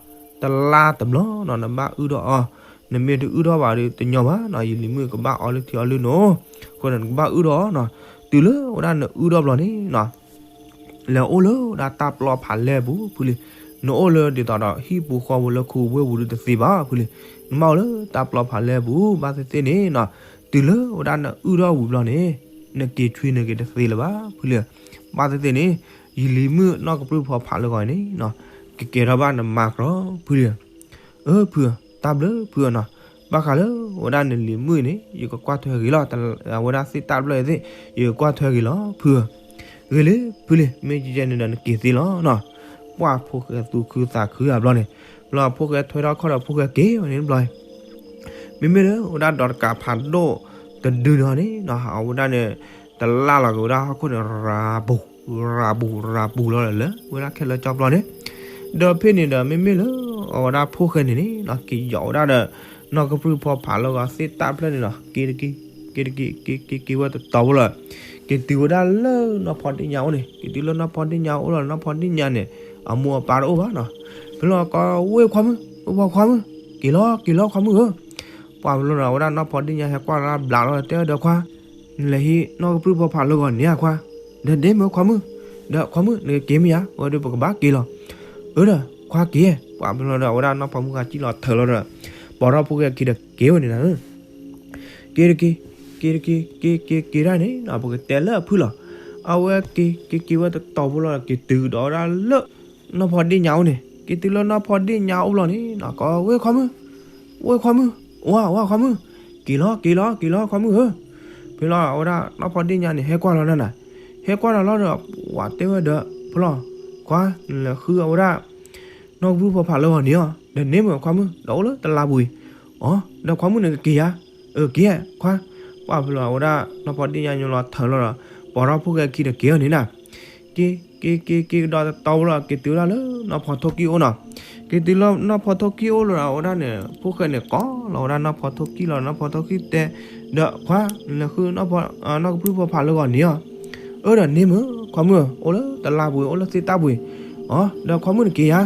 တလါတဘျီနီၤ နဘၣ်အုၣ်ထီၣ်အီၤ နမ့ၢ်တအုၣ်ထီၣ်ဘၣ်ဒီးတညီဘၣ်နီၤ ယလံၤမုၣ်ကဘၣ်အီလုၢ်ထံအီလုၢ်နိၣ် အဃိန့ၣ် နကဘၣ်အုၣ်ထီၣ်အီၤနီၤ တုၤလၢဝဲဒၣ်နအုၣ်ထီၣ်ဘျီန့ၣ်နီၤ လဲၤအိၣ်လၢဝဲဒၣ်တၢ်ပျီဖးလဲၢ်ပူၤ ဖုလံ နအိၣ်လၢဒ်သိးဒီးဟံၣ်ပူၤဃီပူၤလၢခူဝ့ၢ်ပူၤဒုတသ့ဘၣ် ဖုလံ နဘၣ်အိၣ်လၢတၢ်ပျီဖးလဲၢ်ပူၤ ဘၣ်သ့ၣ်သ့ၣ်န့ၣ်နီၤ တုၤလၢဝဲဒၣ်နအုၣ်ထီၣ်ဝံၤဘျီန့ၣ် နက့ၤဆွံနက့ၤတသ့လၢၤဘၣ် ဖုလံ ဘၣ်သ့ၣ်သ့ၣ်န့ၣ် ယလံၤမုၣ်နီၢ်ကပြုၢ်ဖီဖးလၢဂီၤန့ၣ်နီၤ ကကဲထီၣ်ဘၣ်နမါကြီ ဖုလံ အၢ ဖု တၢ်ဘျုးဖုနီၤ ဘၣ်ဃးလၢဝဲဒၣ်နလံၤမုၣ်န့ၣ် ယကကွၢ်ထွဲဂ့ၤလီၤ အဝဲဒၣ်သ့ၣ်တၢ်ဘျၢၣ်သ့ၣ် ယကကွၢ်ထွဲဂ့ၤလီၤ ဖု ဂ့ၤလံ ဖုလံ မ့ၢ်ကဲန့ၣ်ဒီးနက့ၤသ့လီၤနီၤ ပှၢ်ဖိၣ်ဃဲသူၣ်ခုသးခုအဘျီန့ၣ် ဘျီဖိၣ်ဃဲထွဲထီၣ်ခီၣ်ဒီးဖိၣ်ဃဲက့ၤဝဲန့ၣ်ဘျီ မ့မ့ၢ်လၢဝဲဒၣ်ဒီးတကးဖးဒိၣ်တဒုန့ၣ်န့ၣ်နီၤ အဝဲဒၣ်န့ၣ် တလၢ်လီၤက့ၤဝဲဒၣ်ဟီၣ်ခိၣ်န့ၣ် ရၤပူၤ ရၤပူၤ ရၤပူၤလီၤလၢ ဝဲဒၣ်ခဲလၢာ်ကၠီပျီန့ၣ် ဒီးဖဲန့ၣ်ဒီးမ့မ့ၢ်လၢအဝဲဒၣ်ဖိၣ်ဃဲန့ၣ်န့ၣ်နီၤ က့ၤယီၤဝဲဒၣ်ဒီး နီၢ်ကပြုၢ်ဖီဖးလၢဂီၤသ့ၣ်တၢ်ဖျၢၣ်န့ၣ်နီၤ က့ၤတက့ၤ က့ၤတက့ၤ က့ၤက့ၤက့ၤဝဲတတီၤဖိလီၤ က့ၤတုၤဝဲဒၣ်လၢနီၢ်ဖီဒ့ၣ်ညါအိၣ်န့ၣ် က့ၤတုၤလၢနီၢ်ဖီဒ့ၣ်ညါအိၣ်လီၤ နီၢ်ဖီဒ့ၣ်ညါန့ၣ် အမိၢ်အပၢ်တအိၣ်ဘၣ်နီၤ ဖဲလီၤကီဝ့ၢ်ခွါမုၣ် ဝ့ၢ်ခွါမုၣ် က့ၤလီၤ က့ၤလီၤခွါမုၣ်ဧၢ ပှၢ်ဖဲလီၤဒီး အဝဲဒၣ်နီၢ်ဖီဒ့ၣ်ညါဟဲကွၢ်လီၤဘျးလီၤ တဲဝဲဒီးခွါ နလဲၤဟံးနီၢ်ကပြုၢ်ဖီဖးလၢဂီၤန့ၣ်ဧါခွါ ဒီးဒ့မုၣ်ခွါမုၣ် ဒီးခွါမုၣ် နကက့ၤမ့ၢ်ဧါ ဝဲဒီးပကဘၣ်က့ၤလီၤ အၢဒီး ခွါက့ၤ ပှၢ်ဖဲလီၤဒီး အဝဲဒၣ်နီၢ်ဖီမုၣ်ဂၤစံၣ်လီၤထၢလီၤဒီး ပိာ်ထီၣ်ဖိၣ်ဃဲခံဒီးက့ၤဝဲန့ၣ်နၤဧၢ က့ၤတက့ၤ က့ၤတက့ၤ က့ၤက့ၤက့ၤဒၣ်န့ၣ်နီၤ ပကတဲလၢအဖုၣ်လီၤ အဝဲက့ၤက့ၤက့ၤဝဲတတီၤဖိလီၤ က့ၤတုၤဒီးဝဲဒၣ်လၢ နီၢ်ဖီဒ့ၣ်ညါအိၣ်န့ၣ် က့ၤတုၤလၢနီၢ်ဖီဒ့ၣ်ညါအိၣ်ဘျီန့ၣ်နီၤ ကီဝ့ၢ်ခွါမုၣ် ဝ့ၢ်ခွါမုၣ် အိၣ်ဧါ အိၣ်ဧါခွါမုၣ် က့ၤလီၤ က့ၤလီၤ က့ၤလီၤခွါမုၣ်ဧၢ ဖဲလီၤအဝဲဒၣ်နီၢ်ဖီဒ့ၣ်ညါန့ၣ် ဟဲကွၢ်လီၤနၤနၤ ဟဲကွၢ်လီၤလီၤဒီး ပှၢ်တဲဝဲဒီး ဖဲလီၤ ခွါ နလဲၤဃုအဝဲဒၣ် နီၢ်ကပြုၢ်ဖီဖးလၢဂီၤန့ၣ်ဧါ ဒီးန့ၢ်မုၢ်ခွါမုၣ် ဒီးအိၣ်လၢတလါပူၤအံၤ အီ ဒီးခွါမုၣ်နကက့ၤဧါ အၢ က့ၤခွါ ပှၢ်ဖဲလီၤအဝဲဒၣ်နီၢ်ဖီဒ့ၣ်ညါညိလီၤထၢလီၤဒီး ပိာ်ထီၣ်ဖိၣ်ဃဲခံဒီးက့ၤအီၤန့ၣ်နၤ က့ၤ က့ၤ က့ၤ က့ၤကဒီးတတီၤဖိလီၤ က့ၤတုၤဝဲဒၣ်လၢနီၢ်ဖီထိၣ်ကံၣ်အိၣ်နီၤ က့ၤတုၤလၢနီၢ်ဖီထိၣ်ကံၣ်အိၣ်လီၤဒီး အဝဲဒၣ်န့ၣ် ဖိၣ်ဃဲန့ၣ်ကိးလီၤဝဲဒၣ်နီၢ်ဖီထိၣ်ကံၣ်လီၤ နီၢ်ဖီထိၣ်ကံၣ်တဲ ဒီးခွါ နလဲၤဃု နီၢ်ကပြုၢ်ဖီဖးလၢဂီၤန့ၣ်ဧါ အၢ ဒီးန့ၢ်မုၢ်ခွါမုၣ် အိၣ်လၢတလါပူၤ အိၣ်လၢသ့ၣ်တၢ်ပူၤ အီ ဒီးခွါမုၣ်နက့ၤဧါ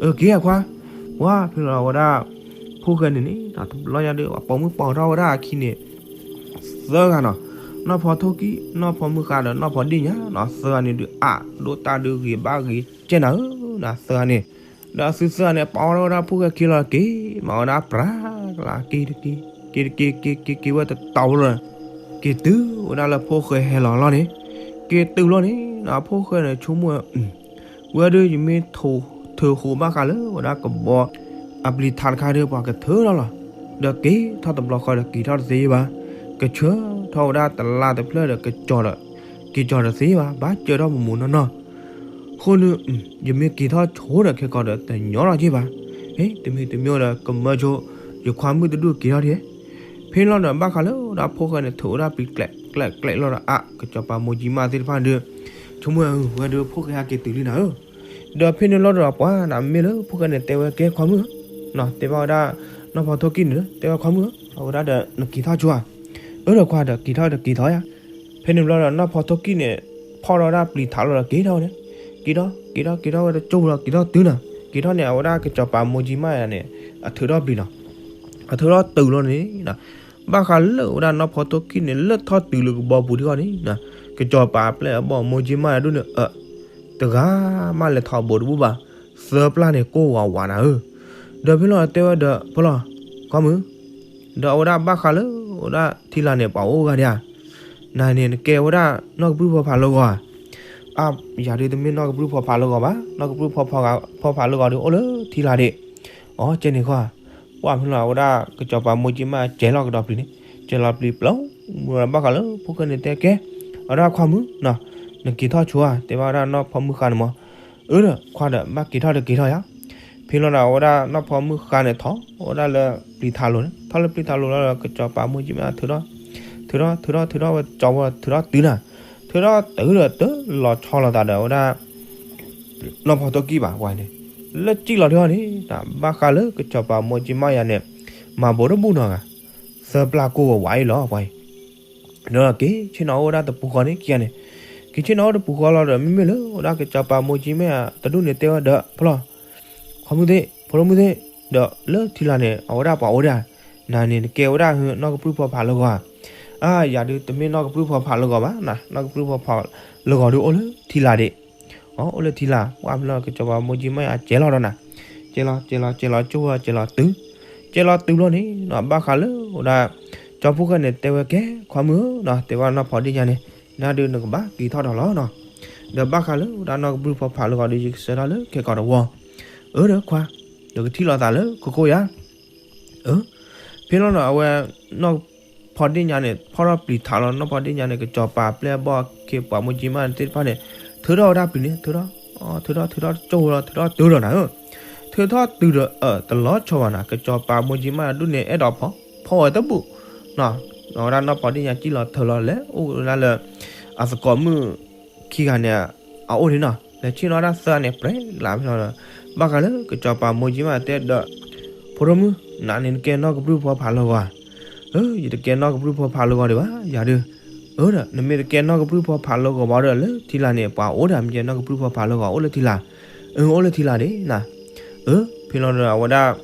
အၢ က့ၤခွါ ပှၢ်ဖဲလီၤအဝဲဒၣ် ဖိၣ်ဃဲန့ၣ်န့ၣ် တဘျီညါဒီး အပိာ်မုၣ်ပိာ်ထီၣ်ဝဲဒၣ်အခံန့ၣ် သၢဂၤနီၤ နီၢ်ဖီထိၣ်ကံၣ် နီၢ်ဖီမုၢ်ဃါဒီးနီၢ်ဖီဒ့ၣ်ညါနီၤ သၢဂၤန့ၣ်ဒုးအါဒိၣ်တၢ်ဒုးဂ့ၤဘၣ်ဂ့ၤကဲနၤဧၢ သၢဂၤန့ၣ် ဒီးအသုသၢဂၤန့ၣ် ပိာ်ထီၣ်ဝဲဒၣ်ဖိၣ်ဃဲခံလီၤက့ၤ မၤဝဲဒၣ်ပြးကလး က့ၤတက့ၤ က့ၤတက့ၤ က့ၤက့ၤက့ၤဝဲတတီၤဖိလီၤ က့ၤတုၤဝဲဒၣ်လၢဖိၣ်ဃဲဟဲလီၤလီၤန့ၣ် က့ၤတုၤလီၤန့ၣ် အဖိၣ်ဃဲန့ၣ်ဆိကမိၣ် ဝဲဒုးယမ့ၢ်ထုးဃိးဘၣ်ဃးလၢဝဲဒၣ်ကဘီ အပျံၤထးတခါဒီး ပှၤကထုးထီၣ်လီၤ ဒီးက့ၤထီၣ်တဘျီဃီဒီးက့ၤထီၣ်တသ့ဘၣ် ကဆှၢထီၣ်ဝဲဒၣ်တလါတဖျၢၣ်ဒီး ကက့ၤထီၣ်တသ့ဘၣ် ဘၣ်ကၢထီၣ်မူးမူးနီၢ်နီၢ် အဃိန့ၣ် ယမ့ၢ်က့ၤထီၣ်ဆိဒီးခဲကီးဒီး တညီလီၤက့ၤဘၣ် ဟ့ၣ် တမံၤတမံၤဒီး ကမၢဆိ ယခွါမုၣ်တဒူၣ်က့ၤထီၣ်ဒံး ဖဲလီၤဒီးဘၣ်ဃးလၢဝဲဒၣ်ဖိၣ်ဃဲန့ၣ် ထုးဝဲဒၣ်ပျံၤကျဲးကျဲးကျဲးလီၤဒီး အါ ကစီၤပၤမိၢ်ကၠံမးသ့ၣ်တဖၣ်ဒီး ဆိကမိၣ်ဝဲဒုးဖိၣ်ဃဲဟဲက့ၤတုၤလံနၤဧၢ ဒီးဖဲန့ၣ်လီၤဒီးပှၤနမ့ၢ်လၢဖိၣ်ဃဲန့ၣ် တဲဝဲကဲခွါမုၣ် တဲဘၣ်ဝဲဒၣ် နီၢ်ဖီထိၣ်ကံၣ်န့ၣ် တဲဝဲခွါမုၣ်ဧၢ အဝဲဒၣ်ဒီးနက့ၤထီၣ်ဆိဧါ အၢ ဒီးခွါဒီးက့ၤထီၣ်ဒီးက့ၤထီၣ်ယါ ဖဲန့ၣ်ဘျီဒီးနီၢ်ဖီထိၣ်ကံၣ်န့ၣ် ဖီၣ်ထီၣ်ဝဲဒၣ်ပျံၤထးလီၤဒီးက့ၤထီၣ်ဝဲန့ၣ် က့ၤထီၣ် က့ၤထီၣ် က့ၤထီၣ်ဝဲတကၠိၢ်လီၤ က့ၤထီၣ်တုၤနၤ က့ၤထီၣ်န့ၣ် အဝဲဒၣ်ကစီၤပၤမိၢ်ကၠံမးယါန့ၣ် အထုးထီၣ်ပျံၤလီၤ အထုးထီၣ်တုၤလီၤန့ၣ် ဘၣ်ဃးလၢဝဲဒၣ်နီၢ်ဖီထိၣ်ကံၣ်န့ၣ် လၢထီၣ်တုၤလၢကဘီပူၤဒံးဃီန့ၣ် ကစီၤပၤအပျဲၢ်အဘီၣ်မိၢ်ကၠံမးယါဒ်န့ၣ် အ တဂၤမးလဲၤထီၣ်ဘိးတဘူၣ်ဘၣ် သၢပျၢ်န့ၣ်ကိၢ်ဝးဝးနၤဧၢ ဒီးဖဲလီၤတဲဝဲဒီး ဖဲလီၤ ခွါမုၣ် ဒီးအဝဲဒၣ်ဘၣ်ဃးလၢ ဝဲဒၣ်ထံလာ်န့ၣ် ပှၤအိၣ်ဂၤဒံးဧါ နၤန့ၣ် နကဲဝဲဒၣ်နီၢ်ကပြုၢ်ဖီဖးလၢဂီၤဧါ အါ ယၤဒုးတမ့ၢ်နီၢ်ကပြုၢ်ဖီဖးလၢဂီၤဘၣ် နီၢ်ကပြုၢ်ဖီဖးလၢဂီၤဒီးအိၣ်လၢထံလာ်ဒံး အီ ကဲန့ၣ်ခီ ပှၢ်ဖဲလီၤအဝဲဒၣ်ကစီၤပၤမိၢ်ကၠံမးယါကဲလီၤကဒီးပျံၤန့ၣ် ကဲလီၤပျံၤပျီ မုၢ်ဘၣ်ဃးလၢဖိၣ်ဃဲန့ၣ်တဲကဲ အဝဲဒၣ်ခွါမုၣ်နီၤ, နက့ၤထီၣ်ဆိဧါ, တဲဘၣ်ဝဲဒၣ်နီၢ်ဖီမုၣ်ဃါန့ၣ်မး, အၢဒီးခွါဒီး ဘၣ်က့ၤထီၣ်ဒီးက့ၤထီၣ်ယၤ. ဖဲလီၤဒီး အဝဲဒၣ်နီၢ်ဖီမုၣ်ဃါန့ၣ် ထီၣ်ဝဲဒၣ်လၢပျံၤထးလိၤန့ၣ်, ထီၣ်လၢပျံၤထးလိၤလီၤဒီး ကစီၤပၤမိၢ်ကၠံမး ထုးထီၣ်, ထုးထီၣ်ထုးထီၣ်ထုးထီၣ်ဝဲကၠီဝဲ ထုးထီၣ်တုၤနၤ, ထုးထီၣ်တုၤဒီး တလီၤဆီလိာ်သးဒီး အဝဲဒၣ် နီၢ်ဖီထိၣ်ကံၢ်ဘၣ်ပှၤန့ၣ်, လၢကံၣ်လီၤထံအီၤန့ၣ် ဘၣ်ဃးလၢကစီၤပၤမိၢ်ကၠံမးယၤန့ၣ် မၤဘိးတဘူၣ်နီတဂၤ, သၢပျၢ်ကိၢ်ဝဲဝးအံၤလီၤပှၤအံၤ, ဒီးက့ၤဆ့ၣ်နီၤအိၣ်ဝဲဒၣ်တပူၤဃီန့ၣ်ခံဂၤန့ၣ်, က့ၤဆ့ၣ်နီၤအိၣ်တပူၤဃီလီၤဒီး မ့မ့ၢ်လၢဝဲဒၣ်ကစီၤပၤမိၢ်ကၠံမးယၤတဒူၣ်န့ၣ် တဲဝဲဒီး ဖီလီၤ, ခွါမုၣ်သ့ၣ် ဖိဒိၣ်မုၣ်သ့ၣ်, ဒီးလၢထံလာ်န့ၣ် အဝဲဒၣ်ပှၤအိၣ်ဒၣ်, နၤန့ၣ်နကဲဝဲဒၣ်နီၢ်ကပြုၢ်ဖီဖးလၢဂီၤဧါ. အါ ယၤဒုးတမ့ၢ်နီၢ်ကပြုၢ်ဖီဖးလၢဂီၤဘၣ်နၤ, နီၢ်ကပြုၢ်ဖီဖးလၢဂီၤဒုးအိၣ်လၢထံလာ်ဒံး, အိၣ်လၢထံလာ်, ပှၤမ့ၢ်လီၤကစီၤပၤမိၢ်ကၠံမးယၤကဲလီၤဒီးနၤ, ကဲလီၤ ကဲလီၤ ကဲလီၤကၠိဝဲ ကဲလီၤတုၤ, ကဲလီၤတုၤဘျီန့ၣ် ဘၣ်ဃးလၢဝဲဒၣ် ကၠီဖီၣ်ဃဲန့ၣ် တဲဝဲကဲ ခွါမုၣ်ဧၢ, တဲဝဲနီၢ်ဖီဒ့ၣ်ညါန့ၣ်, နဒုးနကဘၣ်က့ၤထီၣ်ဒီးလီၤနီၤ, ဒီးဘၣ်ဃးလၢဝဲဒၣ်နီၢ်ကပြုၢ်ဖီဖးလၢဂီၤဒုး ယကဆှၢထီၣ်လၢခဲကိာ်တဝီ, အၢဒီးခွါ, ဒီးကထံၣ်လိာ်သးလၢခိခိၣ်ယၤ အၢ, ဖဲလီၤဒီးအဝဲ နီၢ်ဖီဒ့ၣ်ညါန့ၣ် ဖီၣ်ထီၣ်ပျံၤထးလီၤ, နီၢ်ဖီဒ့ၣ်ညါန့ၣ် ကစီၤပၤပျဲၢ်အဘီၣ်ခ့ပှၤမိၢ်ကၠံမးသ့ၣ်တဖၣ်န့ၣ် ထုးထီၣ်ဝဲဒၣ်ပျံၤန့ၣ် ထုးထီၣ်, ထုးထီၣ်ထုးထီၣ်ကၠိဝဲလီၤ ထုးထီၣ်တုၤဒီးနၤဧၢ, ထုးထီၣ်တုၤဒီးအၢ တလီၤဆီဘၣ်နၤ, ကစီၤပၤမိၢ်ကၠံမးဒူၣ်န့ၣ် အဲၣ်ဒိးဖီၣ်ဝဲတဘူၣ်, အဝဲဒၣ်နီၢ်ဖီဒ့ၣ်ညါကံၣ်လီၤထုးလီၤလဲၤအိၣ်ဝဲဒၣ်လၢ အသကိးမုၣ်ခံဂၤန့ၣ် အအိၣ်န့ၣ်နီၤ, လဲၤဆ့ၣ်နီၤဒၣ်သၢဂၤန့ၣ် ပြဲးလးဖဲလီၤဒီး ဘၣ်ဃးလၢကစီၤပၤမိၢ်ကၠံမးတဲဒီး ဖိဒိၣ်မုၣ်, နၤန့ၣ်နကဲနီၢ်ကပြုၢ်ဖီဖးလၢဂီၤဧါ. အၢ ယတကဲနီၢ်ကပြုၢ်ဖီဖးလၢဂီၤဒံးဘၣ် ယၤဒုး. အၢဒီး နမ့ၢ်တကဲနီၢ်ကပြုၢ်ဖီဖးလၢဂီၤဘၣ်ဒီး လၢထံလာ်န့ၣ် ပှၤအိၣ်ဒၣ်မ့ၢ်ကဲနီၢ်ကပြုၢ်ဖီဖးလၢဂီၤ အိၣ်လၢထံလာ်, အၢ အိၣ်လၢထံလာ်ဒံးနၤ. အၢ ဖဲလီၤဒီးအဝဲဒၣ်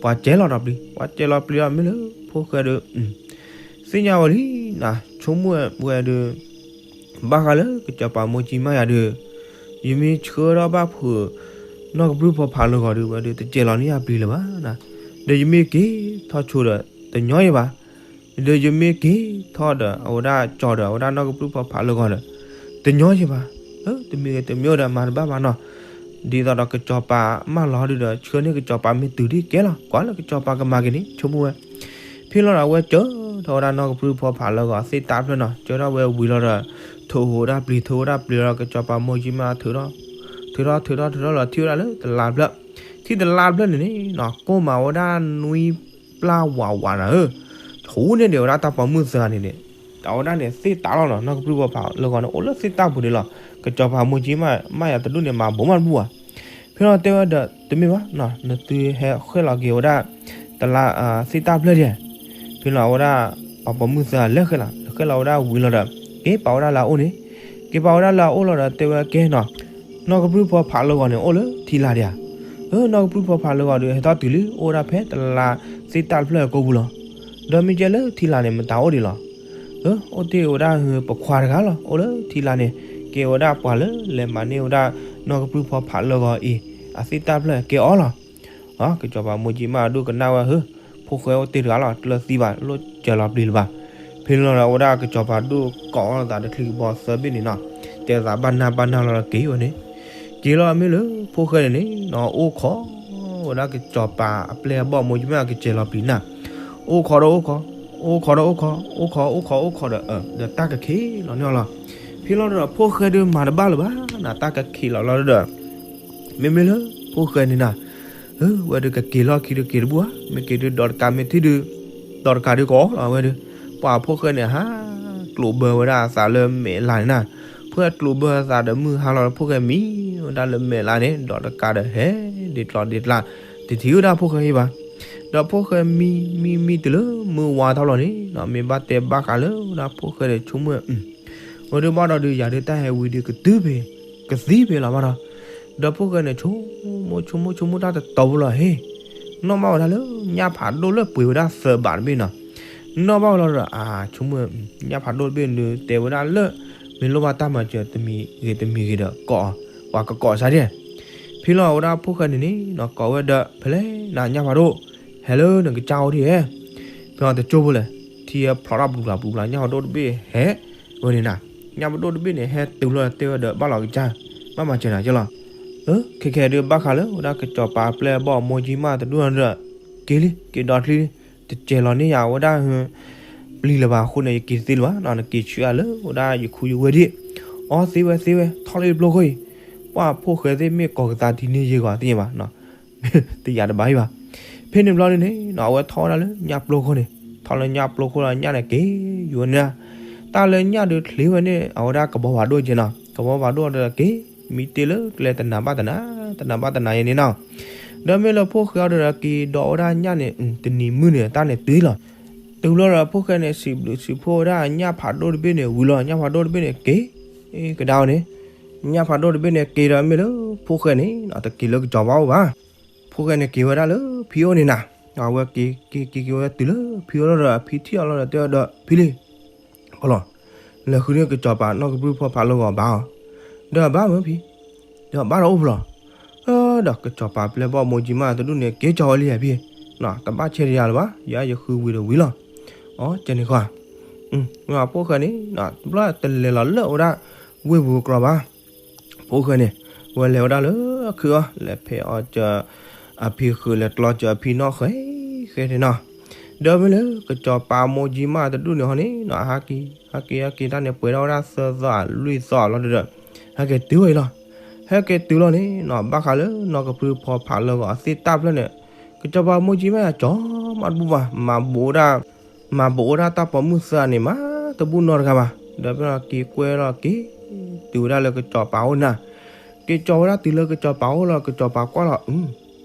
ပှၤကဲလီၤဒီးပျံၤ, ပှၤကဲလီၤပျံၤဒီးမ့ၢ်လၢဖိၣ်ဃဲဒီး သ့ၣ်ညါဝဲလံနၤ, ဆိကမိၣ်ဝဲဒုး ဘၣ်ဃးလၢကစီၤပၤမိၢ်ကၠံမးယၤဒုး, ယမ့ၢ်ဆှၢထီၣ်ဘၣ်ဖုး နီၢ်ကပြုၢ်ဖီဖးလၢဂီၤဒုး ဝဲဒုးတကဲလီၤန့ၢ်ယၤပျံၤလၢၤဘၣ်နၤ, ဒီးယမ့ၢ်က့ၤထီၣ်ဆိဒီး တညီယဘၣ်, ဒီးယမ့ၢ်က့ၤထီၣ်ဒီး အဝဲဒၣ်ကၠီဒီး အဝဲဒၣ်နီၢ်ကပြုၢ်ဖီဖးလၢဂီၤဒီး တညီယဘၣ်, တမံၤဂ့ၤတမံၤအိၣ်ဒီးမၤတဘၣ်ဘၣ်နီၤ, ဒ်သိးဒီးကစီၤပၤမၢလီၤဒုးဒီး ဆှၢန့ၢ်ကစီၤပၤမ့ၢ်တုၤဒ်ကဲလီၤ ကွၢ်လၢကစီၤပၤကမၤက့ၤန့ၣ် ဆိကမိၣ်ဝဲ ဖဲလီၤဒီးအဝဲကၢထီၣ်ဝဲဒၣ်နီၢ်ကပြုၢ်ဖီဖးလၢဂီၤသ့ၣ်တၢ်ဖျၢၣ်နီၤ, ကၢထီၣ်ဝဲဝံၤလီၤဒီး ထုးဝဲဒၣ်ပျံၤ ထုးဝဲဒၣ်ပျံၤလီၤ ကစီၤပၤမိၢ်ကၠံမးထုးထီၣ်, ထုးထီၣ်ထုးထီၣ်ထုးထီၣ်လီၤ ထံၣ်ဝဲဒၣ်လၢတလးဖျၢၣ်, ထံၣ်တလးဖျၢၣ်န့ၣ်န့ၣ်နီၤ ကိၢ်မးဝဲဒၣ်နွံပျၢ်ဝးဝးနၤဧၢ, ဆူန့ၢ်ဒံးဝဲဒၣ်တၢ်ပိာ်မုၣ်သၢဂၤန့ၣ်န့ၣ်, အဝဲဒၣ်န့ၣ်သ့ၣ်တၢ်လီၤနီၤ နီၢ်ကပြုၢ်ဖီဖးလၢဂီၤန့ၣ် အိၣ်လၢသ့ၣ်တၢ်ပူၤန့ၣ်လီၤ, ကစီၤပၤမိၢ်ကၠံမးယၤတဒူၣ်န့ၣ် မၤဘိးမးတဘူၣ်ဘၣ် ဖဲလီၤတဲဝဲဒီး တမ့ၢ်ဘၣ်နီၤ နသုဟဲဃဲၣ်လီၤက့ၤဝဲဒၣ် တလး သ့ၣ်တၢ်ဖျၢၣ်ဒံး, ဖဲလီၤအဝဲဒၣ် ပှၤပိာ်မုၣ်သၢဂၤလဲၤဃဲၣ်လီၤ လဲၤဃဲၣ်လီၤဝဲဒၣ်ဝံၤလီၤဒီး က့ၤပာ်ဝဲဒၣ်လၢအအိၣ်န့ၣ်, က့ၤပာ်ဝဲဒၣ်လၢအအိၣ်လီၤဒီးတဲဝဲကဲနီၤ, နီၢ်ကပြုၢ်ဖီဖးလၢဂီၤန့ၣ် အိၣ်လၢထံလာ်ဒံးဧါ, အၢ နီၢ်ကပြုၢ်ဖီဖးလၢဂီၤဒီး ဟဲထီၣ်တုၤလံ အိၣ်ဝဲဒၣ်ဖဲတလးသ့ၣ်တၢ်ဖျၢၣ်အကိာ်ပူၤလီၤ, ဒီးမ့ၢ်ကဲလၢထံလာ်န့ၣ် မတၤအိၣ်ဒံးလီၤ အၢ အိၣ်တ့ၢ်ဝဲဒၣ်ဟၢပခွါတဂၤလီၤ အိၣ်လၢထံလာ်န့ၣ် ကဲဝဲဒၣ်ပှၤလၢလဲၤမၤန့ၢ်ဝဲဒၣ် နီၢ်ကပြုၢ်ဖီဖးလၢဂီၤအံၤ အသ့ၣ်တၢ်ဖျၢၣ်ကဲအီၤလီၤ. ကစီၤပၤမိၢ်ကၠံမးဒိၣ်ကနၣ်ဝဲ ဟၢ ဖိၣ်ဃဲအိၣ်တ့ၢ်တဂၤလီၤ တလၢသံဘၣ် လိၣ်စၢၤလီၤပျံၤလၢၤဘၣ်. ဖဲန့ၣ်လီၤဒီးအဝဲဒၣ်ကစီၤပၤဒိၣ်ကိးအီၤသးတချံကဘီသၢဘ့ၣ်န့ၣ်နီၤ တဲသးဘၣ်နၢ်ဘၣ်နၢ်လီၤဒီးက့ၤဝဲန့ၣ် က့ၤလီၤမ့ၢ်လၢဖိၣ်ဃဲန့ၣ်န့ၣ် အိၣ်ခိးဝဲဒၣ်ကစီၤပၤအပျဲၢ်အဘီၣ်မိၢ်ကၠံမးကစဲၤလီၤပျံၤနၤ အိၣ်ခိးဒီးအိၣ်ခိး အိၣ်ခိးဒီးအိၣ်ခိး အိၣ်ခိးအိၣ်ခိးအိၣ်ခိးဒီး ဒီးတၢ်ကခံးလီၤန့ၢ်အီၤလီၤ. ဖဲလီၤဒီးဖိၣ်ဃဲဒုးမၤတဘၣ်လၢၤဘၣ်နၤ တၢ်ကခံးလီၤလီၤဒီး မ့မ့ၢ်လၢဖိၣ်ဃဲန့ၣ်နၤ ဝဲဒုးကက့ၤလီၢ်ခံဒုးက့ၤတဘူၣ်ဧါ မ့ၢ်က့ၤဒုးဒီးတကးမ့ၢ်ထံၣ်ဒုး ဒီးတကးဒုးကအီၣ်လီၤဝဲဒုး ပှၤဖိၣ်ဃဲန့ၣ်ဟး ကျိးဘၢဝဲဒၣ်အသးလၢမဲာ်လးန့ၣ်နၤ ဖိၣ်ဃဲကျိးဘၢအသးဒီးမုၢ်ဟါလီၤဒီးဖိၣ်ဃဲမံဝဲဒၣ်လၢမဲာ်လးန့ၣ် ဒီးတကးဒီးဟဲ ဒ့ကျီဒ့ကျါ တထံၣ်ဝဲဒၣ်ဖိၣ်ဃဲဟ့ၣ်ဘၣ် ဒီးဖိၣ်ဃဲမံမံမံတုၤလၢမုၢ်ဝါထီၣ်လီၤန့ၣ် မ့ၢ်ဘၣ်တဲဘၣ်ဃးလၢဝဲဒၣ်ဖိၣ်ဃဲဒီးဆိကမိၣ် ဝဲဒုးဘၣ်ဒီးဒုးယၤဒုးတၢ်ဟဲဝံၤဒုးကတုၤဖဲ ကသံဖဲလီၤဘၣ်ဒီး ဒီးဖိၣ်ဃဲန့ၣ် ဆိကမိၣ်ဆိကမိၣ်ဆိကမိၣ်တၢ်တတီဖိလီၤဟ့ၣ် နီၣ်ဘၣ်ဝဲဒၣ်လၢ ညၣ်ဖးဒိၣ်လၢပှ့ၤဝဲဒၣ်သၢဘးတဘ့ၣ်နီၤ နီၣ်ဘၣ်ဝဲလီၤဒီး အါ ဆိကမိၣ် ညၣ်ဖးဒိၣ်တဘ့ၣ်ဒုး တဲဝဲဒၣ်လၢ မ့ၢ်လိၣ်ဘၣ်တၢ်မၤစၢၤတမံၤဂ့ၤတမံၤဂ့ၤဒီး ကိး ပှၤကကိးစၢ်ဒံး ဖဲလီၤဝဲဒၣ်ဖိၣ်ဃဲန့ၣ်န့ၣ် ကိးဝဲဒီး ဖဲလဲၣ်နၤညၣ်ဖးဒိၣ် ဟဲလၢနကစၢ်အိၣ်ဒံးဧါ ဖဲလီၤတကၠိဖိလဲၣ် ထံဖျိးထီၣ်ပူၤပူၤပူၤ ညၣ်ဖးဒိၣ်တဘ့ၣ်ဟဲ ဝဲန့ၣ်နၤ ညၣ်ဖးဒိၣ်တဘ့ၣ်န့ၣ် ဟဲတုၤလီၤတဲဝဲဒီး ဘၣ်လီၤကစၢ် ဘၣ်မၤစၢၤနၤကလီၤ ခဲခဲဒုးဘၣ်ဃးလၢဝဲဒၣ်ကစီၤပၤအပျဲၢ်အဘီၣ်အမိၢ်ကၠံမးတဒူၣ်ဒီး က့ၤလံ က့ၤဒီးချံလံ တစဲးလီၤန့ၢ်ယၤဝဲဒၣ် ပျံၤလၢၤဘၣ်အဃိန့ၣ် ယက့ၤတသ့လၢၤဘၣ်နီၤ, နက့ၤဆူအလၢဝဲဒၣ်ယခူယဝဲၢ်ဒံး, အီသ့ဝဲသ့ဝဲ ထီၣ်လၢယပျိခိၣ်အံၤ, ပှၢ်ဖိၣ်ဃဲသ့ၣ်မ့ၢ်ကိးကသးဒ်န့ၣ်ယဲဂီၤသ့ၣ်ညါဘၣ်နီၤ, တယာ်တဘၣ်အံၤဘၣ်. ဖဲန့ၣ်ဘျီဒုန့ၣ်နီၤ အဝဲထီၣ်ဝဲဒၣ်လၢညၣ်ပျိခိၣ်န့ၣ်, ထီၣ်လၢညၣ်ပျိခိၣ်လီၤ ညၣ်န့ၣ်က့ၤယူၤဝဲန့ၣ်, တၢ်လၢညၣ်ဒုးချ့ဝဲန့ၣ် အဝဲဒၣ်ကဘီဘၣ်ဒိၣ်ကဲနီၤ, ကဘီဘၣ်ဒိၣ်ဒီးက့ၤ မံတ့ၢ်လၢကျဲတနၤဘၣ်တနၤ, တနၤဘၣ်တနၤယဲန့ၣ်နီၤ, ဒီးမ့ၢ်လၢဖိၣ်ဃဲအီၤဒီးက့ၤဒီးဝဲဒၣ်ညၣ်န့ၣ် တနံၤမုၢ်န့ၣ် တၢ်န့ၣ်တုၤလီၤ. တုၤလီၤဒီးဖိၣ်ဃဲန့ၣ် စံးဘျုးစံးဖှိၣ်ဝဲဒၣ်ညၣ်ဖးဒိၣ်တဘ့ၣ်န့ၣ်ဝံၤလီၤ, ညၣ်ဖးဒိၣ်တဘ့ၣ်န့ၣ်က့ၤကဒါအီၤန့ၣ်, ညၣ်ဖးဒိၣ်တဘ့ၣ်န့ၣ်က့ၤဒီးမ့ၢ်လၢဖိၣ်ဃဲန့ၣ်နီၤ တက့ၤလၢကစီၤပၤအိၣ်ဘၣ်. ဖိၣ်ဃဲန့ၣ်က့ၤဝဲဒၣ်လၢဖံအိၣ်န့ၣ်နၤ, အဝဲက့ၤက့ၤက့ၤက့ၤဝဲတုၤလၢဖံအိၣ်လီၤဒီး ဖံထံၣ်အီၤလီၤဒီးတဲဝဲဒီး ဖံလံၤ ဖီလီၤ, လဲၤဃုန့ၢ်ကစီၤပၤနီၢ်ကပြုၢ်ဖီဖးလၢဂီၤဘၣ်အီၤ, ဒီးဘၣ်မ့ၢ်ဖံ, ဒီးဘၣ်ဒီးအိၣ်ဖီလီၤ, ဒီးကစီၤပၤပျဲၢ်ဘီၣ်မိၢ်ကၠံမၣ်တဒူၣ်န့ၣ် က့ၤကၠီဝဲလံဧါဖံ, တဘၣ်ဆဲးတယၤလၢၤဘၣ်, ယၤယဃုဝံၤဒီးဝံၤလီၤ, အီကဲန့ၣ်ဃီ, ဖိၣ်ဃဲန့ၣ် တဘျီတလဲၤလီၤလၢဝဲဒၣ် ဝ့ၢ်ပူၤကကြီးဘၣ် ဖိၣ်ဃဲန့ၣ် ဝဲလဲၤဝဲဒၣ်လၢခုၣ်အီၤ လဲၤဖဲးအီၣ်စၢၤ အဖံဃုာ် လဲၤကျီစၢၤအဖံနီၣ်ဃဲဃဲန့ၣ်နီၤ, ဒီးမ့ၢ်လၢကစီၤပၤမိၢ်ကၠံမၣ်တဒူၣ်န့ၣ်ဟီန့ၣ်နီၤ ဟဲက့ၤ ဟဲက့ၤ ဟဲက့ၤတၢ်န့ၣ် ပှဲၤထီၣ်ဝဲဒၣ်သၢသီလွံၢ်သီလီၤဒီး ဟဲက့ၤတုၤဝဲအံၤလီၤ, ဟဲက့ၤတုၤလီၤန့ၣ်နီၤ ဘၣ်ဃးလၢနီၢ်ကပြုၢ်ဖီဖးလၢဂီၤအသ့ၣ်တၢ်ဖျၢၣ်န့ၣ် ကစီၤပၤမိၢ်ကၠံမၣ်ယၤကၠီမးတဘူၣ်ဘၣ် မၤဘိးဝဲဒၣ် မၤဘိးဝဲဒၣ်တၢ်ပိာ်မုၣ်သၢဂၤန့ၣ် မၤတဘူၣ်နီတဂၤဘၣ်, ဒီးဖဲလီၤက့ၤကွဲလီၤက့ၤ တုၤဝဲဒၣ်လၢကစီၤပၤအိၣ်နၤ, က့ၤကၠီဝဲဒၣ်တုၤလၢကစီၤပၤအိၣ်လီၤ ကစီၤပၤကွၢ်လီၤ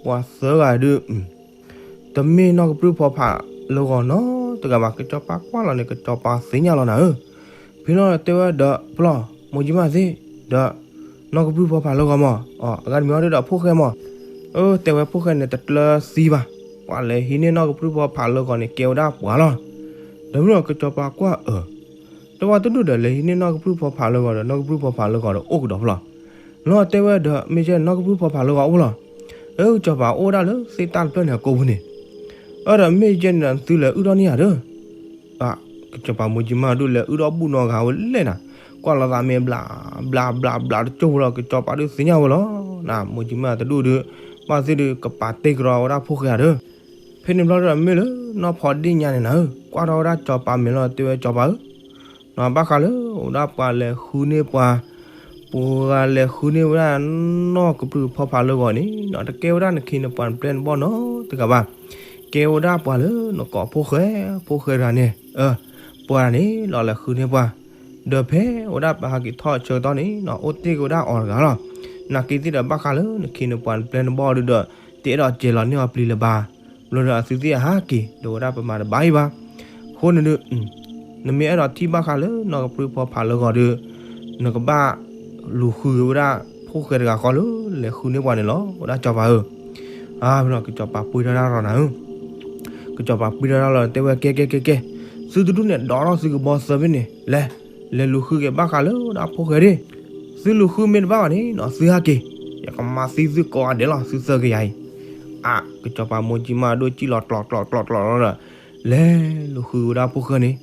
ပှၤသၢဂၤဒုး တမ့ၢ်နီၢ်ကပြုၢ်ဖီဖးလၢဂီၤနီတဂၤဘၣ် ကစီၤပၤကွၢ်လီၤန့ၣ် ကစီၤပၤသ့ၣ်ညါလီၤနၤဧၢ, ဖဲလီၤတဲဝဲဒီး ဖီလီၤ မိၢ်ကၠံမၣ်သ့ၣ် ဒီး နီၢ်ကပြုၢ်ဖီဖးလၢဂီၤမး အဂၤတမံၤအီၤဒုးဒီးဖိၣ်ဃဲမး, အၢ တဲဝဲဖိၣ်ဃဲန့ၣ် တကျၢၤသံဘၣ်, ပှၤလဲၤဟံးန့ၢ်နီၢ်ကပြုၢ်ဖီဖးလၢဂီၤန့ၣ် ကဲဝဲဒၣ်ပှၤလီၤ, ဒီးမ့ၢ်ဒီးကစီၤပၤကွၢ်အၢ တဝၢ်တဒူၣ်ဒီးလဲၤဟံးန့ၢ်နီၢ်ကပြုၢ်ဖီဖးလၢဂီၤဒီး နီၢ်ကပြုၢ်ဖီဖးလၢဂီၤဒီးအိၣ်ကဒီးဖီလီၤ, လီၤတဲဝဲဒီး မ့ၢ်ကဲနီၢ်ကပြုၢ်ဖီဖးလၢဂီၤအိၣ်လီၤ, အၢ ကစီၤပၤအိၣ်ဝဲဒၣ်လၢသ့ၣ်တၢ်တဖျၢၣ်န့ၣ်အကိာ်ပူၤန့ၣ်, အၢ ဒီးမ့ၢ်ကဲန့ၣ်ဒီးသုလဲၤအုၣ်ထီၣ်န့ၢ်ယၤဒီး ကစီၤပၤမိၢ်ကၠံမၣ်ဒုးလဲၤအုၣ်ထီၣ်ဘူၣ်နီတဂၤဝဲလဲၣ်နၤ, ကွၢ်လီၤသးမ့ၢ်ဘျး ဘျးဘျးဘျးတကၠိၢ်ဝဲလီၤ ကစီၤပၤဒုးသ့ၣ်ညါဝဲလီၤ, မိၢ်ကၠံမၣ်တဒူၣ်ဒုး ဘၣ်သ့ၣ်ဒုးကပာ်တ့ၢ်ကဒီးဝဲဒၣ်ဖိၣ်ဃဲဧါဒီး, ဖဲန့ၣ်ဘျီဒီးမ့ၢ်လၢနီၢ်ဖီဒ့ၣ်ညါန့ၣ်နၤဧၢ ကွၢ်ထီၣ်ဝဲဒၣ်စီၤပၤမဲာ်လီၤတဲဝဲစီၤပၤဧၢ နီၤ ဘၣ်ဃးလၢ အိၣ်ဒၣ်ပှၤလဲၤဃုန့ၢ်ပှၤ, ပှၤလဲၤဃုန့ၢ်ဝဲဒၣ် နီၢ်ကပြုၢ်ဖီဖးလၢဂီၤန့ၣ်နီၤ တကဲဝဲဒၣ်နခ့နပှၤနပျဲၢ်နဘီၣ်နီတဂၤဘၣ်, ကဲဝဲဒၣ်ပှၤလၢနကိးဖိၣ်ဃဲ, ဖိၣ်ဃဲတဂၤန့ၣ်, ပှၤန့ၣ်လီၤလဲၤဃုန့ၢ်ပှၤ, ဒီးဖဲအိၣ်ဒၣ်ပဟးက့ၤထီၣ်ဆၢကတီၢ်န့ၣ်နီၤ အိၣ်တ့ၢ်က့ၤဝဲဒၣ်အီၤတဂၤလီၤ, နာ်က့သ့ၣ်ဒီးဘၣ်ဃးလၢနခ့နပှၤနပျဲၢ်နဘီၣ်ဒုးဒီး တအဲၣ်ဒိးစဲၤလီၤန့ၢ်အီၤပျံၤလၢၤဘၣ်, ဘျီဒီးအသုသ့ၣ်အဟးက့ၤ ဒီးဝဲဒၣ်ပမၤတဘၣ်အံၤဘၣ်, အဃိန့ၣ်ဒုး နမ့ၢ်အဲၣ်ဒိးထံၣ်ဘၣ်ဃးလၢနီၢ်ကပြုၢ်ဖီဖးလၢဂီၤဒီး, နကဘၣ်လူၤဃုဝဲဒၣ် ဖိၣ်ဃဲတဂၤဃီလၢ လဲၤဃုန့ၢ်ပှၤန့ၣ်လီၤ ဝဲဒၣ်စီၤပၤဧၢ, အါ ဖဲလီၤကစီၤပၤပှ့ၤထီၣ်တၢ်လီၤနၤဧၢ, ကစီၤပၤပှ့ၤထီၣ်တၢ်လီၤတဲဝဲကဲကဲကဲကဲ, သုတဒူၣ်န့ၣ် ဒိးထီၣ်သုကဘီသၢဘ့ၣ်န့ၣ် လဲၤ, လဲၤလူၤဃုက့ၤဘၣ်ဃးလၢဒၣ်ဖိၣ်ဃဲဒၣ်, သုလူၤဃုမ့ၢ်တဘၣ်ဘၣ်န့ၣ်နီၤ သုဟးက့ၤ, ယကမၤသံသုကိးဂၤဒဲးလီၤ သုသၢကယၤအံၤ, အါ ကစီၤပၤမိၢ်ကၠံမၣ်ဒိၣ်စံၣ်လီၤကျီးကျီးကျီးကျီးလီၤဒီး လဲၤလူၤဃုဝဲဒၣ်ဖိၣ်ဃဲန့ၣ်,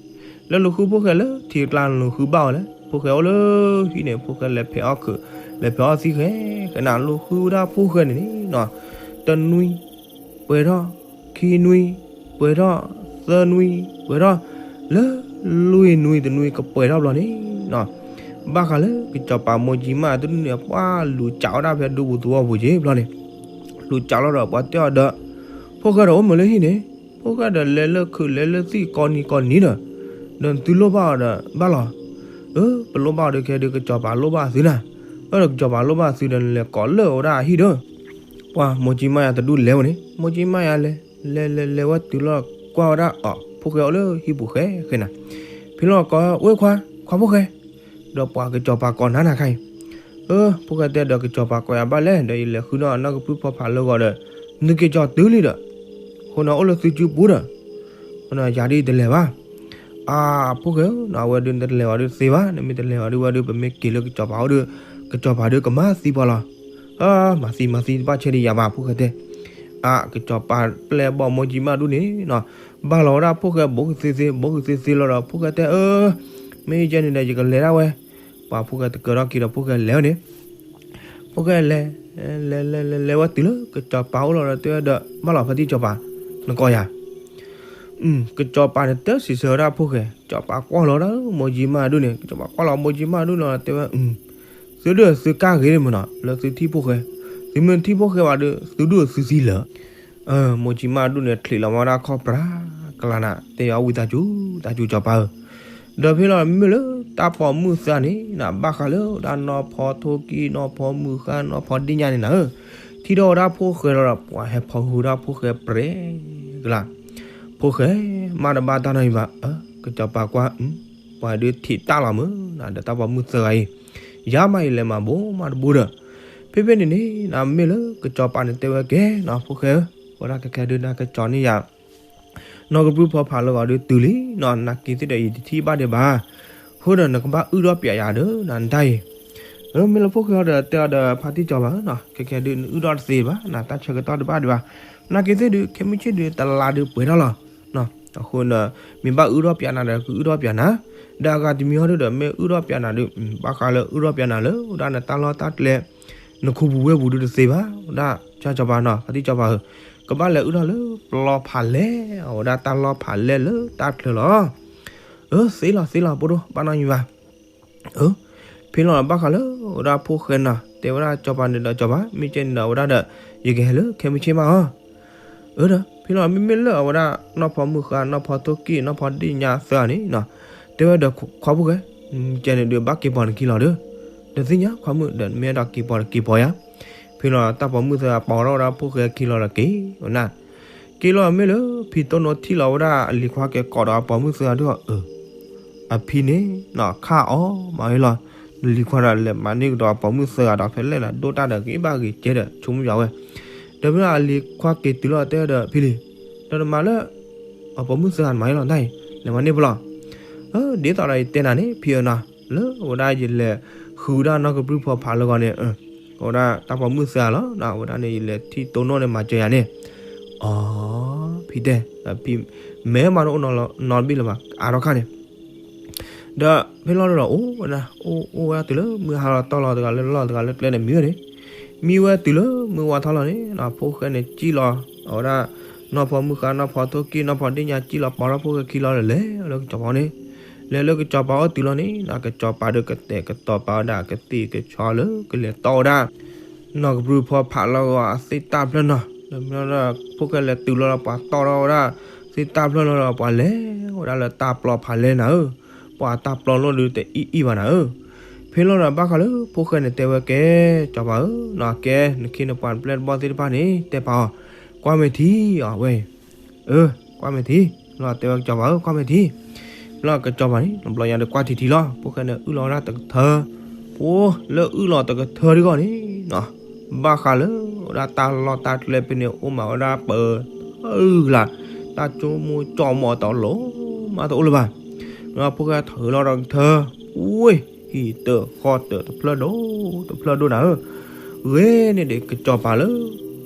လဲၤလူၤဃုဖိၣ်ဃဲလၢထံကျါလူၤဃုဘၣ်ဝဲလဲၣ်, ဖိၣ်ဃဲအိၣ်လၢဟံၣ်န့ၣ် ဖိၣ်ဃဲလဲၤဖဲးအီၣ်ခုး, လဲၤဖဲးအီၣ်သံဃဲ, ဃဲနၤလူၤဃုဝဲဒၣ်ဖိၣ်ဃဲန့ၣ်နီၤ, တနွံ, ပှဲၤထီၣ်, ခံနွံ, ပှဲၤထီၣ်, သၢနွံ, ပှဲၤထီၣ်, လၢလွံၢ်နွံတနွံကပှဲၤထီၣ်ဘျီန့ၣ်နီၤ, ဘၣ်ဃးလၢကစီၤပၤမိၢ်ကၠံမၣ်တဒူၣ်န့ၣ် ပှၤလူၤကးဝဲဒၣ်ဖဲဒူပူၤသဝီပူၤက့ၤဘျီန့ၣ်, လူၤကးလီၤဒီးပှၤတဲအီၤဒီး, ဖိၣ်ဃဲဒီးအိၣ်မုာ်လၢဟံၣ်န့ၣ်, ဖိၣ်ဃဲဒီးလဲၤလၢခုးလဲၤလၢသံၣ်ကိးနံၤကိးနံၤဒီး, ဒီးနသုလိၣ်ဘၣ်အီၤဒီးဘၣ်လီၤ, အၢ ပလိၣ်ဘၣ်အီၤဒီးခဲဒုးကစီၤပၤလိၣ်ဘၣ်သုနၤ, အၢ ဒီးကစီၤပၤလိၣ်ဘၣ်သုဒီးနလဲၤကိးလၢဝဲဒၣ်အဟံၣ်ဒီး ပှၤမိၢ်ကၠံမၣ်ယၤတဒူၣ်လဲၤဝဲန့ၣ် မိၢ်ကၠံမၣ်ယၤလဲၤ, လဲၤလဲၤလဲၤဝဲတုၤလီၤကွၢ်ဝဲဒၣ်အီၤ ဖိၣ်ဃဲအိၣ်လၢဟံၣ်ပူၤဃဲဃဲနၤ, ဖဲလီၤကိးဝဲခွါ, ခွါဖိၣ်ဃဲ, ဒီးပှၤကစီၤပၤကိးနၤနၤခါအံၤ, အၢ ဖိၣ်ဃဲတဲဒီးကစီၤပၤကိးယၤဘၣ်လဲၣ် ဒီးယလဲၤဃုန့ၢ်အီၤနီၢ်ကပြုၢ်ဖီဖးလၢဂီၤဒီး, နက့ၤကၠီတုၤလံဒီး, အဃိန့ၣ်အိၣ်လၢသုစုပူၤဒီး, အဃိန့ၣ်ယၤဒ်တလဲၤဘၣ် အၢ ဖိၣ်ဃဲဧၢ, အဝဲဒုးနတလဲၤဝဲဒုးသ့ဘၣ်, နမ့ၢ်တလဲၤဝဲဒုးဝဲဒုး ပမ့ၢ်က့ၤလၢကစီၤပၤအိၣ်ဒီး, ကစီၤပၤဒုးကမၤသံပှၤလီၤ. အၢ မၤသံမၤသံတဘၣ်ဆဲးဒံးယၤဘၣ် ဖိၣ်ဃဲတဲ. အၢ ကစီၤပၤပျဲၢ်ဘီၣ်မိၢ်ကၠံမၣ်ဒူၣ်န့ၣ်နီၤ, ဘၣ်လီၤဝဲဒၣ်ဖိၣ်ဃဲ ဘူးကသ့သ့ ဘူးကသ့သ့လီၤဒီး ဖိၣ်ဃဲတဲ အၢ မ့ၢ်ယဲန့ၣ်ဒီး ယကလဲၤဒၣ်ဝဲ. ပှၤဖိၣ်ဃဲတကၢၤထီၣ်က့ၤဒီးဖိၣ်ဃဲလဲၤဝဲန့ၣ် ဖိၣ်ဃဲလဲၤ, လဲၤလဲၤလဲၤလဲၤဝဲတုၤလၢကစီၤပၤအိၣ်လီၤဒီးတဲဝဲဒီး ဘၣ်လီၤဖါတံၢ်စီၤပၤ, နကိးယၤ. ကစီၤပၤန့ၣ်တစံးဆၢဝဲဒၣ်ဖိၣ်ဃဲ, ကစီၤပၤကွၢ်လီၤဒၣ်မိၢ်ကၠံမၢ်အဒိၣ်န့ၣ်, ကစီၤပၤကွၢ်လီၤမိၢ်ကၠံမၢ်အဒိၣ်လီၤ တဲဝဲ, သုဒုးသုကၢ်ဂ့ၤန့ၣ်မ့ၢ်နီၤ လၢသုထံၣ်ဖိၣ်ဃဲ, သုမ့ၢ်ထံၣ်ဖိၣ်ဃဲဘၣ်ဒီး သုဒုးသုသံလၢာ်. မိၢ်ကၠံမၢ်အဒိၣ်န့ၣ် ချံးလီၤမၤဝဲဒၣ်ခီၣ်ပြးကလါနၤ တဲအီၤဝံသးစူၤ သးစူၤကစီၤပၤဧၢ, ဒီးဖဲလီၤမ့ၢ်လၢတၢ်ပိာ်မုၣ်သၢဂၤန့ၣ် ဘၣ်ဃးလၢဒၣ်နီၢ်ဖီထိကံၢ် နီၢ်ဖီမုၢ်ဃါ နီၢ်ဖီဒ့ၣ်ညါန့ၣ်နၤဧၢ, ထံၣ်ထီၣ်ဝဲဒၣ်ဖိၣ်ဃဲလီၤဒီး ပှၤဟဲဖီၣ်ဟုဒၣ်ဖိၣ်ဃဲပြဲကလါ, ဖိၣ်ဃဲမၤတဘၣ်တၢ်နီတမံၤဘၣ်, ကစီၤပၤကွၢ်, ပှၤဒုးထံးတၢ်လီၤမုၢ်နၤ ဒီးတၢ်ပိာ်မုၣ်သၢဂၤအံၤ, ယၤမးယလဲၤမၤဘိမးတဘိဒီး, ဖဲဖဲန့ၣ်န့ၣ် နမ့ၢ်လၢကစီၤပၤန့ၣ်တဲဝဲကဲနီၤ ဖိၣ်ဃဲဧၢ, ဝဲဒၣ်ခဲခဲဒုးနၤကစီၤန့ၣ်ယၤ နီၢ်ကပြုၢ်ဖီဖးလၢဂီၤဒုးတုၤလံနီၤ နာ်က့ၤသ့ၣ်ဒီးယတထံၣ်ဘၣ်ဒံးဘၣ်, အဃိဒီးနကဘၣ်အုၣ်ထီၣ်ပၠးယၤဒီးနတၢ်အံၤ, မ့ၢ်လၢဖိၣ်ဃဲအီၤဒီးတဲအီၤဒီးဖါတံၢ်ကစီၤပၤဧၢ, ခဲခဲဒုးနအုၣ်ထီၣ်တသ့ဘၣ် နတၢ်ဆၢကတီၢ်တဘၣ်ဒံးဘၣ်, နာ်က့ၤသ့ၣ်ဒုး ခဲမုၢ်ဆ့ၣ်ဒုးတလါဒုးပှဲၤထီၣ်လီၤ, အဃိဒီး မ့ၢ်ဘၣ်အုၣ်ထီၣ်ပၠးနၤဒီး ကအုၣ်ထီၣ်ပၠးနၤ, ဒီးအဂၤတမံၤဟီဒုးဒီး မ့ၢ်အုၣ်ထီၣ်ပၠးနၤဒုး ဘၣ်ဃးလၢအုၣ်ထီၣ်ပၠးနၤလၢဝဲဒၣ်နတၢ်လီၢ်တၢ်ကျဲ နခူပူၤဝ့ၢ်ပူၤဒုးတသ့ဘၣ်, ဝဲဒၣ်ကစီၤပၤနီၤ ဖါတံၢ်ကစီၤပၤဧၢ, ကဘၣ်လဲၤအုၣ်ထီၣ်လၢပျီဖးလဲၢ်, အဝဲဒၣ်တၢ်လီၢ်ဖးလဲၢ်လၢတၢ်ချၢလီၤ. အၢ သ့လီၤသ့လီၤ ပဒိၣ်ဘၣ်နီတမံၤဘၣ်, အၢ, ဖဲလီၤဘၣ်ဃးလၢဝဲဒၣ်ဖိၣ်ဃဲနီၤ တဲဝဲဒၣ်ကစီၤပၤန့ၣ်ဒီး ကစီၤပၤ မ့ၢ်ကဲန့ၣ်ဒီး အဝဲဒၣ်ဒီး ယကဟဲလၢခဲမုၢ်ဆ့ၣ်မးအီၤ, အၢဒီး ဖဲလီၤမ့မ့ၢ်လၢအဝဲဒၣ် နီၢ်ဖီမုၢ်ဃါ နီၢ်ဖီထိကံၢ် နီၢ်ဖီဒ့ၣ်ညါသၢဂၤန့ၣ်နီၤ, တဲဝဲဒီးခွါဖိၣ်ဃဲ, ကဲန့ၣ်ဒုးဘၣ်က့ၤပိာ်နခံလီၤဒီး, ဒီးသ့ၣ်ညါခွါမုၣ်ဒီး မ့ၢ်အဲၣ်ဒိးက့ၤပိာ်ဒီးက့ၤပိာ်ယၤ, ဖဲလီၤတၢ်ပိာ်မုၣ်သၢဂၤပိာ်ထီၣ်ဝဲဒၣ်ဖိၣ်ဃဲခံလီၤဒီးက့ၤဝဲနၤ, က့ၤလီၤမ့ၢ်လၢဖံတိၢ်နိထံၣ်လီၤဝဲဒၣ်အလံၤခွါကဲကိးဒီးအပိာ်မုၣ်သၢဂၤဒုးအီၤ အဖံန့ၣ်နီၤ ခါအီၤမၤဝဲလီၤ, လံၤခွါဒီးလဲၤမၤန့ၢ်ကဒီးအပိာ်မုၣ်သၢဂၤဒီး ဖဲလဲၣ်ဒီးဒိၣ်တၢ်ဒီးဂ့ၤဘၣ်ဂ့ၤကဲဒီး ဆိကမိၣ်ယွၤဝဲ, ဒီးမ့ၢ်လၢအလံၤခွါက့ၤတုၤလီၤတဲဒီးဖံလံၤ, ဒီးနမၤလၢ အပိာ်မုၣ်သၢဂၤမၤဝဲလီၤတၢ်အံၤ လဲၤမၤန့ၢ်ဖဲလီၤ, ဒ်သိးဒီးယတဲနၤန့ၣ် ဖံဧၢနီၤ, လၢအဝဲဒၣ်ယလဲၤဃုဒၣ်နီၢ်ကပြုၢ်ဖီဖးလၢဂီၤန့ၣ် အဝဲဒၣ်တၢ်ပိာ်မုၣ်သၢဂၤလီၤ, အဝဲဒၣ်န့ၣ် ယလဲၤထံၣ်တိၢ်နိန့ၣ် မၤစၢၤယၤန့ၣ်, အီ ဖံတဲ, ဒီးဖံ မဲမးတအိၣ်နီတဘ့ၣ်လၢၤဘၣ် အါထီၣ်ခါန့ၣ် ဒီးဖဲလီၤဒီးအိၣ်ဝဲဒၣ်, အိၣ်အိၣ်ဝဲဒၣ်တုၤလၢမုၢ်ဟါလီၤတီၢ်လီၤတဂၤလၢလီၢ်တဂၤလၢကျဲန့ၣ်မံဝဲန့ၣ်, မံဝဲတုၤလၢမုၢ်ဝါထီၣ်လီၤန့ၣ် ဖိၣ်ဃဲန့ၣ်ကံၣ်လီၤ, အဝဲဒၣ် နီၢ်ဖီမုၢ်ဃါ နီၢ်ဖီထိကံၢ် နီၢ်ဖီဒ့ၣ်ညါကံၣ်လီၤ ပိာ်ထီၣ်ဖိၣ်ဃဲခံလီၤဒီး လဲၤလၢကစီၤပၤန့ၣ်, လဲၤလၢကစီၤပၤအိၣ်တုၤလီၤန့ၣ် ကစီၤပၤဒီးကတဲာ်ကတီၤပာ်ဝဲဒၣ်ကသံၣ်ကဆီလၢကလဲၤတီဝဲဒၣ် နီၢ်ကပြုၢ်ဖီဖးလၢဂီၤအသ့ၣ်တၢ်ဖျၢၣ်နီၤ, ဒီးမ့ၢ်လီၤဒီး ဖိၣ်ဃဲလဲၤတုၤလီၤဒီး ပှၤတီၢ်ထီၣ်ဝဲဒၣ်သ့ၣ်တၢ်ဖျၢၣ်လီၤဒီး ပှၤလဲၤဝဲဒၣ်လၢတၢ်ပျီဖးလဲၢ်နၤဧၢ, ပှၤတၢ်ပျီလိၣ်ဒုးတအံၣ်အံၣ်ဘၣ်နၤဧၢ, ဖဲလီၤဒီးဘၣ်ဃးလၢဖိၣ်ဃဲန့ၣ်တဲဝဲကဲ, ကစီၤပၤဧၢ, နကဲ နခ့နပှၤနပျဲၢ်တဘီၣ်သ့ၣ်တဖၣ်န့ၣ် တဲပာ်အီၤ, ကွၢ်မဲာ်ထံအီၤဝဲအံၤ, အၢ, ကွၢ်မဲာ်ထံ, လီၤတဲဝဲကစီၤပၤဧၢ ကွၢ်မဲာ်ထံ, လီၤကစီၤပၤန့ၣ် နဘျီညါဒီးကွၢ်ထံထံလီၤ ဖိၣ်ဃဲန့ၣ်အုၣ်လီၤဝဲဒၣ်တကထၢ, ပှိလၢအုၣ်လီၤတကထၢဒ်ဂီၢ်န့ၣ်နီၤ, ဘၣ်ဃးလၢဝဲဒၣ်တၢ်လီၢ်တၢ်ကျဲဖဲန့ၣ် အိၣ်မးဝဲဒၣ်ပၢၤ, အုၣ်ကလး, တၢ်ကၠိမိၢ်ကၠီမီၤတလီၤမးတအိၣ်လၢၤဘၣ်, ဒီးဖိၣ်ဃဲထုးလီၤဒီးကထၢ, ဝ့ၢ်, ဟံၣ်တၢၢ်ဃီတၢၢ်တဖျၢၣ်ဒိၣ်, တဖျၢၣ်ဒိၣ်နၤဧၢ, ဂ့ၤန့ၣ်ဒံးကစီၤပၤလၢ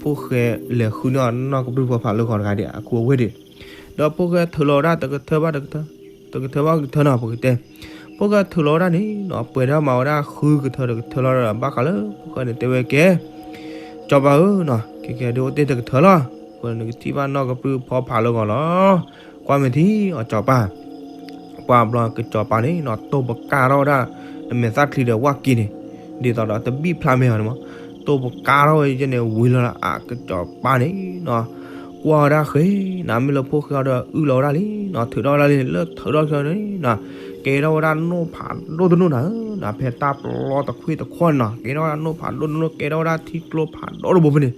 ဖိၣ်ဃဲလဲၤဃုန့ၢ်အီၤနီၢ်ကပြုၢ်ဖီဖးလၢဂီၤတဂၤဒံး အခိအဝဲဒၣ် ဒီးဖိၣ်ဃဲထုးလီၤဝဲဒၣ်တကထၢဘၣ်တကထၢ, တကထၢဘၣ်ကထၢနီၤ ပကတဲ, ဖိၣ်ဃဲထုးလီၤဝဲဒၣ်န့ၣ်နီၤ ပှဲၤဒီးမၤဝဲဒၣ်ဃုကထၢတကထၢလီၤဒီး ဘၣ်ဃးလၢဖိၣ်ဃဲန့ၣ်တဲဝဲကဲ, ကစီၤပၤဧၢနီၤ ခဲကဲဒုးအိၣ်တ့ၢ်တကထၢလီၤ, အဃိန့ၣ်နကထံၣ်ဘၣ်နီၢ်ကပြုၢ်ဖီဖးလၢဂီၤလီၤ, ကွၢ်မဲာ်ထံအီၤကစီၤပၤ ပှၤဘျီကစီၤပၤန့ၣ်နီၤ တိၢ်ပကါထီၣ်ဝဲဒၣ် အမဲာ်သၣ်ချံဒီးဝၣ်က့ၤန့ၣ်, ဒ်သိးဒီးတဘံၣ်ဖျါမဲာ်အီၤန့ၣ်မး, တိၢ်ပကါထီၣ်ဝဲယဲန့ၣ် ဝံၤလီၤလၢအကစီၤပၤန့ၣ်နီၤ, ကွၢ်ဝဲဒၣ်ဃ့ နမ့ၢ်လၢဖိၣ်ဃဲအီၤဒီးအုၣ်လီၤဝဲဒၣ်လံနီၤ, ထုးထီၣ်ဝဲဒၣ်လံ လၢထုးထီၣ်ခဲန့ၣ်နီၤ, ကဲထီၣ်ဝဲဒၣ်နိၣ်ဖးဒိၣ်တနိၣ်နၤဧၢ, ဖဲတၢ်ပျီတခွံၣ်တခီၣ်န့ၣ်နီၤ ကဲထီၣ်ဝဲဒၣ်နိၣ်ဖးဒိၣ်တနိၣ် ကဲထီၣ်ဝဲဒၣ်ထံကျိဖးဒိၣ်တဘိဖဲန့ၣ်,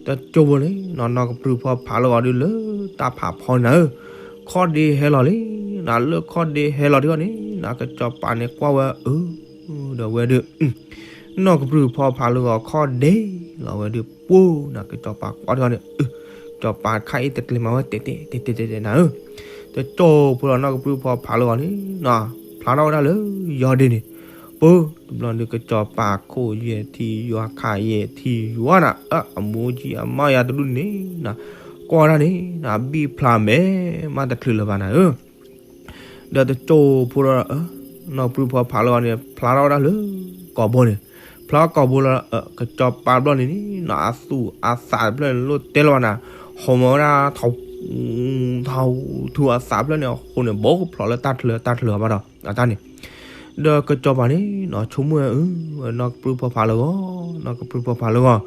တကၠိဖိန့ၣ်နီၤ နီၢ်ကပြုၢ်ဖီဖးလၢဂီၤဒုးလၢတၢ်ဖးဖီန့ၣ်နၤဧၢ, ခီၣ်ဒ့ဟဲလီၤလံ, နလၢခီၣ်ဒ့ဟဲလီၤဒ်ဂီၢ်န့ၣ် နကစီၤပၤန့ၣ်ကွၢ်ဝဲအၢ, ဒီးဝဲဒုး နီၢ်ကပြုၢ်ဖီဖးလၢဂီၤခီၣ်ဒ့လီၤဝဲဒုး ပှိၢ်နၤ ကစီၤပၤကွၢ်ဒ်ဂီၢ်န့ၣ်, ကစီၤပၤခါအံၤတကျဲၤမၤဝဲတဲာ်တဲာ်တဲာ်တဲာ်တဲာ်နၤဧၢ, တကၠိဖိဒီးနီၢ်ကပြုၢ်ဖီဖးလၢဂီၤန့ၣ်နီၤ ဖျါထီၣ်ဝဲဒၣ်လၢယီၤဒ့န့ၣ်, ပှိၢ်တဘျီဒုး ကစီၤပၤခိၣ်ယဲၢ်ထံယွၤ ခါယဲၢ်ထံယွၤနၤ အမိၢ်ကံအမါယၤတဒူၣ်န့ၣ်နၤ, ကွၢ်ဒၣ်န့ၣ်နၤ ဘံၣ်ဖျါမဲာ်မးတချုးလၢၤဘၣ်နၤဧၢ ဒီးတကၠိဖိဒီး နီၢ်ကပြုၢ်ဖီဖးလၢဂီၤန့ၣ် ဖျါထီၣ်ဝဲဒၣ်လၢကိာ်ဘိန့ၣ်, ဖျါကိာ်ဘိလီၤ ကစီၤပၤတဘျီန့ၣ်နီၤ အသူၣ်အသးတဖျၢၣ်န့ၣ် လိၣ်တဲလီၤဘၣ်နၤ, ဟီၣ်မၤဝဲဒၣ်ထီၣ် ထီၣ်ထူအသးဖျၢၣ်န့ၣ် အဃိန့ၣ် ဘိကဖျိးလၢတၢ်ချၢတၢ်ချၢဘၣ်ဒီး အတၢ်န့ၣ် ဒီးကစီၤပၤန့ၣ်နီၤ ဆိကမိၣ်ဝဲ နီၢ်ကပြုၢ်ဖီဖးလၢဂီၤ, နီၢ်ကပြုၢ်ဖီဖးလၢဂီၤ,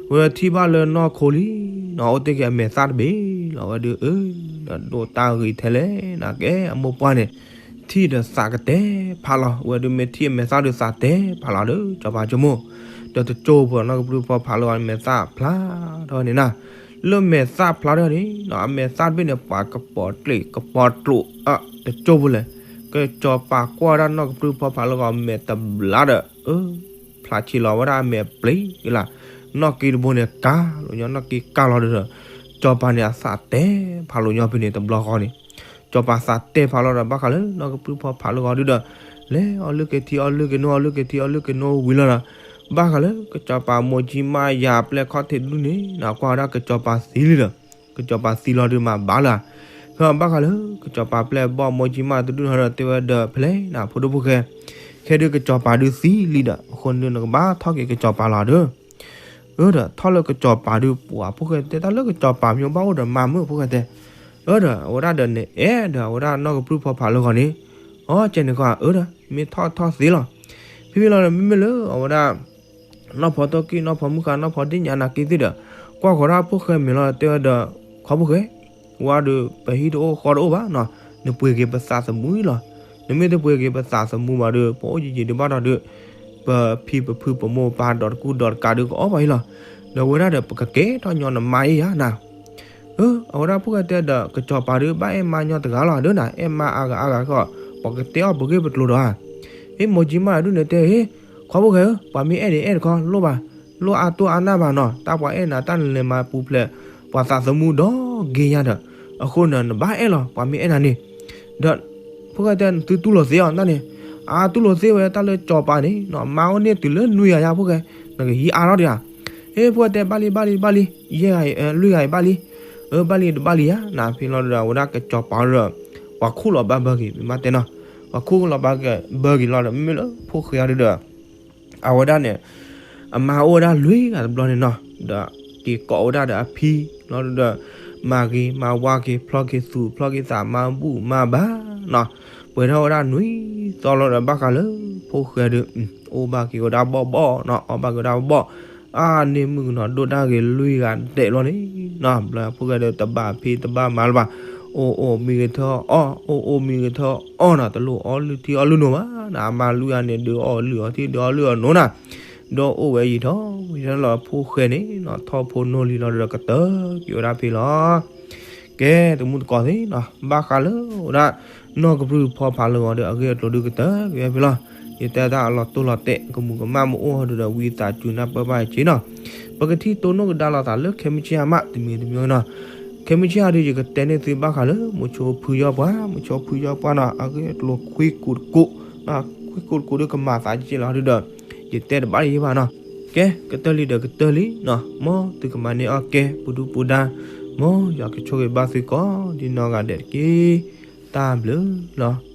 ဝဲထံၣ်ဘၣ်လၢနီၢ်ခိလံနီၤ အိၣ်တ့ၢ်က့ၤအမဲာ်သၣ်တဘ့ၣ်လီၤ. ဝဲဒုးအၢ ဒီးဒိၣ်တၢ်ဂ့ၤထဲလဲၣ်နၤ ကဲအမိၢ်ပှၢ်န့ၣ် ထံၣ်ဒီးသးကတဲဖးလီၤ. ဝဲဒုးမ့ၢ်ထံၣ်အမဲာ်သၣ်ဒုးသးတဲဖးလီၤဒီး စီၤပၤဆိကမိၣ်, ဒီးတကၠိဖိနီၢ်ကပြုၢ်ဖီဖးလၢဂီၤန့ၣ် မဲာ်သၣ်ဖျါထီၣ်န့ၣ်နၤ, လၢမဲာ်သၣ်ဖျါထီၣ်န့ၣ် အမဲာ်သၣ်တဘ့ၣ်န့ၣ် ပှၤကပီၤကျ့ၣ်ကပီၤကျိး တကၠိဖိလဲၣ်, ကစီၤပၤကွၢ်ဝဲဒၣ်နီၢ်ကပြုၢ်ဖီဖးလၢဂီၤမဲာ်တဘျါဒီး အၢ ဖျါဆံးလီၤဝဲဒၣ်အမဲာ်ပျ့ၤလၢ်, နီၢ်က့တဘိန့ၣ်ကၤလိာ်ညီ နီၢ်က့ကၤလီၤဒုးဒီး စီၤပၤန့ၣ်အသးတဲဖးလိာ်ညီဖဲန့ၣ်တဘျီဃီန့ၣ်, စီၤပၤသးတဲဖးလီၤဒီး ဘၣ်ဃးလၢနီၢ်ကပြုၢ်ဖီဖးလၢဂီၤဒုးဒီး လဲၤအီၣ်လုၢ်က့ၤထံ အီၣ်လုၢ်က့ၤနိ အီၣ်လုၢ်က့ၤထံ အီၣ်လုၢ်က့ၤနိဝံၤလီၤဒီး ဘၣ်ဃးလၢကစီၤပၤမိၢ်ကၠံမးယၤပျဲၢ်ခီၣ်ထံးတဒူၣ်န့ၣ် ကွၢ်ဝဲဒၣ်ကစီၤပၤသံလံဒီး ကစီၤပၤသံလီၤဒုးမၤဘၣ်လၢ်, ဖဲဘၣ်ဃးလၢကစီၤပၤပျဲၢ်ဘီၣ်မိၢ်ကၠံမးတဒူၣ်န့ၣ်ဒီး တဲဝဲဒီး ဖဲလဲၣ်နဖိဒိၣ်ဖိၣ်ဃဲ, ခဲဒုးကစီၤပၤဒုးသံလံဒီး အဃိန့ၣ်ဒုး နကဘၣ်ထီၣ်က့ၤကစီၤပၤလီၤဒီး အၢဒီး ထီၣ်လၢကစီၤပၤဒုးပှၤဖိၣ်ဃဲတဲ တၢ်လၢကစီၤပၤမ့ၢ်ဘၣ်အိၣ်ဒီးမၤမုၢ်ဖိၣ်ဃဲတဲ, အၢဒီး အဝဲဒၣ်ဒီးန့ၣ် အဲၣ်ဒီး အဝဲဒၣ်နီၢ်ကပြုၢ်ဖီဖးလၢဂီၤန့ၣ်, အီကဲန့ၣ်ခီ အၢဒီး မ့ၢ်ထီၣ်ထီၣ်သ့လီၤ. ဖဲဖဲလီၤဒီး မ့မ့ၢ်လၢအဝဲဒၣ် နီၢ်ဖီတိၢ်ကံၢ် နီၢ်ဖီမုၢ်ဃါ နီၢ်ဖီဒ့ၣ်ညါနာ်က့သ့ၣ်ဒီး ကွၢ်ဃီၤဒၣ်ဖိၣ်ဃဲမဲာ်လီၤ တဲဝဲဒီး ခီဖိၣ်ဃဲ, ဝါဒီး ပဟံၣ်တအိၣ်ဃီတအိၣ်ဘၣ်နီၤ, နပှ့ၤက့ၤပသးသမူလီၤ. နမ့ၢ်တပှ့ၤက့ၤပသးသမူဘၣ်ဒီး ပအိၣ်ယံာ်ယံာ်ဒံးဘၣ်ဒီး ပဖံပဖုပမိၢ်ပပၢ်ဒီးတကူဒီးတကးဒုးကအီၣ်ဘၣ်အံၤလီၤ. ဒီးဝဲဒၣ်ဒီး ပကကဲထီၣ်ညီနမါအံၤယါနၤ အဝဲဒၣ်ဖိၣ်ဃဲတဲဒီး ကစီၤပၤဒုးဘၣ်အဲၣ်မါညီတဂၤလီၤ ဒုးနၤ အဲၣ်မါအါဂၤအါဂၤဃီ ပှၤကတဲအီၣ်ပဂ့ၢ်ပကျိၤဒီးဧါ. ဟ့ၣ် မိၢ်ကၠံမးဒုးန့ၣ်တဲ ဟ့ၣ် ခီဖိၣ်ဃဲဧၢ ပှၤမ့ၢ်အဲၣ်န့ၣ်အဲၣ်တခီ လိၣ်ဘၣ်, လိၣ်အါတိၢ်အါနၢ်ဘၣ်နီၤ, တၢ်ပှၤအဲၣ်နၤတၢ်နလဲၤမၤပူၤဖျဲး ပှၤသးသမူဒီဂ့ၤညါဒီး အဃိန့ၣ် နဘၣ်အဲၣ်လီၤ ပှၤမ့ၢ်အဲၣ်နၤန့ၣ် ဒီး ဖိၣ်ဃဲတဲ သုတူၢ်လိာ်သ့အီၤတၢ်န့ၣ်, အတူၢ်လိာ်သ့ဝဲတၢ်လၢကစီၤပၤန့ၣ်နီၤ မါအိၣ်န့ၢ်တုၤလၢနွံဂၤယါဖိၣ်ဃဲ, နကဟံးအါထီၣ်ဒံးဧါ. ဟ့ၣ် ဖိၣ်ဃဲတဲ ဘၣ်လံ ဘၣ်လံ ဘၣ်လံ, ယဲၢ်ဂၤအံၤ လွံၢ်ဂၤအံၤဘၣ်လံ, အၢ ဘၣ်လံတဘၣ်လံယါနၤ ဖဲလီၤဒီး အဝဲဒၣ်ကစီၤပၤဒီး ပှၤခူၣ်လီၤဘၣ်ဘၢက့ၤ မ့ၢ်ဘၣ်တဲနီၤ, ပှၤခူၣ်လီၤဘၣ်က့ၤ ဘၢက့ၤလီၤဒီး မ့မ့ၢ်လၢဖိၣ်ဃဲအီၤဒုးဒီး အဝဲဒၣ်န့ၣ် အမါအိၣ်ဝဲဒၣ်လွံၢ်ဂၤတဘျီန့ၣ်နီၤ, ဒီးက့ၤကိးဝဲဒၣ်ဒီးအဖံလီၤဒီး မၤဂ့ၤမၤဝါက့ၤ ဖျီက့ၤသူၣ်ဖျီက့ၤသး မၤဘူၣ်မၤဘါနီၤ, ပှဲၤထီၣ်ဝဲဒၣ်နွံသီလီၤဒီး ဘၣ်ဃးလၢဖိၣ်ဃဲဒုး အိၣ်ဘၣ်က့ၤဝဲဒၣ်ဘီၣ်ဘီၣ်နီၤ, အီၣ်ဘၣ်က့ၤဝဲဒၣ်ဘီၣ်ဘီၣ်, အါန့ၢ်မုၣ်ကနီၤဒိၣ်တၢ်ဂ့ၤလွံၢ်ဂၤဒဲးဘျီန့ၣ်နီၤ, ဘျီဖိၣ်ဃဲဒုးတဘၣ်ဖံးတဘၣ်မၤလၢၤဘၣ်, အိၣ်အိၣ်မံဂ့ၤထၢၣ်အီၣ် အိၣ်အိၣ်မံဂ့ၤထၢၣ်အီၣ်နီၤ, တလိၣ်အီၣ်လုၢ်ထံအီၣ်လုၢ်နိဘၣ်နီၤ, အမါလွံၢ်ဂၤန့ၣ် ဒုးအီၣ်လုၢ်အီထံ ဒုးအီၣ်လုၢ်အီနိနီၤ, ဒီးအိၣ်ဝဲယံာ်ထီၣ်ယံာ်ထီၣ်လီၤ ဖိၣ်ဃဲန့ၣ်နီၤ ထီၣ်ဖိနီၢ်လံၤလီၤဒီးကတၢၢ်က့ၤဝဲဒၣ်ဖဲလီၤ. ကဲ တမူတကိးသ့ၣ်နီၤ ဘၣ်ဃးလၢဝဲဒၣ် နီၢ်ကပြုၢ်ဖီဖးလၢဂီၤဒီး အဂ့ၢ်အကျိၤဒုးကတၢၢ်က့ၤဝဲဖဲလီၤ. ယတဲတၢ်အလီၤတိၢ်လီၤတဲာ် ကမူၤကမၣ်မ့ၢ်အိၣ်ဒီး ဝံသးစူၤနၢ်ပၢၢ်ဘၣ်က့ၤနီၤ, ပကထံၣ်တိၢ်နီၣ်ကဒါလိာ်သးလၢခဲမုၢ်ဆ့ၣ်ဟါမး တမံၤတမံၤနီၤ, ခဲမုၢ်ဆ့ၣ်ဟါဒီး ယကတဲန့ၢ်သုဘၣ်ဃးလၢ မုဆိဖုယီၢ်ပှၢ် မုဆိဖုယီၢ်ပှၢ်နီၤ အဂ့ၢ်အကျိၤခွံကူာ်တကူာ်, ခွံကူာ်တကူာ်ဒီးကမၤသးကဲလီၤဒုးဒီး ယတဲတဘၣ်ယဲဘၣ်နီၤ, ကဲ ကတၢၢ်လံဒီးကတၢၢ်လံနီၤ, မ်သုကမၤန့ၢ်အီၣ်ကဲ ပူၤဒူပူၤဒါ, မ်ယွၤကဆိၣ်ဂ့ၤဘၣ်သုကိးဒ်နီၢ်ဂၤဒဲးတက့ၢ်. တၢ်ဘျုးလီၤ.